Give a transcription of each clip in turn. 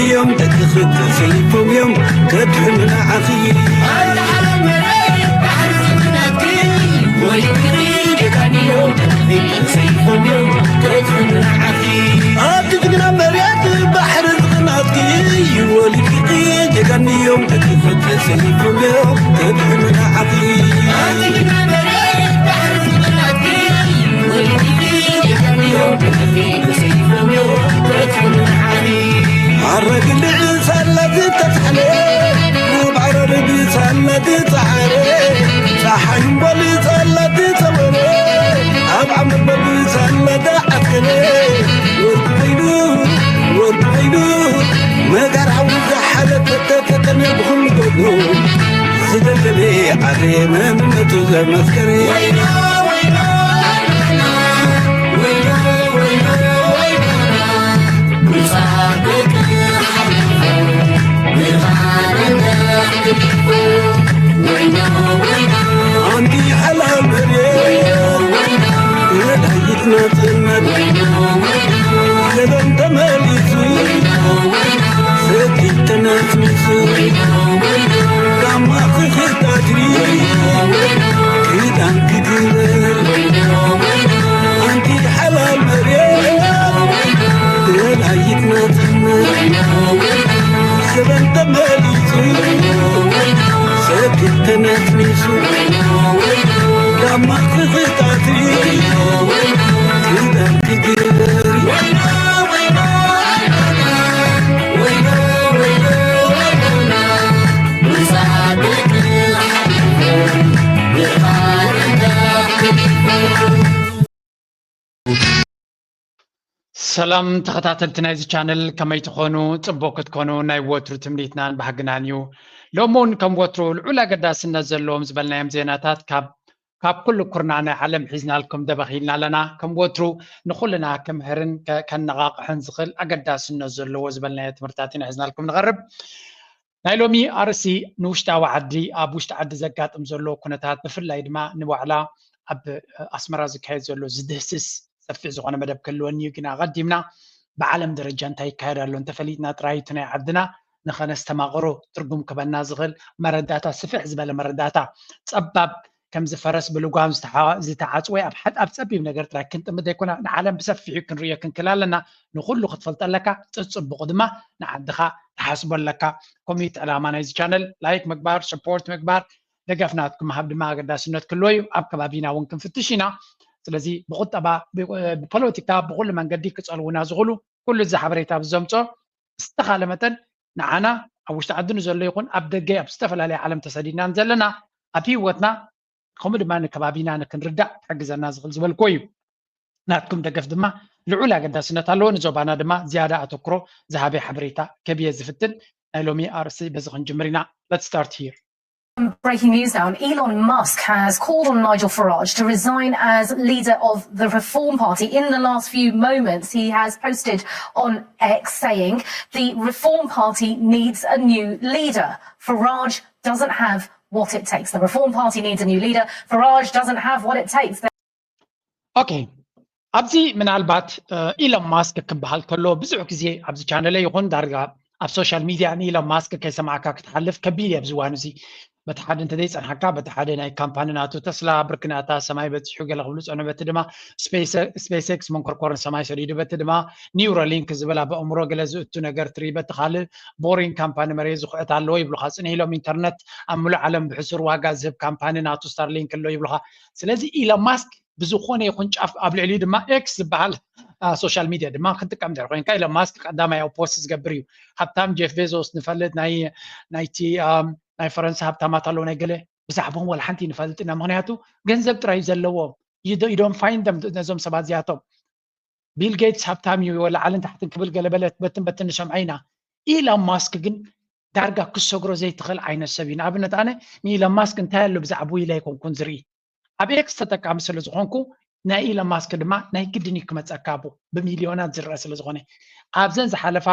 እዮም ደቅኺ ተሰይፎም እዮም ከድሕኑ ንዓኺ። ኣቲ ጅግና መሬት ባሕሪ ዝቕናትኪ ወሊድኪ ጀጋኑ እዮም ደቅኺ ተሰይፎም እዮም ከድሕኑ ንዓኺ። ኣረግልዕ ሳላ ዝተጻሕነ፣ ኣብ ዓረር ብሳላ ዝጸዓረ፣ ጸሓይ እምበል ሳላ ዝጸወረ፣ ኣብ ዓመት በል ሳላ ዝዓስከረ፣ ወርቂ ኮይኑ፣ ወርቂ ኮይኑ፣ መጋር ሓዊ ዝሓለፈ ተፈተነ ብኹሉ ገድሉ፣ ዝደለለ ዓረ መንነቱ ዘመስከረ። ኣንቲ ሓላል መሬት መድሃኒት ናጽነት ገበን ተመሊሱ ሰቲት ተነስኒሱ ጋማ ክኽታትሪ ክዳን ክግበር ኣንቲ ሓላል መሬት ደላይት ናጽነት ገበን ተመሊሱ ሰቲት ተነስኒሱ ጋማ ክኽታትሪ ክዳን ክግበር ሰላም ተኸታተልቲ ናይዚ ቻነል ከመይ ትኾኑ? ጽቡቕ ክትኮኑ ናይ ወትሩ ትምኒትናን ባህግናን እዩ። ሎሚ እውን ከም ወትሩ ልዑል ኣገዳስነት ዘለዎም ዝበልናዮም ዜናታት ካብ ካብ ኩሉ ኩርናዕ ናይ ዓለም ሒዝናልኩም ደበኽ ኢልና ኣለና። ከም ወትሩ ንኹልና ክምህርን ከ- ከነቓቕሕን ዝኽእል ኣገዳስነት ዘለዎ ዝበልናዮ ትምህርትታት ኢና ሒዝናልኩም ንቐርብ። ናይ ሎሚ ኣርእስቲ ንውሽጣዊ ዓዲ ኣብ ውሽጢ ዓዲ ዘጋጥም ዘሎ ኩነታት ብፍላይ ድማ ንባዕላ ኣብ ኣስመራ ዝካየድ ዘሎ ዝድህስስ ሰፊሕ ዝኾነ መደብ ክህልወኒ እዩ። ግን ኣቐዲምና ብዓለም ደረጃ እንታይ ይካየድ ኣሎ እንተፈሊጥና ጥራይ እቲ ናይ ዓድና ንኸነስተማቕሮ ትርጉም ክበና ዝኽእል መረዳእታ ስፍሕ ዝበለ መረዳእታ ጸባብ ከምዚ ፈረስ ብልጓም ዝተዓጽወ ኣብ ሓድ ኣብ ጸቢብ ነገር ጥራይ ክንጥምት ዘይኮና ንዓለም ብሰፊሑ ክንርእዮ ክንክል ኣለና። ንኹሉ ክትፈልጦ ኣለካ። ጽጽቡቕ ድማ ንዓድኻ ትሓስቦ ኣለካ። ኮሚት ዕላማ ናይዚ ቻነል ላይክ ምግባር፣ ሰፖርት ምግባር፣ ደገፍ ናትኩም ምሃብ ድማ ኣገዳስነት ክህልዎ እዩ። ኣብ ከባቢና እውን ክንፍትሽ ኢና። ስለዚ ብቁጠባ፣ ብፖለቲካ፣ ብኩሉ መንገዲ ክጸልውና ዝኽእሉ ኩሉ እዚ ሓበሬታ ብዘምጾ ዝተኻለ መጠን ንዓና ኣብ ውሽጢ ዓዲ ንዘሎ ይኹን ኣብ ደገ ኣብ ዝተፈላለየ ዓለም ተሰዲድናን ዘለና ኣብ ህይወትና ከምኡ ድማ ንከባቢና ንክንርዳእ ክሕግዘና ዝኽእል ዝበልክዎ እዩ። ናትኩም ደገፍ ድማ ልዑል ኣገዳስነት ኣለዎ። ንዞባና ድማ ዝያዳ ኣተኩሮ ዝሃበ ሓበሬታ ከብየ ዝፍትን ናይ ሎሚ ኣርእስቲ በዚ ክንጅምር ኢና። Let's start here. Breaking news now. Elon Musk has called on Nigel Farage to resign as leader of the Reform Party. In the last few moments, he has posted on X saying the Reform Party needs a new leader. Farage doesn't have what it takes. The Reform Party needs a new leader. Farage doesn't have what it takes. ኦኬ፣ ኣብዚ ምናልባት ኢሎን ማስክ ክበሃል ከሎ ብዙሕ ግዜ ኣብዚ ቻነለ ይኹን ዳርጋ ኣብ ሶሻል ሚድያ ንኢሎን ማስክ ከይሰማዕካ ክትሓልፍ ከቢድ እዩ። ኣብዚ እዋን እዚ በቲ ሓደ እንተዘይፀንሓካ በቲ ሓደ ናይ ካምፓኒ ናቱ ተስላ ብርክናታ ሰማይ በፂሑ ገለ ክብሉ ፀኑ፣ በቲ ድማ ስፔስ ኤክስ መንኮርኮር ንሰማይ ሰዲዱ፣ በቲ ድማ ኒውሮሊንክ ዝብል ኣብ ኣእምሮ ገለ ዝእቱ ነገር ትርኢ፣ በቲ ካልእ ቦሪንግ ካምፓኒ መሬት ዝኹዕት ኣለዎ ይብሉኻ። ፅንሕ ኢሎም ኢንተርነት ኣብ ሙሉእ ዓለም ብሕሱር ዋጋ ዝህብ ካምፓኒ ናቱ ስታርሊንክ ኣሎ ይብሉኻ። ስለዚ ኢሎን ማስክ ብዝኾነ ይኹን ጫፍ ኣብ ልዕሊኡ ድማ ኤክስ ዝበሃል ሶሻል ሚድያ ድማ ክትጥቀም ድሕር ኮይንካ ኢሎን ማስክ ቀዳማይ ኣብ ፖስት ዝገብር እዩ። ሃብታም ጄፍ ቤዞስ ንፈልጥ ናይ ናይቲ ናይ ፈረንሳ ሃብታማት ኣለዉ ናይ ገለ ብዛዕባኦም ወላ ሓንቲ ንፈልጥ ኢና። ምክንያቱ ገንዘብ ጥራይ እዩ ዘለዎም። You don't find them ነዞም ሰባት እዚኣቶም። ቢል ጌትስ ሃብታም እዩ ወላ ዓልን ታሕትን ክብል ገለ በለት በትን በትን ንሰምዖ ኢና። ኢሎን ማስክ ግን ዳርጋ ክሰግሮ ዘይትኽእል ዓይነት ሰብ እዩ። ንኣብነት ኣነ ንኢሎን ማስክ እንታይ ኣሎ ብዛዕባኡ ኢለ ኣይኮንኩን ዝርኢ። ኣብ ኤክስ ተጠቃሚ ስለ ዝኾንኩ ናይ ኢሎን ማስክ ድማ ናይ ግድን እዩ ክመፀካ ኣብኡ ብሚልዮናት ዝረአ ስለ ዝኾነ። ኣብዘን ዝሓለፋ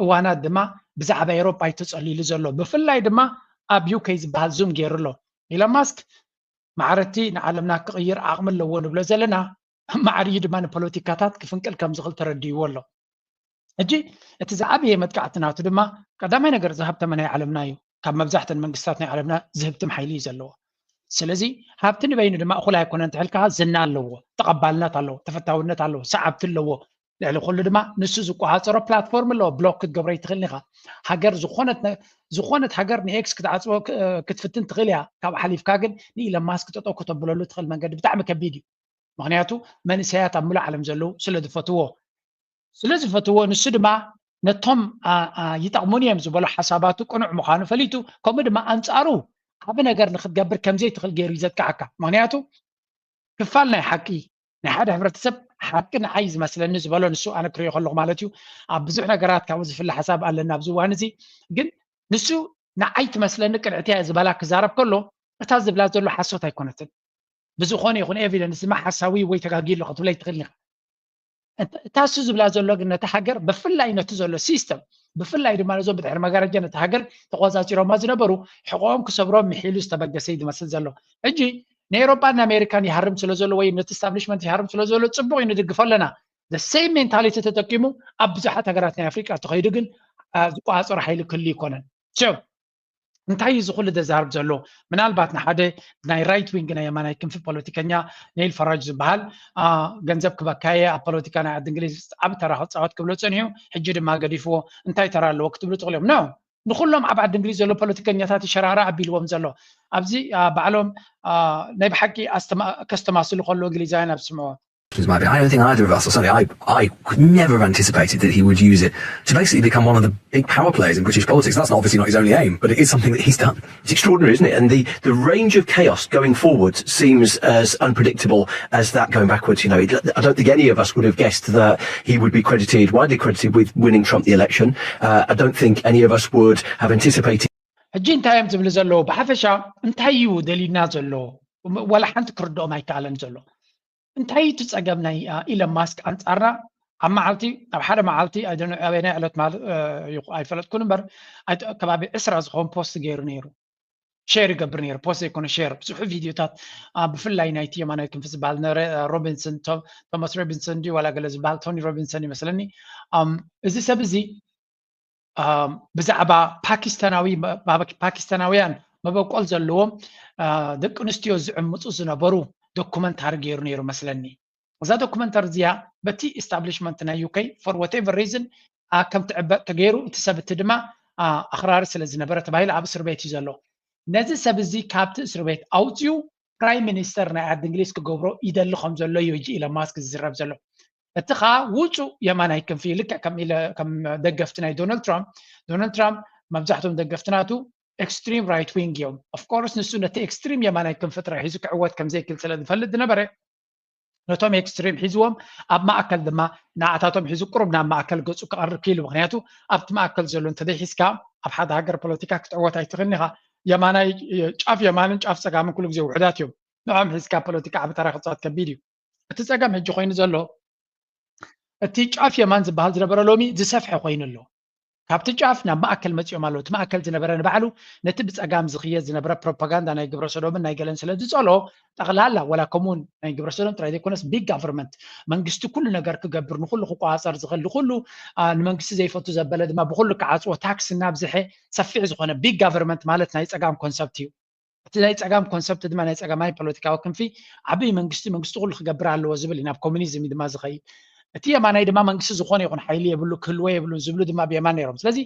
እዋናት ድማ ብዛዕባ ኤሮፓ እዩ ተፀሊሉ ዘሎ። ብፍላይ ድማ ኣብ ዩኬ ዝበሃል ዙም ገይሩ ኣሎ። ኢሎን ማስክ ማዕረቲ ንዓለምና ክቕይር ዓቕሚ ኣለዎ ንብሎ ዘለና ማዕርዩ ድማ ንፖለቲካታት ክፍንቅል ከም ዝኽእል ተረዲእዎ ኣሎ። ሕጂ እቲ ዝዓበየ መጥቃዕቲ ናቱ ድማ ቀዳማይ ነገር ዝሃብተመ ናይ ዓለምና እዩ። ካብ መብዛሕተን መንግስታት ናይ ዓለምና ዝህብትም ሓይሊ እዩ ዘለዎ። ስለዚ ሃብቲ ንበይኑ ድማ እኹል ኣይኮነን ትሕልካ ዝና ኣለዎ፣ ተቐባልነት ኣለዎ፣ ተፈታውነት ኣለዎ፣ ሰዓብቲ ኣለዎ። ልዕሊ ኩሉ ድማ ንሱ ዝቆሃፀሮ ፕላትፎርም ኣለዎ። ብሎክ ክትገብሮ ይትኽእል ኢኻ። ሃገር ዝኾነት ነ- ዝኾነት ሃገር ንኤክስ ክትዓፅቦ ክ- ክትፍትን ትኽእል እያ። ካብ ሓሊፍካ ግን ንኢለን ማስክ ጠጠው ከተብለሉ ትኽእል መንገዲ ብጣዕሚ ከቢድ እዩ። ምክንያቱ መንእሰያት ኣብ ሙሉእ ዓለም ዘለዉ ስለ ዝፈትዎ ስለ ዝፈትዎ ንሱ ድማ ነቶም ይጠቕሙን እዮም ዝበሎ ሓሳባቱ ቅኑዕ ምዃኑ ፈሊጡ፣ ከምኡ ድማ ኣንጻሩ ዓቢ ነገር ንክትገብር ከምዘይትኽእል ገይሩ እዩ ዘጥቅዓካ። ምክንያቱ ክፋል ናይ ሓቂ ናይ ሓደ ሕብረተሰብ ሓቂ ንዓይ ዝመስለኒ ዝበሎ ንሱ ኣነ ክሪኦ ከለኹ ማለት እዩ። ኣብ ብዙሕ ነገራት ካብኡ ዝፍለ ሓሳብ ኣለና ኣብዚ እዋን እዚ። ግን ንሱ ንዓይ ትመስለኒ ቅንዕቲ እያ ዝበላ ክዛረብ ከሎ እታ ዝብላ ዘሎ ሓሶት ኣይኮነትን። ብዝኾነ ይኹን ኤቪደንስ ድማ ሓሳዊ ወይ ተጋጊሎ ክትብለ ይትኽእል ኢኻ። እታ እሱ ዝብላ ዘሎ ግን ነቲ ሃገር ብፍላይ ነቲ ዘሎ ሲስተም ብፍላይ ድማ ነዞም ብድሕሪ መጋረጃ ነቲ ሃገር ተቆጻጺሮማ ዝነበሩ ሕቆኦም ክሰብሮም ምሒሉ ዝተበገሰ እዩ ዝመስል ዘሎ። ሕጂ ንኤሮጳን ንኣሜሪካን ይሃርም ስለ ዘሎ ወይ ነቲ ስታብሊሽመንት ይሃርም ስለ ዘሎ ጽቡቕ እዩ ንድግፎ ኣለና። The same mentality ተጠቂሙ ኣብ ብዙሓት ሃገራት ናይ ኣፍሪቃ ተኸይዱ ግን ዝቆጻጸሮ ሓይሊ ክህሉ ይኮነን። So እንታይ እዩ እዚ ኩሉ ዘዛርብ ዘሎ? ምናልባት ንሓደ ናይ ራይት ዊንግ ናይ የማናይ ክንፊ ፖለቲከኛ ኔል ፈራጅ ዝበሃል ገንዘብ ክበካየ ኣብ ፖለቲካ ናይ ዓዲ እንግሊዝ ዓብ ተራ ክፃወት ክብሎ ፀኒሑ ሕጂ ድማ ገዲፍዎ እንታይ ተራ ኣለዎ ክትብሉ ትኽእሉ እዮም። No ንኩሎም ኣብ ዓዲ እንግሊዝ ዘሎ ፖለቲከኛታት ይሸራራ ኣቢልዎም ዘሎ ኣብዚ ባዕሎም ናይ ብሓቂ ከስተማስሉ ከለዉ እንግሊዛውያን ኣብ ዝስምዕዎ This might be. I don't think either of us, or certainly I, I could never have anticipated that he would use it to basically become one of the big power players in British politics. That's obviously not his only aim, but it is something that he's done. It's extraordinary, isn't it? And the, the range of chaos going forward seems as unpredictable as that going backwards. You know, I don't think any of us would have guessed that he would be credited, widely credited, with winning Trump the election. Uh, I don't think any of us would have anticipated. ሕጂ እንታይ እዮም ዝብሉ ዘለዉ? ብሓፈሻ እንታይ እዩ ደልዩና ዘሎ? ወላ ሓንቲ ክርድኦም ኣይከኣለን ዘሎ። እንታይ እቲ ጸገም ናይ ኢለን ማስክ ኣንጻርና? ኣብ መዓልቲ ኣብ ሓደ መዓልቲ ኣበናይ ዕለት ማለት ኣይፈለጥኩን እምበር ከባቢ ዕስራ ዝኸውን ፖስት ገይሩ ነይሩ። ሼር ይገብር ነይሩ፣ ፖስት ዘይኮነ ሼር ብዙሑ ቪዲዮታት ብፍላይ ናይቲ የማናይ ክንፊ ዝበሃል ሮቢንሰን ቶማስ ሮቢንሰን ድዩ ዋላ ገለ ዝበሃል ቶኒ ሮቢንሰን ይመስለኒ። እዚ ሰብ እዚ ብዛዕባ ፓኪስታናዊ ፓኪስታናውያን መበቆል ዘለዎም ደቂ ኣንስትዮ ዝዕምፁ ዝነበሩ ዶኩመንታሪ ገይሩ ነይሩ መስለኒ። እዛ ዶኩመንታሪ እዚኣ በቲ ኢስታብሊሽመንት ናይ ዩኬ for whatever reason ከም ትዕበጥ ተገይሩ፣ እቲ ሰብ እቲ ድማ ኣኽራሪ ስለ ዝነበረ ተባሂሉ ኣብ እስር ቤት እዩ ዘሎ። ነዚ ሰብ እዚ ካብቲ እስር ቤት ኣውፅኡ ፕራይም ሚኒስተር ናይ ዓዲ እንግሊዝ ክገብሮ ይደሊ ከም ዘሎ እዩ ሕጂ ኢለን ማስክ ዝዝረብ ዘሎ። እቲ ከዓ ውፁእ የማናይ ክንፊ ልክዕ ከም ደገፍቲ ናይ ዶናልድ ትራምፕ፣ ዶናልድ ትራምፕ መብዛሕትኦም ደገፍቲ ናቱ ኤክስትሪም ራይት ዊንግ እዮም። ኦፍኮርስ ንሱ ነቲ ኤክስትሪም የማናይ ክንፊ ጥራይ ሒዙ ክዕወት ከም ዘይክእል ስለ ዝፈልጥ ዝነበረ ነቶም ኤክስትሪም ሒዝዎም ኣብ ማእከል ድማ ንኣታቶም ሒዙ ቁሩብ ናብ ማእከል ገፁ ክቐርብ ክኢሉ። ምክንያቱ ኣብቲ ማእከል ዘሎ እንተዘይሒዝካ ኣብ ሓደ ሃገር ፖለቲካ ክትዕወት ኣይትኽእልን ኢኻ። የማናይ ጫፍ የማንን ጫፍ ፀጋምን ኩሉ ግዜ ውሑዳት እዮም። ንዖም ሒዝካ ፖለቲካ ዓቢ ተራ ክፃወት ከቢድ እዩ። እቲ ፀገም ሕጂ ኮይኑ ዘሎ እቲ ጫፍ የማን ዝበሃል ዝነበረ ሎሚ ዝሰፍሐ ኮይኑ ኣሎ። ካብቲ ጫፍ ናብ ማእከል መፂኦም ኣለዉ። እቲ ማእከል ዝነበረ ንባዕሉ ነቲ ብፀጋም ዝኽየድ ዝነበረ ፕሮፓጋንዳ ናይ ግብረ ሰዶምን ናይ ገለን ስለ ዝፀሎ ጠቕላላ ወላ ከምኡውን ናይ ግብረ ሰዶም ጥራይ ዘይኮነስ ቢግ ጋቨርንመንት መንግስቲ ኩሉ ነገር ክገብር ንኩሉ ክቆፃፀር ዝኽእል ንኩሉ ንመንግስቲ ዘይፈቱ ዘበለ ድማ ብኩሉ ክዓፅዎ ታክስ እናብዝሐ ሰፊሕ ዝኾነ ቢግ ጋቨርንመንት ማለት ናይ ፀጋም ኮንሰፕት እዩ። እቲ ናይ ፀጋም ኮንሰፕት ድማ ናይ ፀጋማይ ፖለቲካዊ ክንፊ ዓብይ መንግስቲ መንግስቲ ኩሉ ክገብር ኣለዎ ዝብል እዩ። ናብ ኮሚኒዝም እዩ ድማ ዝኸይድ። እቲ የማናይ ድማ መንግስቲ ዝኾነ ይኹን ሓይሊ የብሉ ክህልዎ የብሉን ዝብሉ ድማ ብየማን ነይሮም። ስለዚ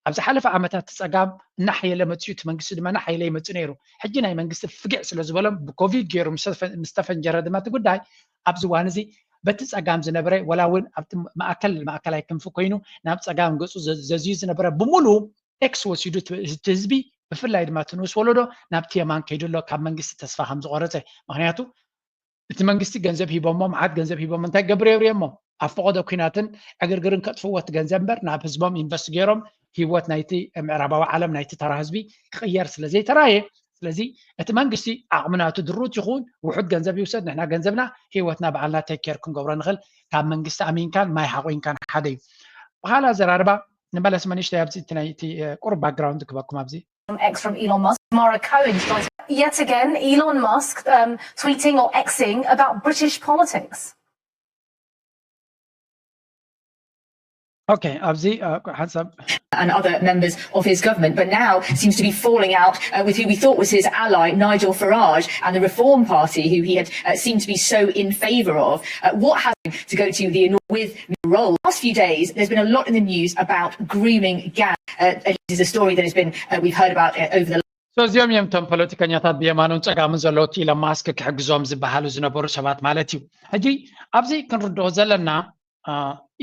ኣብ ዝሓለፈ ዓመታት እቲ ፀጋም እናሓየለ መፅኡ እቲ መንግስቲ ድማ እናሓየለ ይመፅእ ነይሩ። ሕጂ ናይ መንግስቲ ፍግዕ ስለ ዝበሎም ብኮቪድ ገይሩ ምስ ተፈንጀረ ድማ እቲ ጉዳይ ኣብዚ እዋን እዚ በቲ ፀጋም ዝነበረ ወላ እውን ኣብቲ ማእከል ማእከላይ ክንፊ ኮይኑ ናብ ፀጋም ገፁ ዘዝዩ ዝነበረ ብምሉ ኤክስ ወሲዱ እቲ ህዝቢ ብፍላይ ድማ እቲ ንኡስ ወለዶ ናብቲ የማን ከይዱ ኣሎ ካብ መንግስቲ ተስፋ ከም ዝቆረፀ። ምክንያቱ እቲ መንግስቲ ገንዘብ ሂቦሞ መዓት ገንዘብ ሂቦሞ እንታይ ገብሩ የብርዮሞ ኣብ ፈቐዶ ኩናትን ዕግርግርን ከጥፍዎ እቲ ገንዘብ እምበር ናብ ህዝቦም ኢንቨስት ገይሮም ህይወት ናይቲ ምዕራባዊ ዓለም ናይቲ ተራ ህዝቢ ክቕየር ስለ ዘይተራየ ስለዚ እቲ መንግስቲ ዓቕሚ ናቱ ድሩት ይኹን ውሑድ ገንዘብ ይውሰድ ንሕና ገንዘብና ህይወትና ባዕልና ቴክ ኬር ክንገብሮ ንኽእል ካብ መንግስቲ ኣሚንካን ማይ ሓቑንካን ሓደ እዩ። ብኻልእ ኣዘራርባ ንመለስ መኒሽተይ ኣብዚ እቲ ናይ እቲ ቁሩብ ባክግራውንድ ክበኩም ኣብዚ X from Elon Musk. Mara Cohen joins yet again. Elon Musk um, tweeting or Xing about British politics. Okay, ኣብዚ ሓንሳብ and other members of his government, but now seems to be falling out uh, with who we thought was his ally, Nigel Farage, and the Reform Party, who he had uh, seemed to be so in favour of. Uh, what has to go to the with the role? Last few days, there's been a lot in the news about grooming gang. Uh, it is a story that has been uh, we've heard about uh, over the So እዚኦም እዮም እቶም ፖለቲከኛታት ብየማኑን ጸጋምን ዘለዉ፣ ኢለን ማስክ ክሕግዞም ዝበሃሉ ዝነበሩ ሰባት ማለት እዩ። ሕጂ ኣብዚ ክንርድኦ ዘለና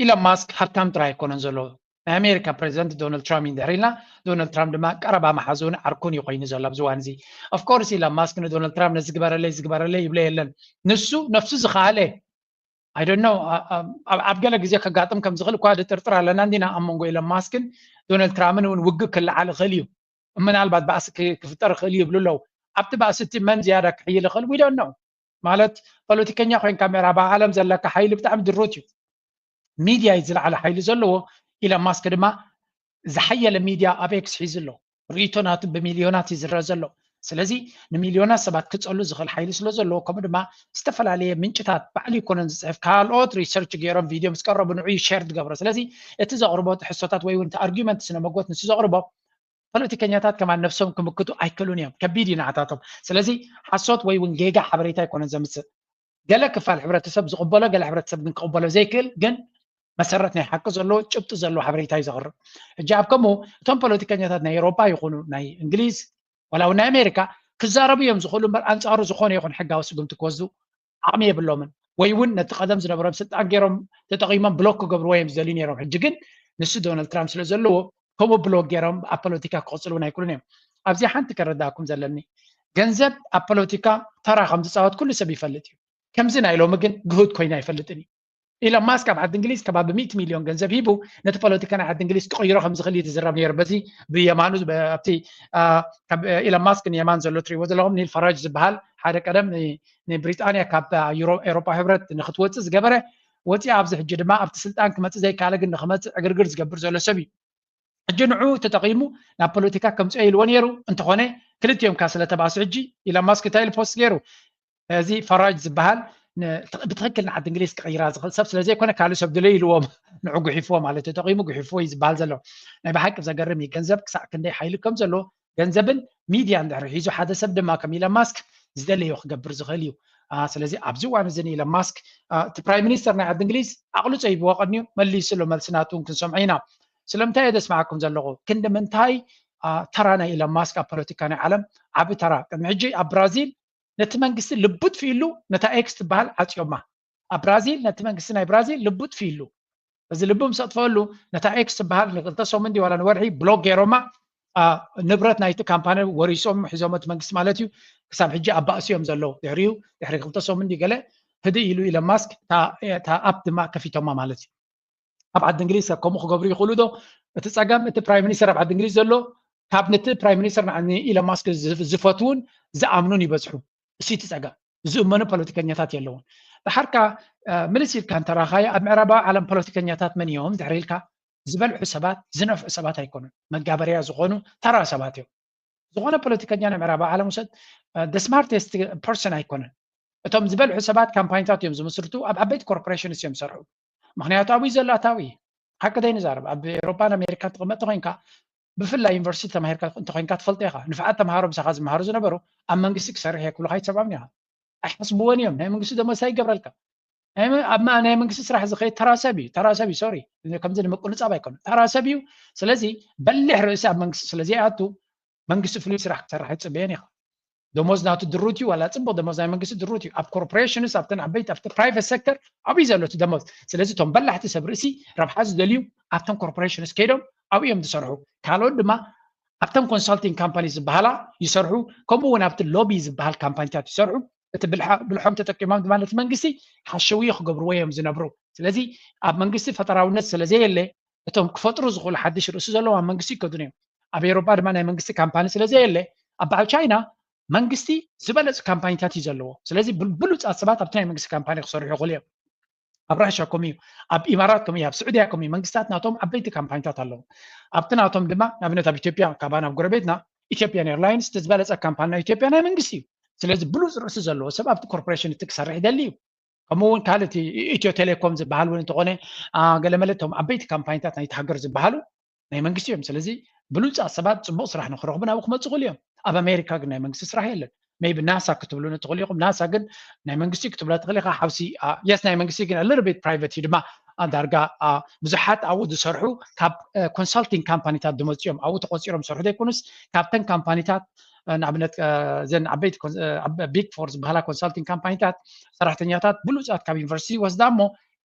ኢለን ማስክ ሃብታም ጥራይ ኣይኮነን ዘሎ። ናይ ኣሜሪካ ፕሬዚደንት ዶናልድ ትራምፕ እዩ ድሕር ኢልና፣ ዶናልድ ትራምፕ ድማ ቀረባ መሓዙን ዓርኩን እዩ ኮይኑ ዘሎ ኣብዚ እዋን እዚ። Of course ኢለን ማስክ ንዶናልድ ትራምፕ ነዚ ግበረለይ ዝግበረለይ ይብሎ የለን። ንሱ ነፍሱ ዝኸኣለ I don't know ኣብ ገለ ግዜ ከጋጥም ከም ዝኽእል እኳ ድጥርጥር ኣለና እንዲና ኣብ መንጎ ኢለን ማስክን ዶናልድ ትራምፕን እውን ውግእ ክለዓል ይኽእል እዩ። ምናልባት ባእሲ ክፍጠር ይኽእል እዩ ይብሉ ኣለዉ። ኣብቲ ባእሲ እቲ መን ዝያዳ ክሕይል ይኽእል we don't know። ማለት ፖለቲከኛ ኮይንካ ምዕራባዊ ዓለም ዘለካ ሓይሊ ብጣዕሚ ድሩት እዩ። ሚድያ እዩ ዝለዓለ ሓይሊ ዘለዎ። ኢለን ማስክ ድማ ዝሓየለ ሚድያ ኣብ ኤክስ ሒዙ ኣሎ። ርእይቶ ናቱ ብሚልዮናት እዩ ዝረአ ዘሎ። ስለዚ ንሚልዮናት ሰባት ክጸሉ ዝኽእል ሓይሊ ስለ ዘለዎ፣ ከምኡ ድማ ዝተፈላለየ ምንጭታት ባዕሉ ይኮነን ዝጽሕፍ፣ ካልኦት ሪሰርች ገይሮም ቪድዮ ምስ ቀረቡ ንዑ ሸር ዝገብሮ። ስለዚ እቲ ዘቕርቦ ትሕዝቶታት ወይ እውን እቲ ኣርጊመንት ስነ መጎት ንሱ ዘቕርቦ ፖለቲከኛታት ከማን ነብሶም ክምክቱ ኣይክእሉን እዮም። ከቢድ እዩ ንዓታቶም። ስለዚ ሓሶት ወይ እውን ጌጋ ሓበሬታ ኣይኮነን ዘምጽእ። ገለ ክፋል ሕብረተሰብ ዝቕበሎ፣ ገለ ሕብረተሰብ ግን ክቕበሎ ዘይክእል ግን መሰረት ናይ ሓቂ ዘለዎ ጭብጢ ዘለዎ ሓበሬታ እዩ ዘቕርብ። ሕጂ ኣብ ከምኡ እቶም ፖለቲከኛታት ናይ ኤውሮጳ ይኹኑ ናይ እንግሊዝ ዋላ እውን ናይ ኣሜሪካ ክዛረቡ እዮም ዝኽእሉ እምበር ኣንጻሩ ዝኾነ ይኹን ሕጋዊ ስጉምቲ ክወስዱ ዓቕሚ የብሎምን። ወይ እውን ነቲ ቀደም ዝነበሮም ስልጣን ገይሮም ተጠቒሞም ብሎክ ክገብርዎ እዮም ዝደልዩ ነይሮም። ሕጂ ግን ንሱ ዶናልድ ትራምፕ ስለ ዘለዎ ከምኡ ብሎክ ገይሮም ኣብ ፖለቲካ ክቕፅሉ እውን ኣይክእሉን እዮም። ኣብዚ ሓንቲ ከረዳእኩም ዘለኒ ገንዘብ ኣብ ፖለቲካ ተራ ከም ዝፃወት ኩሉ ሰብ ይፈልጥ እዩ። ከምዚ ናይ ሎሚ ግን ግሁድ ኮይኑ ኣይፈልጥን እዩ። ኢሎን ማስክ ኣብ ዓዲ እንግሊዝ ከባቢ ሚእቲ ሚልዮን ገንዘብ ሂቡ ነቲ ፖለቲካ ናይ ዓዲ እንግሊዝ ክቕይሮ ከም ዝኽእል እዩ ዝዝረብ ነይሩ። በዚ ብየማኑ ኣብቲ ኢሎን ማስክ ንየማን ዘሎ ትሪእዎ ዘለኹም ኒል ፈራጅ ዝበሃል ሓደ ቀደም ንብሪጣንያ ካብ ኤሮፓ ሕብረት ንክትወፅእ ዝገበረ ወፂኣ ኣብዚ ሕጂ ድማ ኣብቲ ስልጣን ክመፅእ ዘይከኣለ ግን ንክመፅእ ዕግርግር ዝገብር ዘሎ ሰብ እዩ። ሕጂ ንዑ ተጠቒሙ ናብ ፖለቲካ ከምፅኦ ኢልዎ ነይሩ። እንተኾነ ክልቲኦም ካ ስለተባእሱ ሕጂ ኢሎን ማስክ እንታይ ኢሉ ፖስት ገይሩ እዚ ፈራጅ ዝበሃል ብትክክል ንዓዲ እንግሊዝ ክቕይራ ዝኽእል ሰብ ስለዘይኮነ ካልእ ሰብ ድለዩ ኢልዎም ንዑ ጉሒፍዎ ማለት ተጠቒሙ ጉሒፍዎ እዩ ዝበሃል ዘሎ። ናይ ብሓቂ ዘገርም እዩ። ገንዘብ ክሳዕ ክንደይ ሓይሊ ከም ዘሎ ገንዘብን ሚድያን ድሕሪ ሒዙ ሓደ ሰብ ድማ ከም ኢሎን ማስክ ዝደለዮ ክገብር ዝኽእል እዩ። ስለዚ ኣብዚ እዋን እዚ ንኢሎን ማስክ እቲ ፕራይም ሚኒስተር ናይ ዓዲ እንግሊዝ ኣቕልጾ ሂብዎ ቀንዩ መሊሱ ኣሎ። መልሲ ናቱ እውን ክንሰምዖ ኢና። ስለምንታይ እየ ዘስምዓኩም ዘለኹ? ክንዲ ምንታይ ተራ ናይ ኢሎን ማስክ ኣብ ፖለቲካ ናይ ዓለም ዓቢ ተራ። ቅድሚ ሕጂ ኣብ ብራዚል ነቲ መንግስቲ ልቡ ጥፊእሉ ነታ ኤክስ ትበሃል ዓጽዮማ። ኣብ ብራዚል ነቲ መንግስቲ ናይ ብራዚል ልቡ ጥፊእሉ። እዚ ልቡ ምስ ኣጥፈኣሉ ነታ ኤክስ ትበሃል ንክልተ ሰሙን ድዩ ዋላ ንወርሒ ብሎክ ገይሮማ። ንብረት ናይቲ ካምፓኒ ወሪሶም ሒዞም እቲ መንግስቲ ማለት እዩ። ክሳብ ሕጂ ኣብ ባእሲ እዮም ዘለዉ። ድሕሪኡ ድሕሪ ክልተ ሰሙን ድዩ ገለ ህድእ ኢሉ ኢሎን ማስክ እታ ኣፕ ድማ ከፊቶማ ማለት እዩ። ኣብ ዓዲ እንግሊዝ ሰብ ከምኡ ክገብሩ ይኽእሉ ዶ? እቲ ጸገም እቲ ፕራይም ሚኒስተር ኣብ ዓዲ እንግሊዝ ዘሎ ካብ ነቲ ፕራይም ሚኒስተር ንኢሎን ማስክ ዝፈትውን ዝኣምኑን ይበዝሑ። እሱ እቲ ጸገም። ዝእመኑ ፖለቲከኛታት የለውን። ድሓርካ ምልስ ኢልካ እንተራኻዮ ኣብ ምዕራባዊ ዓለም ፖለቲከኛታት መን እዮም ድሕሪ ኢልካ ዝበልሑ ሰባት ዝነፍዑ ሰባት ኣይኮኑን። መጋበርያ ዝኾኑ ተራ ሰባት እዮም። ዝኾነ ፖለቲከኛ ናይ ምዕራባዊ ዓለም ውሰድ the smartest person ኣይኮነን። እቶም ዝበልሑ ሰባት ካምፓኒታት እዮም ዝምስርቱ፣ ኣብ ዓበይቲ ኮርፖሬሽንስ እዮም ዝሰርሑ። ምክንያቱ ኣብኡ ዘሎ ኣታዊ ሓቂ ዘይንዛረብ ኣብ ኤሮፓን ኣሜሪካን ትቕመጥ ተኮይንካ ብፍላይ ዩኒቨርሲቲ ተማሂርካ እንተኮይንካ ትፈልጦ ኢኻ። ንፍዓት ተምሃሮ ምሳኻ ዝመሃሩ ዝነበሩ ኣብ መንግስቲ ክሰርሕ እየ ክብሉካ ኣይትሰምዖምን ኢኻ። ኣይሓስብዎን እዮም። ናይ መንግስቲ ደሞዝ እንታይ ይገብረልካ? ኣብ ናይ መንግስቲ ስራሕ ዝኸይድ ተራ ሰብ እዩ። ተራ ሰብ እዩ። ሶሪ ከምዚ ንምቅንጻብ ኣይኮነ ተራ ሰብ እዩ። ስለዚ በሊሕ ርእሲ ኣብ መንግስቲ ስለዘይኣቱ መንግስቲ ፍሉይ ስራሕ ክሰርሕ ኣይትጽበየን ኢኻ። ደሞዝ ናቱ ድሩት እዩ ዋላ ጽቡቅ ደሞዝ ናይ መንግስቲ ድሩት እዩ። ኣብ ኮርፖሬሽንስ ኣብተን ዓበይቲ ኣብቲ ፕራይቨት ሴክተር ኣብዩ ዘሎ እቲ ደሞዝ። ስለዚ እቶም በላሕቲ ሰብ ርእሲ ረብሓ ዝደልዩ ኣብተን ኮርፖሬሽንስ ከይዶም ኣብኡ እዮም ዝሰርሑ። ካልኦት ድማ ኣብተን ኮንሳልቲንግ ካምፓኒ ዝበሃላ ይሰርሑ። ከምኡ እውን ኣብቲ ሎቢ ዝበሃል ካምፓኒታት ይሰርሑ። እቲ ብልሖም ተጠቂሞም ድማ ነቲ መንግስቲ ሓሸውዮ ክገብርዎ እዮም ዝነብሩ። ስለዚ ኣብ መንግስቲ ፈጠራውነት ስለዘየለ እቶም ክፈጥሩ ዝኽእሉ ሓድሽ ርእሲ ዘለዎም ኣብ መንግስቲ ይከዱን እዮም። ኣብ ኤውሮጳ ድማ ናይ መንግስቲ ካምፓኒ ስለዘየለ ኣብ በዓል ቻይና መንግስቲ ዝበለፁ ካምፓኒታት እዩ ዘለዎ። ስለዚ ብሉፃት ሰባት ኣብቲ ናይ መንግስቲ ካምፓኒ ክሰርሑ ይኽእሉ እዮም። ኣብ ራሻ ከምኡ እዩ፣ ኣብ ኢማራት ከምኡ እዩ፣ ኣብ ስዑድያ ከምኡ እዩ። መንግስታት ናቶም ዓበይቲ ካምፓኒታት ኣለዎም። ኣብቲ ናቶም ድማ ንኣብነት ኣብ ኢትዮጵያ ካባና ኣብ ጎረቤትና ኢትዮጵያን ኤርላይንስ እቲ ዝበለፀ ካምፓኒ ናይ ኢትዮጵያ ናይ መንግስቲ እዩ። ስለዚ ብሉፅ ርእሲ ዘለዎ ሰብ ኣብቲ ኮርፖሬሽን እቲ ክሰርሕ ይደሊ እዩ። ከምኡ እውን ካልእ እቲ ኢትዮ ቴሌኮም ዝበሃል እውን እንተኾነ ገለመለ እቶም ዓበይቲ ካምፓኒታት ናይቲ ሃገር ዝበሃሉ ናይ መንግስቲ እዮም። ስለዚ ብሉፃት ሰባት ፅቡቅ ስራሕ ንክረኽቡ ናብኡ ክመፁ ክእሉ እዮም። ኣብ ኣሜሪካ ግን ናይ መንግስቲ ስራሕ የለን። maybe ናሳ ክትብሉ ንትኽእሉ ኢኹም። ናሳ ግን ናይ መንግስቲ ክትብላ ትኽእል ኢኻ። ሓውሲ የስ ናይ መንግስቲ ግን little bit private እዩ ድማ ዳርጋ ብዙሓት ኣብኡ ዝሰርሑ ካብ ኮንሳልቲንግ ካምፓኒታት ዝመፁ እዮም። ኣብኡ ተቆፂሮም ዝሰርሑ ዘይኮኑስ ካብተን ካምፓኒታት ንኣብነት ዘን ዓበይቲ ቢግ ፎር ዝበሃላ ኮንሳልቲንግ ካምፓኒታት ሰራሕተኛታት ብሉፃት ካብ ዩኒቨርሲቲ ወስዳ እሞ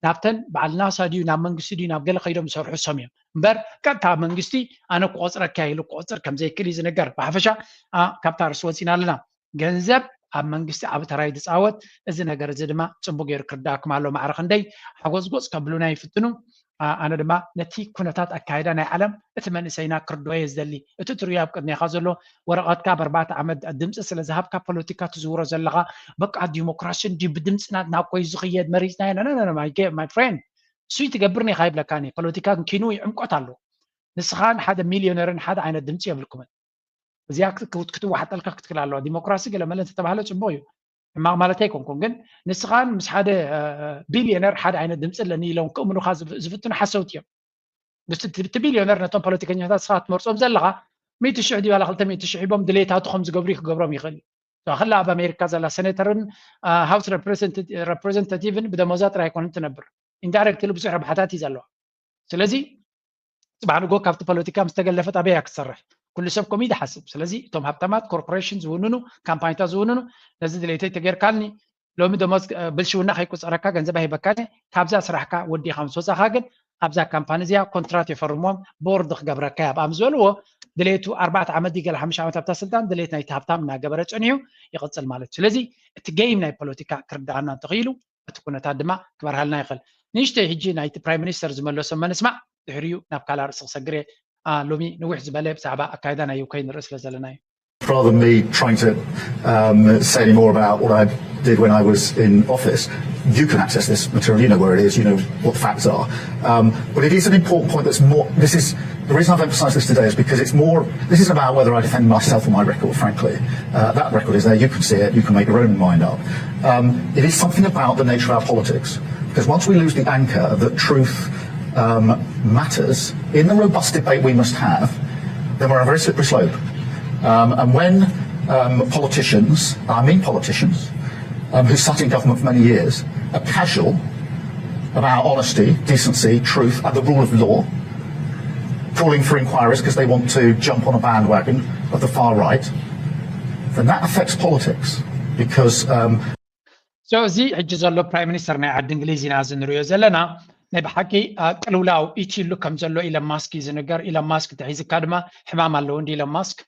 ናብተን በዓል ናሳ ድዩ ናብ መንግስቲ ድዩ ናብ ገለ ከይዶም ዝሰርሑ ሰም እዮም እምበር ቀጥታ መንግስቲ ኣነ ክቆፅረካ ኢሉ ክቆፅር ከምዘይክእል እዩ ዝነገር። ብሓፈሻ ካብታ ርስ ወፂና ኣለና። ገንዘብ ኣብ መንግስቲ ዓብ ተራይ ዝፃወት እዚ ነገር እዚ ድማ ፅቡቅ ገይሩ ክርዳእኩም ኣሎ። ማዕረ ክንደይ ሓጎፅጎፅ ከብሉና ይፍትኑ። ኣነ ድማ ነቲ ኩነታት ኣካይዳ ናይ ዓለም እቲ መንእሰይና ክርድኦ እየ ዝደሊ። እቲ ትሪኦ ኣብ ቅድሜኻ ዘሎ ወረቐትካ ኣብ ኣርባዕተ ዓመት ድምፂ ስለ ዝሃብካ ፖለቲካ ትዝውሮ ዘለኻ በቃ ዲሞክራሲ እንዲ ብድምፂ ናትና እኮ እዩ ዝኽየድ መሪፅና ኢና። My friend እሱይ ትገብር ኒኻ ይብለካኒ። ፖለቲካ ግን ኪኑ ይዕምቆት ኣሎ። ንስኻን ሓደ ሚሊዮነርን ሓደ ዓይነት ድምፂ የብልኩምን። እዚኣ ክትዋሓጠልካ ክትክል ኣለዋ። ዲሞክራሲ ገለ መለ እንተተባህለ ፅቡቅ እዩ፣ ሕማቅ ማለት ኣይኮንኩን። ግን ንስኻን ምስ ሓደ ቢልዮነር ሓደ ዓይነት ድምፂ ኣለኒ ኢሎም ክእምኑካ ዝፍትኑ ሓሰውቲ እዮም። እቲ ቢልዮነር ነቶም ፖለቲከኛታት ስኻ ትመርፆም ዘለኻ ሚእቲ ሽሕ ድዩ ዋላ ክልተ ሚእቲ ሽሕ ሂቦም ድሌታቱ ከም ዝገብሩ ክገብሮም ይኽእል እዩ። ክላ ኣብ ኣሜሪካ ዘላ ሴኔተርን ሃውስ ሬፕሬዘንታቲቭን ብደሞዛ ጥራይ ኣይኮነን ትነብር። ኢንዳይሬክትሊ ብዙሕ ረብሓታት እዩ ዘለዋ። ስለዚ ፅባሕ ንጎ ካብቲ ፖለቲካ ምስ ተገለፈት ኣበይ እያ ክትሰርሕ? ኩሉ ሰብ ከምኡ እዩ ዝሓስብ። ስለዚ እቶም ሃብታማት ኮርፖሬሽን ዝውንኑ ካምፓኒታት ዝውንኑ ነዚ ድሌተይ ተጌርካልኒ ሎሚ ደሞዝ ብልሽውና ከይቁፀረካ ገንዘብ ኣይበካን እየ። ካብዛ ስራሕካ ወዲኻ ምስ ወፃኻ ግን ኣብዛ ካምፓኒ እዚኣ ኮንትራት የፈርሞም ቦርድ ክገብረካ እያ ብኣም ዝበልዎ ድሌቱ ኣርባዕተ ዓመት ድዩ ገለ ሓሙሽተ ዓመት ኣብታ ስልጣን ድሌት ናይቲ ሃብታም እናገበረ ፀኒሑ ይቕፅል ማለት እዩ። ስለዚ እቲ ጌም ናይ ፖለቲካ ክርድኣና እንተኽኢሉ እቲ ኩነታት ድማ ክበርሃልና ይኽእል። ንእሽተይ ሕጂ ናይቲ ፕራይም ሚኒስተር ዝመለሶ መንስማዕ ድሕሪኡ ናብ ካልእ ርእሲ ክሰግር እየ። ሎሚ ንዊሕ ዝበለ ብዛዕባ ኣካይዳ ናይ ዩክሬን ንርኢ ስለ ዘለና እዩ። Rather than me trying to um, say any more about what I did when I was in office, you can access this material. You know where it is. You know what the facts are. Um, but it is an important point that's more. This is the reason I've emphasised this today is because it's more. This isn't about whether I defend myself or my record. Frankly, uh, that record is there. You can see it. You can make your own mind up. Um, it is something about the nature of our politics because once we lose the anchor that truth um, matters in the robust debate we must have, then we're on a very slippery slope. Um, and when um, politicians, and I mean politicians, um, who sat in government for many years, are casual about honesty, decency, truth, and the rule of law, calling for inquiries because they want to jump on a bandwagon of the far right, then that affects politics because um, So እዚ ሕጂ ዘሎ ፕራይም ሚኒስተር ናይ ዓዲ እንግሊዝ ኢና እዚ ንሪኦ ዘለና ናይ ብሓቂ ቅልውላው ኢትሉ ከም ዘሎ ኢለን ማስክ እዩ ዝንገር። ኢለን ማስክ ተሒዝካ ድማ ሕማም ኣለዎ እንዲ ኢለን ማስክ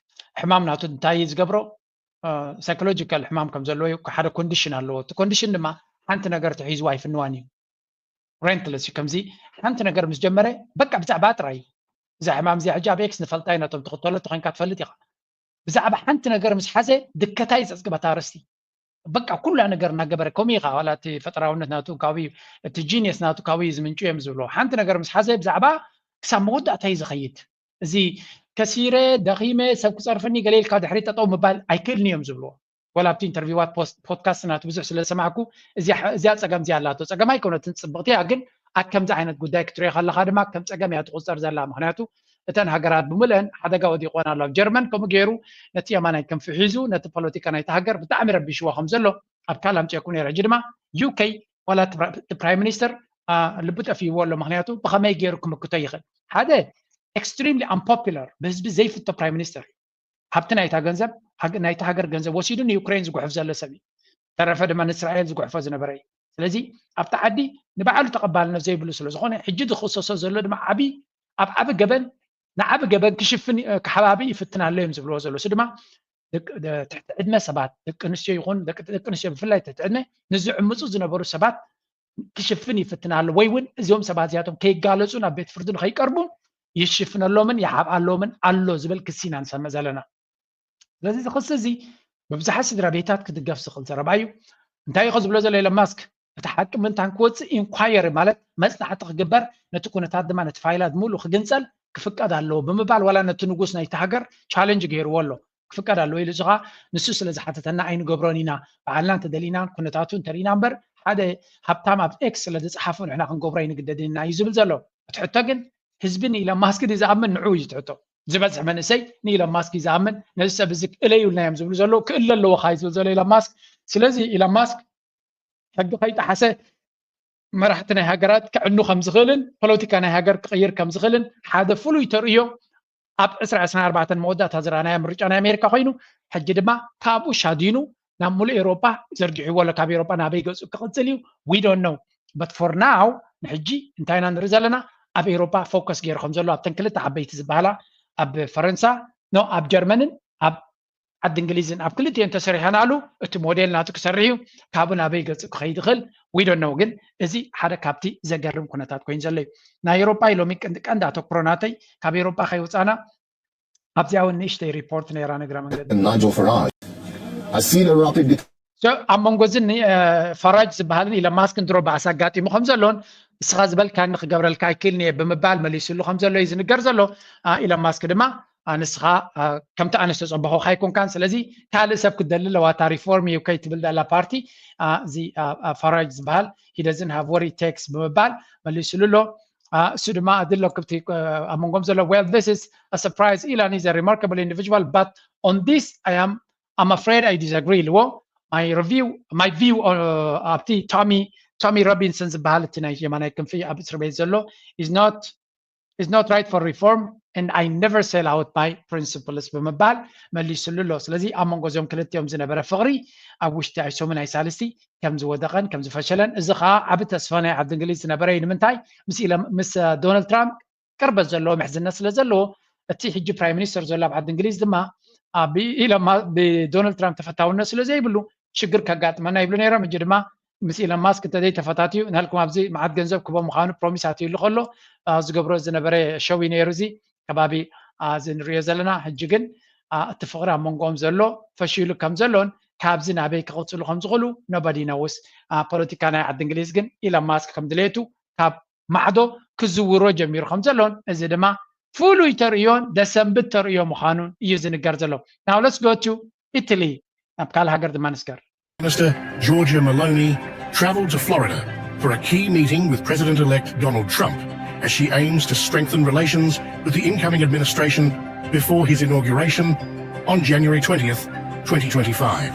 ሕማም ናቱ እንታይ እዩ ዝገብሮ? ሳይኮሎጂካል ሕማም ከም ዘለዎ እዩ። ሓደ ኮንዲሽን ኣለዎ። እቲ ኮንዲሽን ድማ ሓንቲ ነገር ተሒዝዋ ኣይፍንዋን እዩ። ሬንትለስ እዩ። ከምዚ ሓንቲ ነገር ምስ ጀመረ በቃ ብዛዕባ ጥራይ እዩ። እዛ ሕማም እዚኣ ሕጂ ኣብ ኤክስ ንፈልጣ ኢና። እቶም ትኽተሎ ተኾይንካ ትፈልጥ ኢኻ። ብዛዕባ ሓንቲ ነገር ምስ ሓዘ ድከታ እዩ ዘፅግበታ ኣርእስቲ። በቃ ኩላ ነገር እናገበረ ከምኡ ኢኻ። ዋላ እቲ ፈጠራውነት ናቱ ካብኡ እዩ፣ እቲ ጂኒየስ ናቱ ካብኡ እዩ ዝምንጩ እዮም ዝብልዎ። ሓንቲ ነገር ምስ ሓዘ ብዛዕባ ክሳብ መወዳእታ እዩ ዝኸይድ። እዚ ከሲረ ደኺመ ሰብ ክፀርፍኒ ገለ ኢልካ ድሕሪ ጠጠው ምባል ኣይክእልን እዮም ዝብልዎ። ወላ ኣብቲ ኢንተርቪዋት ፖድካስት ናቱ ብዙሕ ስለ ዝሰማዕኩ እዚኣ ፀገም እዚኣ ኣላቶ። ፀገም ኣይኮነትን፣ ፅብቕቲ እያ፣ ግን ኣብ ከምዚ ዓይነት ጉዳይ ክትሪኦ ከለኻ ድማ ከም ፀገም እያ ትቑፀር ዘላ። ምክንያቱ እተን ሃገራት ብምልአን ሓደጋ ወዲቕወን ኣሎ። ኣብ ጀርመን ከምኡ ገይሩ ነቲ የማናይ ክንፊ ሒዙ ነቲ ፖለቲካ ናይቲ ሃገር ብጣዕሚ ረቢሽዎ ከም ዘሎ ኣብ ካልእ ኣምፂኦኩም ነይረ። ሕጂ ድማ ዩኬ ዋላ እቲ ፕራይም ሚኒስተር ልቡ ጠፊእዎ ኣሎ። ምክንያቱ ብኸመይ ገይሩ ክምክቶ ይኽእል? ሓደ ኤክስትሪምሊ ኣምፖፑላር ብህዝቢ ዘይፍቶ ፕራይም ሚኒስተር እዩ። ሃብቲ ናይታ ገንዘብ ናይቲ ሃገር ገንዘብ ወሲዱ ንዩክሬን ዝጉሕፍ ዘሎ ሰብ እዩ። ተረፈ ድማ ንእስራኤል ዝጉሕፎ ዝነበረ እዩ። ስለዚ ኣብቲ ዓዲ ንባዕሉ ተቐባልነት ዘይብሉ ስለ ዝኾነ ሕጂ ዝኽሰሶ ዘሎ ድማ ዓብዪ ኣብ ዓቢ ገበን ንዓቢ ገበን ክሽፍን ክሓባቢ ይፍትን ኣሎ እዮም ዝብልዎ ዘሎ። እሱ ድማ ትሕቲ ዕድመ ሰባት ደቂ ኣንስትዮ ይኹን ደቂ ኣንስትዮ ብፍላይ ትሕቲ ዕድመ ንዝዕምፁ ዝነበሩ ሰባት ክሽፍን ይፍትን ኣሎ ወይ እውን እዚኦም ሰባት እዚኣቶም ከይጋለፁ ናብ ቤት ፍርዲ ንኸይቀርቡ ይሽፍነሎምን ይሓብኣሎምን ኣሎ ዝብል ክሲ ኢና ንሰምዕ ዘለና። ስለዚ እዚ ክሲ እዚ ብብዙሓት ስድራ ቤታት ክድገፍ ዝኽእል ዘረባ እዩ። እንታይ እዩ ዝብሎ ዘሎ ኢለን ማስክ? እቲ ሓቂ ምንታን ክወፅእ ኢንኳየሪ ማለት መፅናዕቲ ክግበር ነቲ ኩነታት ድማ ነቲ ፋይላት ብምሉእ ክግንፀል ክፍቀድ ኣለዎ ብምባል ዋላ ነቲ ንጉስ ናይቲ ሃገር ቻለንጅ ገይርዎ ኣሎ። ክፍቀድ ኣለዎ ኢሉ እዚ ከዓ ንሱ ስለ ዝሓተተና ኣይንገብሮን ኢና፣ ባዕልና እንተደሊና ኩነታቱ እንተርኢና እምበር ሓደ ሃብታም ኣብ ኤክስ ስለ ዝፀሓፎ ንሕና ክንገብሮ ኣይንግደድን ኢና እዩ ዝብል ዘሎ። እቲ ሕቶ ግን ህዝቢ ንኢሎን ማስክ ድዩ ዝኣምን? ንዑ እዩ እቲ ሕቶ። ዝበዝሕ መንእሰይ ንኢሎን ማስክ እዩ ዝኣምን። ነዚ ሰብ እዚ እለዩልና እዮም ዝብሉ ዘለዉ። ክእለ ኣለዎ ከዓ እዩ ዝብል ዘሎ ኢሎን ማስክ። ስለዚ ኢሎን ማስክ ሕጊ ከይጠሓሰ መራሕቲ ናይ ሃገራት ክዕኑ ከም ዝኽእልን ፖለቲካ ናይ ሃገር ክቕይር ከም ዝኽእልን ሓደ ፍሉይ ተርእዮ ኣብ ዕስራ ዕስራን ኣርባዕተን መወዳእታ ዝረኣናዮ ምርጫ ናይ ኣሜሪካ ኮይኑ፣ ሕጂ ድማ ካብኡ ሻዲኑ ናብ ሙሉእ ኤውሮጳ ዘርጊሕዎ ኣሎ። ካብ ኤውሮጳ ናበይ ገጹ ክቕጽል እዩ? We don't know. But for now ንሕጂ እንታይ ኢና ንርኢ ዘለና? ኣብ ኤውሮጳ ፎከስ ገይሩ ከም ዘሎ ኣብተን ክልተ ዓበይቲ ዝበሃላ ኣብ ፈረንሳ ኖ ኣብ ጀርመንን ኣብ ዓዲ እንግሊዝን ኣብ ክልቲኤን ተሰሪሐናሉ እቲ ሞዴል ናቱ ክሰርሕ እዩ። ካብኡ ናበይ ገጹ ክኸይድ ይኽእል? We don't know። ግን እዚ ሓደ ካብቲ ዘገርም ኩነታት ኮይኑ ዘሎ እዩ። ናይ ኤውሮጳ ሎሚ ቀንዲ ቀንዲ ኣተኩሮ ናተይ ካብ ኤውሮጳ ከይወጻና ኣብዚኣ እውን ንእሽተይ ሪፖርት ነይራ ነግራ መንገዲ Nigel Farage has seen a rapid So ኣብ መንጎ እዚ ኒ- እ፣ ፈራጅ ዝበሃልን ኢሎን ማስክን ድሮ ባእሲ ኣጋጢሙ ከም ዘሎን ንስኻ ዝበልካኒ ክገብረልካ ኣይክእልን እየ ብምባል መሊሱሉ ከም ዘሎ እዩ ዝንገር ዘሎ። አ፣ ኢሎን ማስክ ድማ አ፣ ንስኻ አ፣ ከምቲ ኣነ ዝተጸበኹ ካይኮንካን ስለዚ ካልእ ሰብ ክትደሊ ኣለዋ እታ ሪፎርም ዩ ከይ ትብል ዘላ ፓርቲ አ፣ እዚ አ፣ አ፣ ፈራጅ ዝበሃል he doesn't have what it takes ብምባል መሊሱሉ ኣሎ። አ፣ እሱ ድማ ኣድሎ ክብቲ አ፣ ኣብ መንጎም ዘሎ well this is a surprise Elon is a remarkable individual but on this I am I'm afraid I disagree ኢልዎ my review my view uh, ኣብቲ ቶሚ ቶሚ ሮቢንሰን ዝበሃል እቲ ናይ የማናይ ክንፊ ኣብ እስር ቤት ዘሎ is not is not right for reform and I never sell out my principles ብምባል መሊሱሉ ኣሎ። ስለዚ ኣብ መንጎ እዚኦም ክልቲኦም ዝነበረ ፍቕሪ ኣብ ውሽጢ ኣይሶምን ኣይሳልስቲ ከም ዝወደቐን ከም ዝፈሸለን እዚ ከዓ ዓቢ ተስፋ ናይ ዓዲ እንግሊዝ ዝነበረ እዩ። ንምንታይ ምስ ኢለ ምስ ዶናልድ ትራምፕ ቅርበት ዘለዎ ምሕዝነት ስለ ዘለዎ እቲ ሕጂ ፕራይም ሚኒስተር ዘሎ ኣብ ዓዲ እንግሊዝ ድማ ብኢሎን ብዶናልድ ትራምፕ ተፈታውነት ስለ ዘይብሉ ሽግር ከጋጥመና ይብሉ ነይሮም። ሕጂ ድማ ምስ ኢሎን ማስክ እንተዘይ ተፈታትዩ ናልኩም ኣብዚ መዓት ገንዘብ ክቦ ምዃኑ ፕሮሚስ ኣትዩሉ ከሎ ዝገብሮ ዝነበረ ሸው ነይሩ። እዚ ከባቢ እዚ ንሪኦ ዘለና ሕጂ ግን እቲ ፍቕሪ ኣብ መንጎኦም ዘሎ ፈሺሉ ከም ዘሎን ካብዚ ናበይ ክቕፅሉ ከም ዝኽእሉ nobody knows። ፖለቲካ ናይ ዓዲ እንግሊዝ ግን ኢሎን ማስክ ከም ድሌቱ ካብ ማዕዶ ክዝውሮ ጀሚሩ ከም ዘሎን እዚ ድማ ፍሉይ ተርእዮን ደሰንብት ተርእዮ ምዃኑን እዩ ዝንገር ዘሎ። Now let's go to Italy። ናብ ካልእ ሃገር ድማ ንስገር። Minister Giorgia Meloni travelled to Florida for a key meeting with President-elect Donald Trump as she aims to strengthen relations with the incoming administration before his inauguration on January twentieth, twenty twenty-five.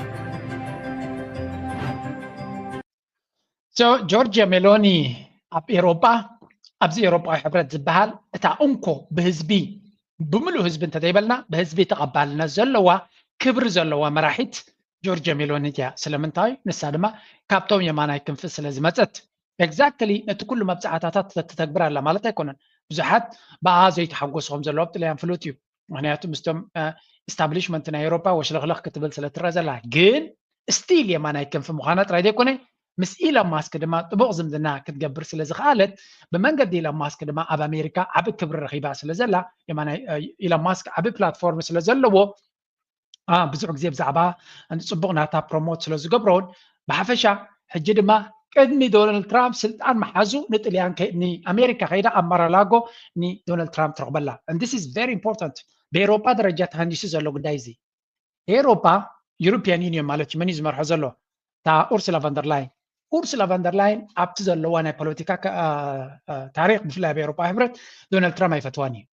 So ጆርጅያ ሜሎኒ ኣብ ኤሮጳ ኣብዚ ኤሮጳዊ ሕብረት ዝበሃል እታ እንኮ ብህዝቢ ብምሉእ ህዝቢ እንተዘይበልና ብህዝቢ ተቐባልነት ዘለዋ ክብሪ ዘለዋ መራሒት ጆርጅያ ሜሎኒ እያ። ስለምንታይ ንሳ ድማ ካብቶም የማናይ ክንፊ ስለ ዝመፀት exactly ነቲ ኩሉ መብፃዕታታት ተተግብር ኣላ ማለት ኣይኮነን። ብዙሓት ብኣ ዘይተሓጎሱ ከም ዘለዉ ኣብ ጥልያን ፍሉጥ እዩ። ምክንያቱ ምስቶም establishment ናይ ኤሮፓ ወሽለኽለኽ ክትብል ስለ ትረአ ዘላ ግን still የማናይ ክንፊ ምዃና ጥራይ ዘይኮነ ምስ ኢሎን ማስክ ድማ ጥቡቕ ዝምድና ክትገብር ስለ ዝኸኣለት ብመንገዲ ኢሎን ማስክ ድማ ኣብ ኣሜሪካ ዓቢ ክብሪ ረኺባ ስለ ዘላ ኢሎን ማስክ ዓቢ platform ስለ ዘለዎ ብዙሕ ግዜ ብዛዕባ ፅቡቕ ናታ promote ስለ ዝገብሮን ብሓፈሻ ሕጂ ድማ ቅድሚ ዶናልድ ትራምፕ ስልጣን መሓዙ ንጥልያን ንኣሜሪካ ከይዳ ኣብ ማራላጎ ንዶናልድ ትራምፕ ትረኽበላ። This is very important። ብኤሮፓ ደረጃ ተሃንዲሱ ዘሎ ጉዳይ እዚ ኤሮፓ European Union ማለት እዩ መን እዩ ዝመርሖ ዘሎ እታ ኡርሱላ ቫንደርላይን ኡርሱላ ቫንደርላይን ኣብቲ ዘለዋ ናይ ፖለቲካ ታሪክ ብፍላይ ኣብ ኤሮፓ ሕብረት ዶናልድ ትራምፕ ኣይፈትዋን እዩ።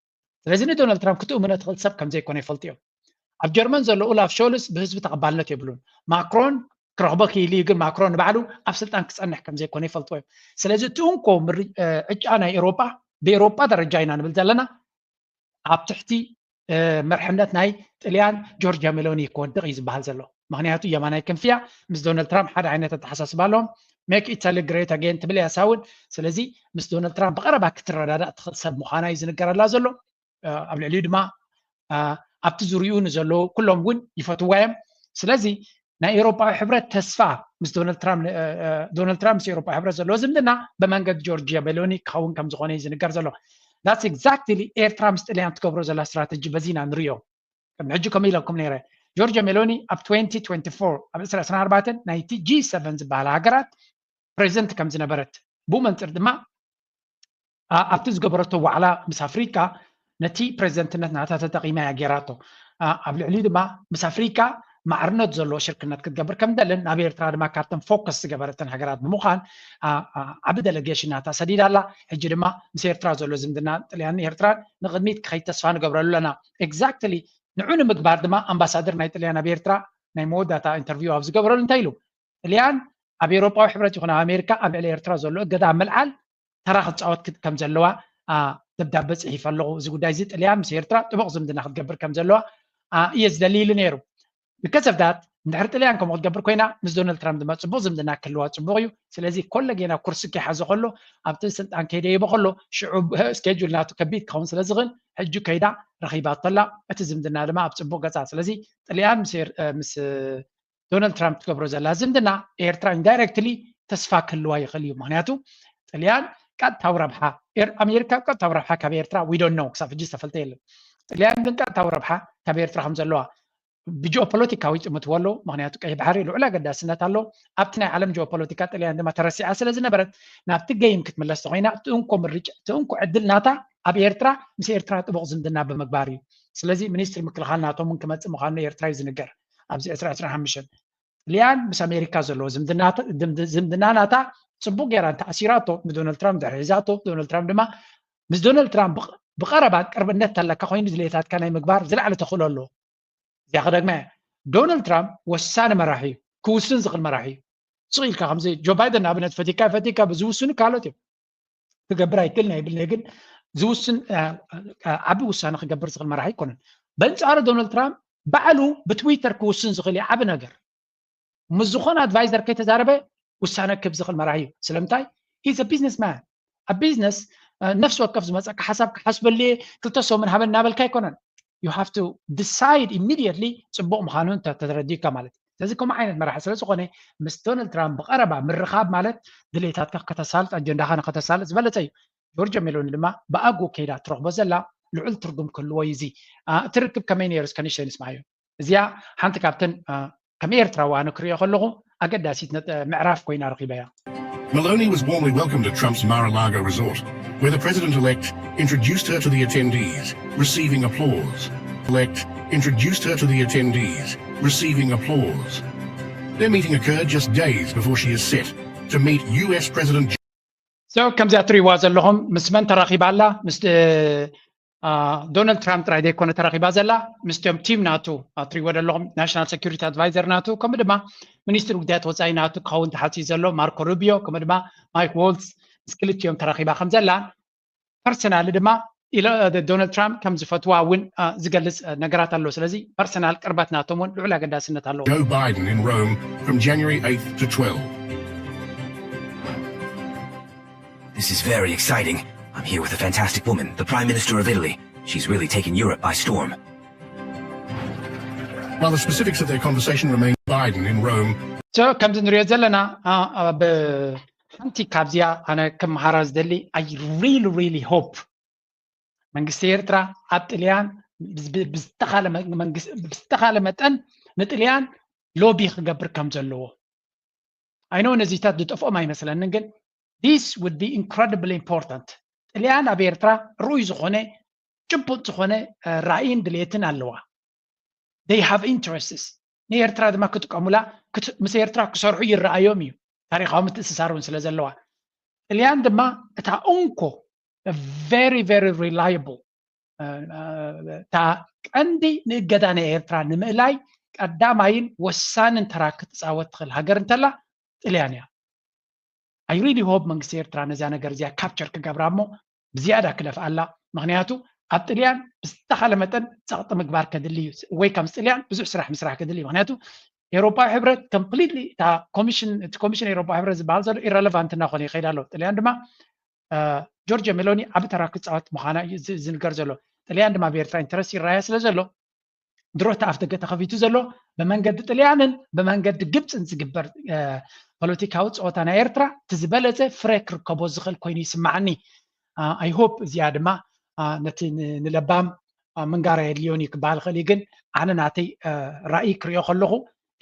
ስለዚ ንዶናልድ ትራምፕ ክትእምኖ ትኽእል ሰብ ከም ዘይኮነ ይፈልጡ እዮም። ኣብ ጀርመን ዘሎ ኡላፍ ሾልስ ብህዝቢ ተቐባልነት የብሉን። ማክሮን ክረኽቦ ክኢሉ እዩ ግን ማክሮን ንባዕሉ ኣብ ስልጣን ክፀንሕ ከም ዘይኮነ ይፈልጥዎ እዮም። ስለዚ እቲ እንኮ ዕጫ ናይ ኤሮፓ ብኤሮፓ ደረጃ ኢና ንብል ዘለና ኣብ ትሕቲ መርሕነት ናይ ጥልያን ጆርጅያ ሜሎኒ ክወድቕ እዩ ዝበሃል ዘሎ። ምክንያቱ የማናይ ክንፊያ ምስ ዶናልድ ትራምፕ ሓደ ዓይነት ኣተሓሳስባ ኣለዎም። Make Italy great again ትብል እያ ሳውን። ስለዚ ምስ ዶናልድ ትራምፕ ብቐረባ ክትረዳዳእ ትኽእል ሰብ ምዃና እዩ ዝንገረላ ዘሎ። ኣብ ልዕሊኡ ድማ ኣብቲ ዙሪኡ ንዘለዉ ኩሎም እውን ይፈትዋ እዮም። ስለዚ ናይ ኤውሮጳዊ ሕብረት ተስፋ ምስ ዶናልድ ትራምፕ ዶናልድ ትራምፕ ምስ ኤውሮጳዊ ሕብረት ዘለዎ ዝምድና ብመንገዲ ጆርጅያ ሜሎኒ ክኸውን ከም ዝኾነ እዩ ዝንገር ዘሎ። That's exactly ኤርትራ ምስ ጥልያን ትገብሮ ዘላ ስትራተጂ በዚና ንሪኦ። ቅድሚ ሕጂ ከምኡ ኢለኩም ነይረ። ጆርጅያ ሜሎኒ ኣብ twenty twenty-four ኣብ ዕስራ ዕስራን ኣርባዕተን ናይቲ ጂ ሰቨን ዝበሃላ ሃገራት ፕሬዚደንት ከም ዝነበረት ብኡ መንፅር ድማ ኣብቲ ዝገበረቶ ዋዕላ ምስ ኣፍሪቃ ነቲ ፕሬዚደንትነት ናታ ተጠቒማ እያ ገይራቶ። ኣብ ልዕሊኡ ድማ ምስ ኣፍሪቃ ማዕርነት ዘለዎ ሽርክነት ክትገብር ከም ደልን ናብ ኤርትራ ድማ ካብተን ፎከስ ዝገበረተን ሃገራት ብምዃን ዓቢ ደለጌሽን ናታ ሰዲዳ ኣላ። ሕጂ ድማ ምስ ኤርትራ ዘሎ ዝምድና ጥልያን ኤርትራን ንቕድሚት ክኸይድ ተስፋ ንገብረሉ ኣለና። ኤግዛክትሊ ንዑ ንምግባር ድማ ኣምባሳደር ናይ ጥልያን ኣብ ኤርትራ ናይ መወዳእታ ኢንተርቪው ኣብ ዝገበረሉ እንታይ ኢሉ? ጥልያን ኣብ ኤውሮጳዊ ሕብረት ይኹን ኣብ ኣሜሪካ ኣብ ልዕሊ ኤርትራ ዘሎ እገዳ ኣብ ምልዓል ተራ ክትፃወት ከም ዘለዋ ደብዳበ ፅሒፈ ኣለኹ። እዚ ጉዳይ እዚ ጥልያን ምስ ኤርትራ ጥቡቕ ዝምድና ክትገብር ከም ዘለዋ እየ ዝደሊ ኢሉ ነይሩ። ብከሰፍታት እንድሕር ጥልያን ከምኡ ክትገብር ኮይና ምስ ዶናልድ ትራምፕ ድማ ፅቡቕ ዝምድና ክህልዋ ፅቡቕ እዩ። ስለዚ ኮለጌና ኩርሲ ከይሓዘ ከሎ ኣብቲ ስልጣን ከይደየበ ከሎ ሽዑ ስኬጁል ናቱ ከቢድ ክኸውን ስለ ዝኽእል ሕጂ ከይዳ ረኺባቶ ኣላ። እቲ ዝምድና ድማ ኣብ ፅቡቕ ገፃ። ስለዚ ጥልያን ምስ ዶናልድ ትራምፕ ትገብሮ ዘላ ዝምድና ኤርትራ ኢንዳይረክትሊ ተስፋ ክህልዋ ይኽእል እዩ። ምክንያቱ ጥልያን ቀጥታዊ ረብሓ ኣሜሪካ ቀጥታዊ ረብሓ ካብ ኤርትራ ዊዶን ነው ክሳብ ሕጂ ዝተፈልጠ የለን። ጥልያን ግን ቀጥታዊ ረብሓ ካብ ኤርትራ ከም ዘለዋ ብጂኦፖለቲካዊ ይጥምትዎ ኣለዉ። ምክንያቱ ቀይሕ ባሕሪ ልዑል ኣገዳስነት ኣለዎ ኣብቲ ናይ ዓለም ጂኦፖለቲካ። ጥልያን ድማ ተረሲዓ ስለ ዝነበረት ናብቲ ገይም ክትምለስ ተኮይና እቲ እንኮ ምርጫ እቲ እንኮ ዕድል ናታ ኣብ ኤርትራ ምስ ኤርትራ ጥቡቕ ዝምድና ብምግባር እዩ። ስለዚ ሚኒስትሪ ምክልኻል ናቶም እውን ክመፅእ ምዃኑ ኤርትራ እዩ ዝንገር። ኣብዚ ዕስራ ዕስራ ሓሙሽተ ጥልያን ምስ ኣሜሪካ ዘለዎ ዝምድና ናታ ፅቡቅ ገይራ እንተኣሲራቶ ንዶናልድ ትራምፕ ድሕሪ ሒዛቶ ዶናልድ ትራምፕ ድማ ምስ ዶናልድ ትራምፕ ብቀረባ ቅርብነት ተለካ ኮይኑ ድሌታትካ ናይ ምግባር ዝለዓለ ተኽእሎ ኣለዎ። እዚኣ ክደግማ እያ። ዶናልድ ትራምፕ ወሳኒ መራሒ እዩ፣ ክውስን ዝኽእል መራሒ እዩ። ስቕ ኢልካ ከምዚ ጆ ባይደን ንኣብነት ፈቲካ ፈቲካ ዝውስኑ ካልኦት እዮም። ክገብር ኣይክእል ናይ ብልኒ ግን ዝውስን ዓቢ ውሳነ ክገብር ዝኽእል መራሒ ኣይኮነን። በንጻሩ ዶናልድ ትራምፕ ባዕሉ ብትዊተር ክውስን ዝኽእል እዩ ዓቢ ነገር። ምስ ዝኾነ ኣድቫይዘር ከይተዛረበ ውሳነ ክህብ ዝኽእል መራሒ እዩ። ስለምንታይ? He's a business man። ኣብ ቢዝነስ ነፍሲ ወከፍ ዝመፀካ ሓሳብ ክሓስበሉ እየ ክልተ ሰሙን ሃበ እናበልካ ኣይኮነን። You have to decide immediately ፅቡቕ ምዃኑ ተተረዲካ ማለት እዩ። ስለዚ ከምኡ ዓይነት መራሒ ስለ ዝኾነ ምስ ዶናልድ ትራምፕ ብቐረባ ምርኻብ ማለት ድሌታትካ ከተሳልጥ ኣጀንዳኻ ንከተሳልጥ ዝበለፀ እዩ። ጆርጆ ሜሎኒ ድማ ብኣግኡ ከይዳ ትረኽቦ ዘላ ልዑል ትርጉም ክህልዎ እዩ። እዚ እቲ ርክብ ከመይ ነይሩ እስከ ንእሽተይ ንስማዓዮ። እዚኣ ሓንቲ ካብተን ከም ኤርትራዊ ኣነ ክሪኦ ከለኹ ኣገዳሲት ምዕራፍ ኮይና ረኺበያ። Maloney was warmly welcomed at Trump's Mar-a-Lago resort, where the president-elect introduced her to the attendees, receiving applause. Elect introduced her to the attendees, receiving applause. Their meeting occurred just days before she is set to meet U S President So ከምዚኣ ትሪእዋ ዘለኹም ምስ መን ተራኺባ ኣላ? ምስ ዶናልድ ትራምፕ ጥራይ ዘይኮነ ተራኺባ ዘላ፣ ምስቶም ቲም ናቱ ትሪእዎ ዘለኹም ናሽናል ሴኩሪቲ ኣድቫይዘር ናቱ ከምኡ ድማ ሚኒስትሪ ጉዳያት ወፃኢ ናቱ ክኸውን ተሓፂ ዘሎ ማርኮ ሩቢዮ ከምኡ ድማ ማይክ ዎልዝ ምስ ክልቲኦም ተራኺባ ከም ዘላ ፐርሰናሊ ድማ ዶናልድ ትራምፕ ከም ዝፈትዋ እውን ዝገልፅ ነገራት ኣሎ። ስለዚ ፐርሰናል ቅርበት ናቶም እውን ልዑል ኣገዳስነት ኣለዎ። Joe Biden in Rome from January eighth to twelve. This is very exciting. I'm here with a fantastic woman, the Prime Minister of Italy. She's really taken Europe by storm. While the specifics of their conversation remain, Biden in Rome. So ከምዚ ንሪኦ ዘለና ኣብ ሓንቲ ካብዚኣ ኣነ ክመሃራ ዝደሊ I really really hope መንግስቲ ኤርትራ ኣብ ጥልያን ብዝተኻለ መጠን ንጥልያን ሎቢ ክገብር ከም ዘለዎ I know ነዚታት ዝጠፍኦም ኣይመስለንን ግን this would be incredibly important። ጥልያን ኣብ ኤርትራ ርኡይ ዝኾነ ጭቡጥ ዝኾነ ራእይን ድሌትን ኣለዋ። They have interests ንኤርትራ ድማ ክጥቀሙላ ምስ ኤርትራ ክሰርሑ ይረኣዮም እዩ። ታሪኻዊ ምትእስሳር እውን ስለ ዘለዋ ጥልያን ድማ እታ እንኮ very very reliable እታ ቀንዲ ንእገዳ ናይ ኤርትራ ንምእላይ ቀዳማይን ወሳንን ተራ ክትፃወት ትኽእል ሃገር እንተላ ጥልያን እያ። I really hope መንግስቲ ኤርትራ ነዚኣ ነገር እዚኣ ካፕቸር ክገብራ እሞ ብዝያዳ ክደፍኣላ። ምክንያቱ ኣብ ጥልያን ብዝተኻለ መጠን ፀቕጢ ምግባር ከድሊ እዩ ወይ ከም ጥልያን ብዙሕ ስራሕ ምስራሕ ከድሊ እዩ። ምክንያቱ ኤውሮፓዊ ሕብረት ኮምፕሊትሊ እታ ኮሚሽን እቲ ኮሚሽን ኤውሮፓዊ ሕብረት ዝበሃል ዘሎ ኢረለቫንት እናኾነ ይኸይድ ኣሎ። ጥልያን ድማ ጆርጆ ሜሎኒ ዓቢ ተራ ክፃወት ምዃና እዩ ዝንገር ዘሎ። ጥልያን ድማ ኣብ ኤርትራ ኢንተረስት ይረኣያ ስለ ዘሎ ድሮ እቲ ኣፍ ደገ ተኸፊቱ ዘሎ ብመንገዲ ጥልያንን ብመንገዲ ግብፅን ዝግበር ፖለቲካዊ ፀወታ ናይ ኤርትራ እቲ ዝበለፀ ፍረ ክርከቦ ዝኽእል ኮይኑ ይስማዓኒ። I hope እዚኣ ድማ ነቲ ንለባም ምንጋር ኣየድልዮን እዩ ክበሃል ይኽእል እዩ። ግን ኣነ ናተይ ራእይ ክሪኦ ከለኹ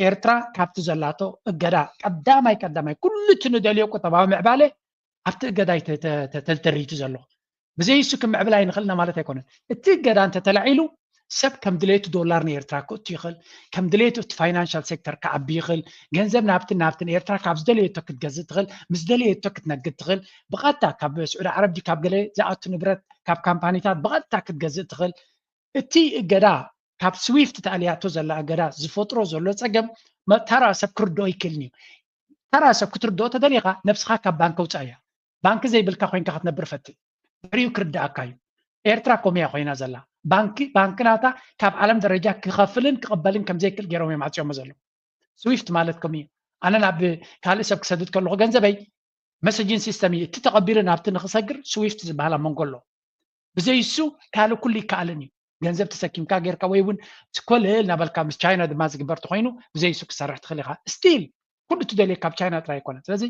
ኤርትራ ካብቲ ዘላቶ እገዳ ቀዳማይ ቀዳማይ ኩሉ እቲ ንደልዮ ቁጠባዊ ምዕባለ ኣብቲ እገዳ ተተሪቱ ዘሎ ብዘይ እሱ ክምዕብል ኣይንኽእልና ማለት ኣይኮነን። እቲ እገዳ እንተተላዒሉ ሰብ ከም ድሌቱ ዶላር ንኤርትራ ክእቱ ይኽእል፣ ከም ድሌቱ እቲ ፋይናንሻል ሴክተር ክዓቢ ይኽእል። ገንዘብ ናብትን ናብትን ኤርትራ ካብ ዝደለየቶ ክትገዝእ ትኽእል፣ ምስ ደለየቶ ክትነግድ ትኽእል። ብቐጥታ ካብ ስዑዲ ዓረብ ድዩ ካብ ገለ ዝኣቱ ንብረት ካብ ካምፓኒታት ብቐጥታ ክትገዝእ ትኽእል። እቲ እገዳ ካብ ስዊፍት ተኣልያቶ ዘላ እገዳ ዝፈጥሮ ዘሎ ጸገም መ- ተራ ሰብ ክርድኦ ኣይክእልን እዩ። ተራ ሰብ ክትርድኦ ተደሊኻ ነብስኻ ካብ ባንክ ኣውጻእ እያ። ባንክ ዘይብልካ ኮይንካ ክትነብር ፈትን። ድሕሪኡ ክርድኣካ እዩ። ኤርትራ ከምኡ እያ ኮይና ዘላ። ባንክ ባንክ ናታ ካብ ዓለም ደረጃ ክኸፍልን ክቕበልን ከም ዘይክእል ገይሮም እዮም ዓጽዮሞ ዘለዉ። ስዊፍት ማለት ከምኡ እዩ። ኣነ ናብ ካልእ ሰብ ክሰድድ ከለኹ ገንዘበይ መሰጅን ሲስተም እዩ። እቲ ተቐቢሉ ናብቲ ንኽሰግር ስዊፍት ዝበሃል ኣብ መንጎ ኣሎ። ብዘይ እሱ ካልእ ኩሉ ይከኣልን እዩ። ገንዘብ ተሰኪምካ ጌርካ ወይ እውን ኮለል እናበልካ ምስ ቻይና ድማ ዝግበር ተኾይኑ ብዘይ እሱ ክሰርሕ ትኽእል ኢኻ። ስቲል ኩሉ ትደልዮ ካብ ቻይና ጥራይ ኣይኮነን። ስለዚ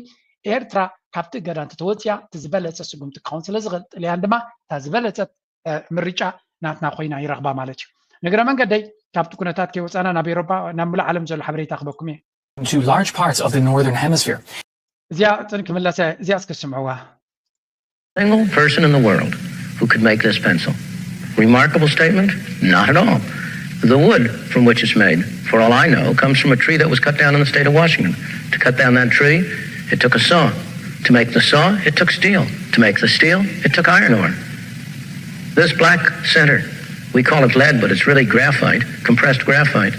ኤርትራ ካብቲ እገዳ እንተተወፅያ እቲ ዝበለፀ ስጉምቲ ክኸውን ስለ ዝኽእል ጥልያን ድማ እታ ዝበለፀት እ፣ ምርጫ ናትና ኮይና ይረኽባ ማለት እዩ። ንግረ መንገደይ ካብቲ ኩነታት ከይወፃና ናብ ኤሮፓ ናብ ሙሉእ ዓለም ዘሎ ሓበሬታ ክበኩም እየ። to large parts of the northern hemisphere. እዚኣ ፅን ክምለሰ እዚኣ እስከ ስምዕዋ። Single person in the world who could make this pencil. Remarkable statement? Not at all. The wood from which it's made, for all I know, comes from a tree that was cut down in the state of Washington. To cut down that tree, it took a saw. To make the saw, it took steel. To make the steel, it took iron ore. This black center, we call it lead, but it's really graphite, compressed graphite.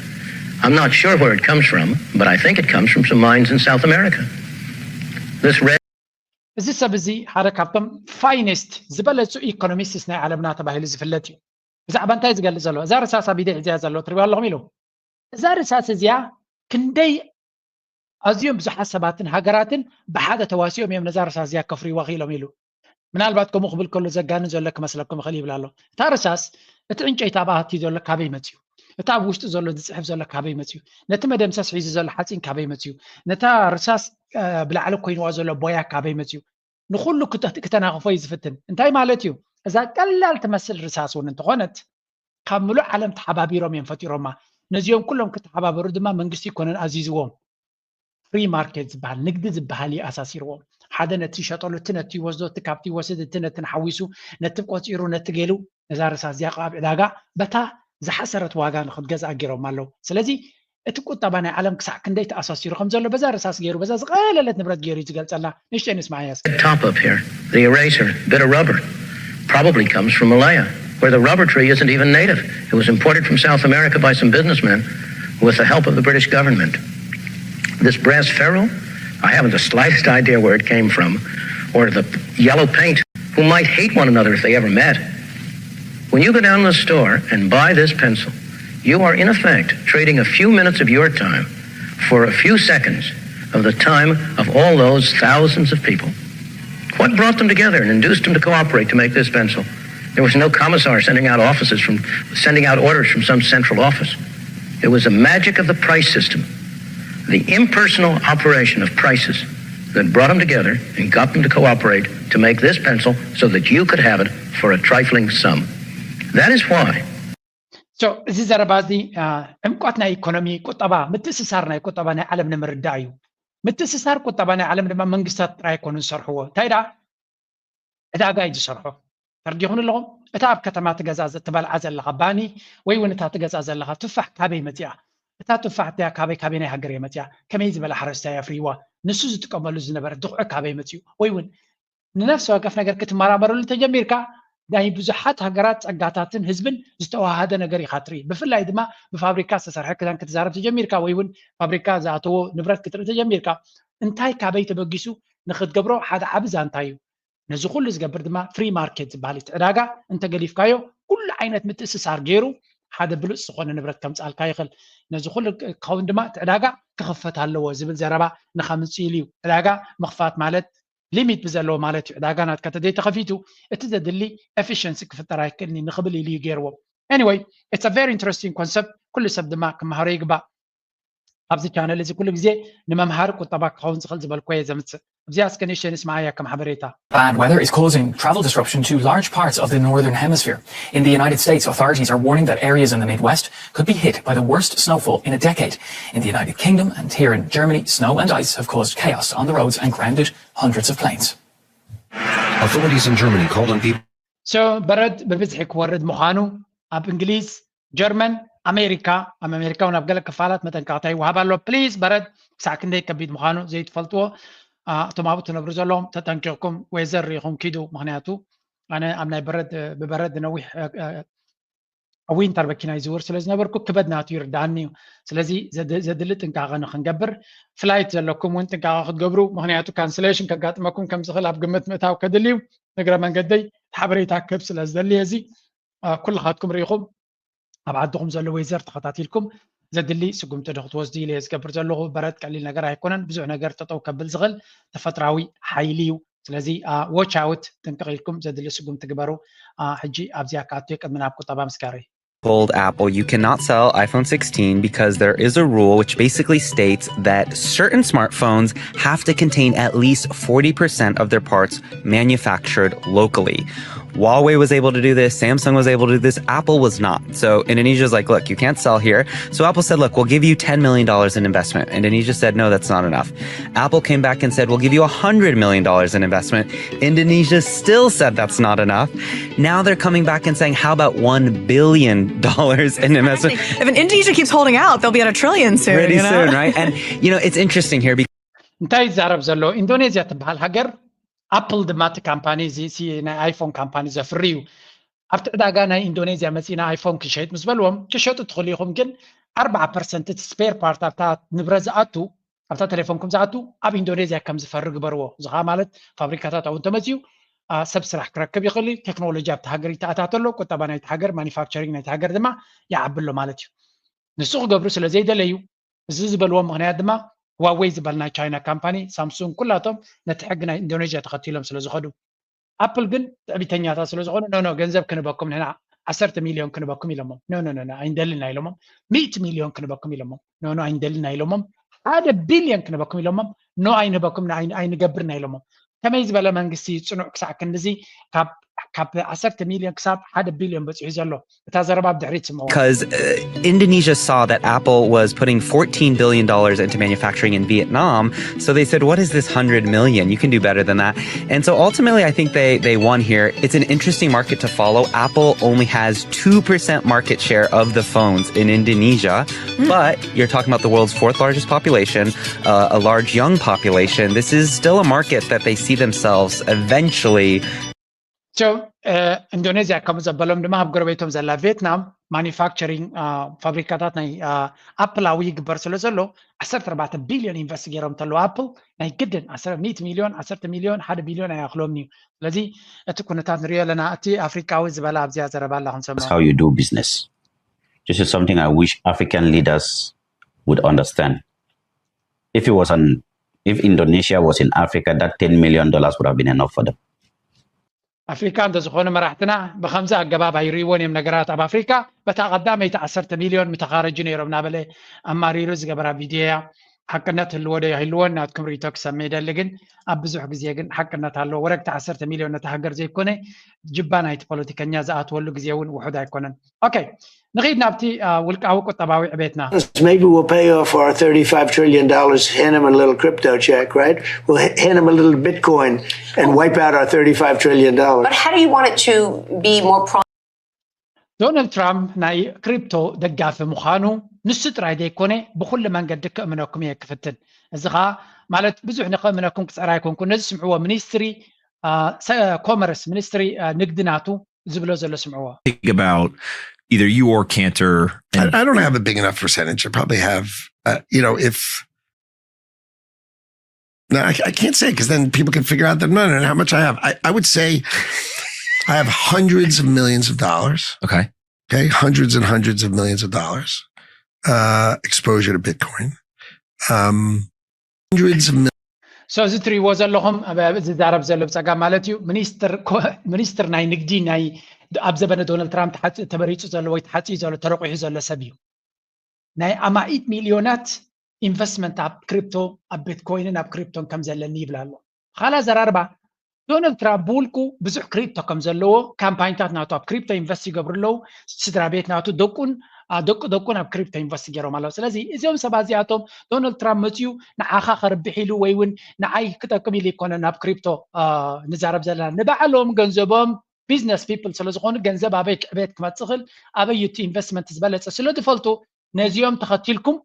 I'm not sure where it comes from, but I think it comes from some mines in South America. This red እዚ ሰብ እዚ ሓደ ካብቶም ፋይነስት ዝበለፁ ኢኮኖሚስትስ ናይ ዓለምና ተባሂሉ ዝፍለጥ እዩ። ብዛዕባ እንታይ ዝገልፅ ዘሎ? እዛ ርሳስ ኣብ ኢደይ ሒዘያ ዘሎ ትሪእዋ ኣለኹም ኢሉ። እዛ ርሳስ እዚኣ ክንደይ ኣዝዮም ብዙሓት ሰባትን ሃገራትን ብሓደ ተዋሲኦም እዮም ነዛ ርሳስ እዚኣ ከፍርይዋ ክኢሎም ኢሉ። ምናልባት ከምኡ ክብል ከሎ ዘጋንን ዘሎ ክመስለኩም ይኽእል ይብል ኣሎ። እታ ርሳስ እቲ ዕንጨይቲ ኣብኣ ኣትዩ ዘሎ ካበይ መፅዩ? እቲ ኣብ ውሽጢ ዘሎ ዝፅሕፍ ዘሎ ካበይ መፅዩ? ነቲ መደምሰስ ሒዙ ዘሎ ሓፂን ካበይ መፅዩ? ነታ ርሳስ ብላዕሊ ኮይንዋ ዘሎ ቦያ ካበይ መፅዩ? ንኹሉ ክተናኽፎ እዩ ዝፍትን። እንታይ ማለት እዩ? እዛ ቀላል ትመስል ርሳስ እውን እንተኾነት ካብ ምሉእ ዓለም ተሓባቢሮም እዮም ፈጢሮማ። ነዚኦም ኩሎም ክተሓባበሩ ድማ መንግስቲ ይኮነን ኣዚዝዎም። ፍሪ ማርኬት ዝበሃል ንግዲ ዝበሃል እዩ ኣሳሲርዎም። ሓደ ነቲ ይሸጠሉ፣ እቲ ነቲ ይወስዶ፣ እቲ ካብቲ ይወስድ፣ እቲ ነቲ ንሓዊሱ፣ ነቲ ቆፂሩ፣ ነቲ ገይሩ ነዛ ርሳስ እዚኣ ኣብ ዕዳጋ በታ ዝሓሰረት ዋጋ ንክትገዝኣ ገይሮም ኣለዉ። ስለዚ እቲ ቁጠባ ናይ ዓለም ክሳዕ ክንደይ ተኣሳሲሩ ከም ዘሎ በዛ ርሳስ ገይሩ በዛ ዝቐለለት ንብረት ገይሩ እዩ ዝገልፀልና። ንእሽተይ ንስማዓያ እስኪ። Top up here, the eraser, bit of rubber, probably comes from Malaya, where the rubber tree isn't even native. It was imported from South America by some businessmen with the help of the British government. This brass ferrule, I haven't the slightest idea where it came from, or the yellow paint. Who might hate one another if they ever met. When you go down to the store and buy this pencil, you are in effect trading a few minutes of your time for a few seconds of the time of all those thousands of people. What brought them together and induced them to cooperate to make this pencil? There was no commissar sending out offices from sending out orders from some central office. It was the magic of the price system, the impersonal operation of prices that brought them together and got them to cooperate to make this pencil so that you could have it for a trifling sum. That is why So እዚ ዘረባ እዚ ዕምቆት ናይ ኢኮኖሚ ቁጠባ፣ ምትእስሳር ናይ ቁጠባ ናይ ዓለም ንምርዳእ እዩ። ምትእስሳር ቁጠባ ናይ ዓለም ድማ መንግስታት ጥራይ ኣይኮኑን ዝሰርሕዎ። እንታይ ደኣ ዕዳጋ እዩ ዝሰርሖ። ተርዲኹም ኣለኹም? እታ ኣብ ከተማ ትገዛ ትበልዓ ዘለኻ ባኒ ወይ እውን እታ ትገዛ ዘለኻ ቱፋሕ ካበይ መፂኣ? እታ ቱፋሕ እቲኣ ካበይ ካበይ ናይ ሃገር እየ መፂኣ? ከመይ ዝበለ ሓረስታይ ኣፍርይዋ? ንሱ ዝጥቀመሉ ዝነበረ ድኹዒ ካበይ መፂኡ? ወይ እውን ንነፍሲ ወከፍ ነገር ክትመራመረሉ ተጀሚርካ ናይ ብዙሓት ሃገራት ጸጋታትን ህዝብን ዝተዋሃደ ነገር ኢኻ ትርኢ። ብፍላይ ድማ ብፋብሪካ ዝተሰርሐ ክዳን ክትዛረብ ተጀሚርካ ወይ እውን ፋብሪካ ዝኣተዎ ንብረት ክትርኢ ተጀሚርካ እንታይ ካበይ ተበጊሱ ንክትገብሮ ሓደ ዓቢ ዛንታ እዩ። ነዚ ኩሉ ዝገብር ድማ ፍሪ ማርኬት ዝበሃል እቲ ዕዳጋ እንተገዲፍካዮ ኩሉ ዓይነት ምትእስሳር ገይሩ ሓደ ብሉፅ ዝኾነ ንብረት ከምፅኣልካ ይኽእል። ነዚ ኩሉ ክኸውን ድማ እቲ ዕዳጋ ክኽፈት ኣለዎ ዝብል ዘረባ ንኸምፅእ ኢሉ እዩ። ዕዳጋ ምኽፋት ማለት ሊሚት ብዘለዎ ማለት እዩ። ዕዳጋ ናትካ ተዘይተኸፊቱ እቲ ዘድሊ ኤፊሽንሲ ክፍጠር ኣይክእልን እዩ ንኽብል ኢሉ እዩ ገይርዎ። Anyway, it's a very interesting concept። ኩሉ ሰብ ድማ ክመሃሮ ይግባእ። ኣብዚ ቻነል እዚ ኩሉ ግዜ ንመምሃሪ ቁጠባ ክኸውን ዝኽእል ዝበልኩ እየ ዘምፅእ። እዚኣ እስከ ንእሽተይ ንስምዓያ ከም ሓበሬታ። Bad weather is causing travel disruption to large parts of the northern hemisphere. In the United States, authorities are warning that areas in the Midwest could be hit by the worst snowfall in a decade. In the United Kingdom and here in Germany, snow and ice have caused chaos on the roads and grounded hundreds of planes. Authorities in Germany called on people So በረድ ብብዝሒ ክወርድ ምዃኑ ኣብ እንግሊዝ ጀርመን፣ ኣሜሪካ፣ ኣብ ኣሜሪካ እውን ኣብ ገለ ክፋላት መጠንቀቕታ ይወሃብ ኣሎ። ፕሊዝ በረድ ክሳዕ ክንደይ ከቢድ ምዃኑ ዘይትፈልጥዎ፣ አ፣ እቶም ኣብኡ ትነብሩ ዘለዎም ተጠንቂቕኩም ዌዘር ርኢኹም ኪዱ። ምኽንያቱ ኣነ ኣብ ናይ በረድ፣ ብበረድ ነዊሕ፣ እ፣ እ፣ ኣብ ዊንተር መኪና ይዝውር ስለ ዝነበርኩ ክበድ ናቱ ይርዳኣኒ እዩ። ስለዚ ዘድ-፣ ዘድሊ ጥንቃቐ ንክንገብር ፍላይት ዘለኩም እውን ጥንቃቐ ክትገብሩ፣ ምኽንያቱ ካንስሌሽን ከጋጥመኩም ከም ዝኽእል ኣብ ግምት ምእታው ከድሊ እዩ። ንግረ መንገደይ ሓበሬታ ክህብ ስለ ዝደሊ እዚ፣ አ፣ ኩልኻትኩም ርኢኹም ኣብ ዓድኹም ዘሎ ዌዘር ተኸታቲልኩም ዘድሊ ስጉምቲ ዶ ክትወስዱ ኢለ እየ ዝገብር ዘለኹ። በረድ ቀሊል ነገር ኣይኮነን። ብዙሕ ነገር ጠጠው ከብል ዝኽእል ተፈጥራዊ ሓይሊ እዩ። ስለዚ ዎች ኣውት፣ ጥንቅቕ ኢልኩም ዘድሊ ስጉምቲ ግበሩ። አ፣ ሕጂ ኣብዚኣ ክኣቱ እየ ቅድሚ ናብ ቁጠባ ምስጋረይ። Told Apple you cannot sell iPhone sixteen because there is a rule which basically states that certain smartphones have to contain at least forty percent of their parts manufactured locally. Huawei was able to do this, Samsung was able to do this, Apple was not. So Indonesia's like, "Look, you can't sell here." So Apple said, "Look, we'll give you ten million dollars in investment." Indonesia said, "No, that's not enough." Apple came back and said, "We'll give you a hundred million dollars in investment." Indonesia still said that's not enough. Now they're coming back and saying, "How about one billion dollars in investment?" If Indonesia keeps holding out, they'll be at a trillion soon. Pretty you know? soon, right? And you know, it's interesting here because እንታይ ይዛረብ ዘሎ? ኢንዶኔዝያ ትበሃል ሃገር፣ ኣፕል ድማ እቲ ካምፓኒ እዚ፣ ሲ-፣ ናይ ኣይፎን ካምፓኒ ዘፍሪ እዩ። ኣብቲ ዕዳጋ ናይ ኢንዶኔዝያ መፂና ኣይፎን ክሸይጥ ምስ በልዎም፣ ክሸጡ ትኽእሉ ኢኹም፣ ግን ኣርባዓ ፐርሰንት እቲ ስፔር ፓርት ኣብታ ንብረት ዝኣቱ፣ ኣብታ ቴሌፎንኩም ዝኣቱ ኣብ ኢንዶኔዝያ ከም ዝፈሪ ግበርዎ። እዚ ከዓ ማለት ፋብሪካታት ኣብኡ እንተመፅኡ፣ አ፣ ሰብ ስራሕ ክረክብ ይኽእል እዩ። ቴክኖሎጂ ኣብቲ ሃገር ይተኣታተሎ፣ ቁጠባ ናይቲ ሃገር፣ ማኒፋክቸሪንግ ናይቲ ሃገር ድማ ይዓብሎ ማለት እዩ። ንሱ ክገብሩ ስለ ዘይደለዩ፣ እዚ ዝበልዎ ምኽንያት ድማ ዋወይ ዝበል ናይ ቻይና ካምፓኒ፣ ሳምሱንግ፣ ኩላቶም ነቲ ሕጊ ናይ ኢንዶኔዥያ ተኸቲሎም ስለ ዝኸዱ። ኣፕል ግን ትዕቢተኛታት ስለ ዝኾኑ፣ ኖ ኖ፣ ገንዘብ ክንበኩም ንሕና፣ ዓሰርተ ሚልዮን ክንበኩም ኢሎሞም። ኖ ኖ ኖ ኖ፣ ኣይንደልና ኢሎሞም። ሚእቲ ሚልዮን ክንበኩም ኢሎሞም። ኖ ኖ፣ ኣይንደልና ኢሎሞም። ሓደ ቢልዮን ክንበኩም ኢሎሞም። ኖ፣ ኣይንህበኩም፣ ኣይ-፣ ኣይንገብርና ኢሎሞም። ከመይ ዝበለ መንግስቲ እዩ ጽኑዕ ክሳዕ ክንድዚ ካብ፣ ካብ ዓሰርተ ሚልዮን ክሳብ ሓደ ቢልዮን በጺሑ ዘሎ? እታ ዘረባ ብድሕሪት ስምዕዋ። Because uh, Indonesia saw that Apple was putting fourteen billion dollars into manufacturing in Vietnam. So they said, "What is this hundred million? You can do better than that." And so ultimately, I think they, they won here. It's an interesting market to follow. Apple only has two percent market share of the phones in Indonesia, but you're talking about the world's fourth largest population, uh, a large young population. This is still a market that they see themselves eventually So ኢንዶኔዝያ ከም ዘበሎም ድማ ኣብ ጎረቤቶም ዘላ ቪየትናም ማኒፋክቸሪንግ ፋብሪካታት ናይ ኣፕል ኣብኡ ይግበር ስለ ዘሎ ዓሰርተ ኣርባዕተ ቢልዮን ኢንቨስት ገይሮም እንተለዉ ኣፕል ናይ ግድን ሚእቲ ሚልዮን ዓሰርተ ሚልዮን ሓደ ቢልዮን ኣይኣኽሎምን እዩ። ስለዚ እቲ ኩነታት ንሪኦ ኣለና። እቲ ኣፍሪካዊ ዝበላ ኣብዚኣ ዘረባ ኣላ ክንሰምዖ። That's how you do business. This is something I wish African leaders would understand. If it was an if Indonesia was in Africa, that ten million dollars would have been enough for them. ኣፍሪካ እንተዝኾኑ መራሕትና ብከምዚ ኣገባብ ኣይርእይዎን እዮም ነገራት። ኣብ ኣፍሪካ በታ ቀዳመይቲ ዓሰርተ ሚልዮን ምተኻረጁ ነይሮም እናበለ ኣማሪሩ ዝገበራ ቪድዮ እያ። ሓቅነት ህልዎ ዶ ኣይህልዎን ናትኩም ርእይቶ ክሰምዕ ይደሊ፣ ግን ኣብ ብዙሕ ግዜ ግን ሓቅነት ኣለዎ። ወረግቲ ዓሰርተ ሚልዮን ነቲ ሃገር ዘይኮነ ጅባ ናይቲ ፖለቲከኛ ዝኣትወሉ ግዜ እውን ውሑድ ኣይኮነን። ኦኬ፣ ንኸይድ ናብቲ ውልቃዊ ቁጠባዊ ዕቤትና። Maybe we'll pay off our thirty-five trillion dollars, hand him a little crypto check, right? We'll hand him a little Bitcoin and wipe out our thirty-five trillion dollars. But how do you want it to be more pro- ዶናልድ ትራምፕ ናይ ክሪፕቶ ደጋፊ ምዃኑ ንሱ ጥራይ ዘይኮነ ብኩሉ መንገዲ ክእምነኩም እየ ክፍትን። እዚ ኸዓ ማለት ብዙሕ ንክእምነኩም ክፅዕር ኣይኮንኩ። ነዚ ስምዕዎ፣ ሚኒስትሪ ኮመርስ፣ ሚኒስትሪ ንግዲ ናቱ ዝብሎ ዘሎ ስምዕዎ። Think about either you or Cantor. I, I don't have a big enough percentage. I probably have, uh, you know, if no, I, I can't say because then people can figure out that no, no, no, how much I have. I, I would say I have hundreds of millions of dollars. Okay. Okay, hundreds and hundreds of millions of dollars uh, exposure to Bitcoin. Um, hundreds of millions. So እዚ ትሪእዎ ዘለኹም ዝዛረብ ዘሎ ብፀጋም ማለት እዩ ሚኒስትር ናይ ንግዲ ናይ ኣብ ዘበነ ዶናልድ ትራምፕ ተመሪፁ ዘሎ ወይ ተሓፂዩ ዘሎ ተረቂሑ ዘሎ ሰብ እዩ። ናይ ኣማኢት ሚልዮናት ኢንቨስትመንት ኣብ ክሪፕቶ ኣብ ቢትኮይንን ኣብ ክሪፕቶን ከም ዘለኒ ይብል ኣሎ። ካልእ ኣዘራርባ ዶናልድ ትራምፕ ብውልቁ ብዙሕ ክሪፕቶ ከም ዘለዎ ካምፓኒታት ናቱ ኣብ ክሪፕቶ ኢንቨስት ይገብሩ ኣለዉ። ስድራ ቤት ናቱ ደቁን ደቁ ደቁን ኣብ ክሪፕቶ ኢንቨስት ገይሮም ኣለዉ። ስለዚ እዚኦም ሰባት እዚኣቶም ዶናልድ ትራምፕ መፅዩ ንዓኻ ከርብሕ ኢሉ ወይ እውን ንዓይ ክጠቅም ኢሉ ይኮነ ናብ ክሪፕቶ ንዛረብ ዘለና ንባዕሎም ገንዘቦም business people ስለ ዝኾኑ ገንዘብ ኣበይ ክዕቤት ክመፅእ ይኽእል ኣበይ እቲ investment ዝበለፀ ስለ ዝፈልጡ ነዚኦም ተኸቲልኩም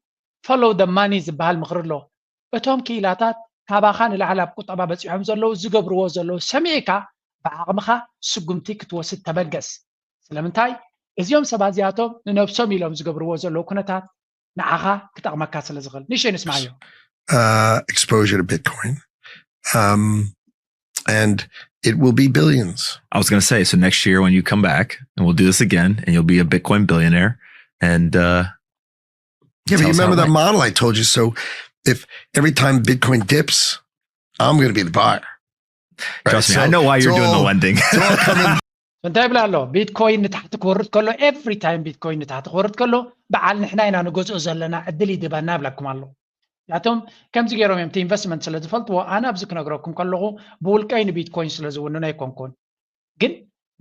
follow the money ዝበሃል ምኽሪ ኣሎ። እቶም ክኢላታት ካባኻ ንላዕሊ ኣብ ቁጠባ በፂሖም ዘለዉ ዝገብርዎ ዘለዉ ሰሚዕካ ብዓቕምኻ ስጉምቲ ክትወስድ ተበገስ። ስለምንታይ እዚኦም ሰባት እዚኣቶም ንነብሶም ኢሎም ዝገብርዎ ዘለዉ ኩነታት ንዓኻ ክጠቕመካ ስለ ዝኽእል ንእሽተይ ንስማዓዮ። Uh, exposure to Bitcoin. Um, and it will be billions. I was going to say, so next year when you come back, and we'll do this again, and you'll be a Bitcoin billionaire. And uh, Yeah, but tell you us how remember it that went. model I told you. So if every time Bitcoin dips, I'm going to be the buyer. Right? Trust me, So I know why it's you're doing the all- lending. It's all coming. እንታይ ይብላ ኣሎ? ቢትኮይን ንታሕቲ ክወርድ ከሎ every time ቢትኮይን ንታሕቲ ክወርድ ከሎ በዓል ንሕና ኢና ንገዝኦ ዘለና ዕድል ይድበና ይብለኩም ኣሎ። ያቶም ከምዚ ገይሮም እዮም እቲ investment ስለ ዝፈልጥዎ ኣነ ኣብዚ ክነግረኩም ከለኹ ብውልቀይ ንቢትኮይን ስለ ዝውንኖ ኣይኮንኩን። ግን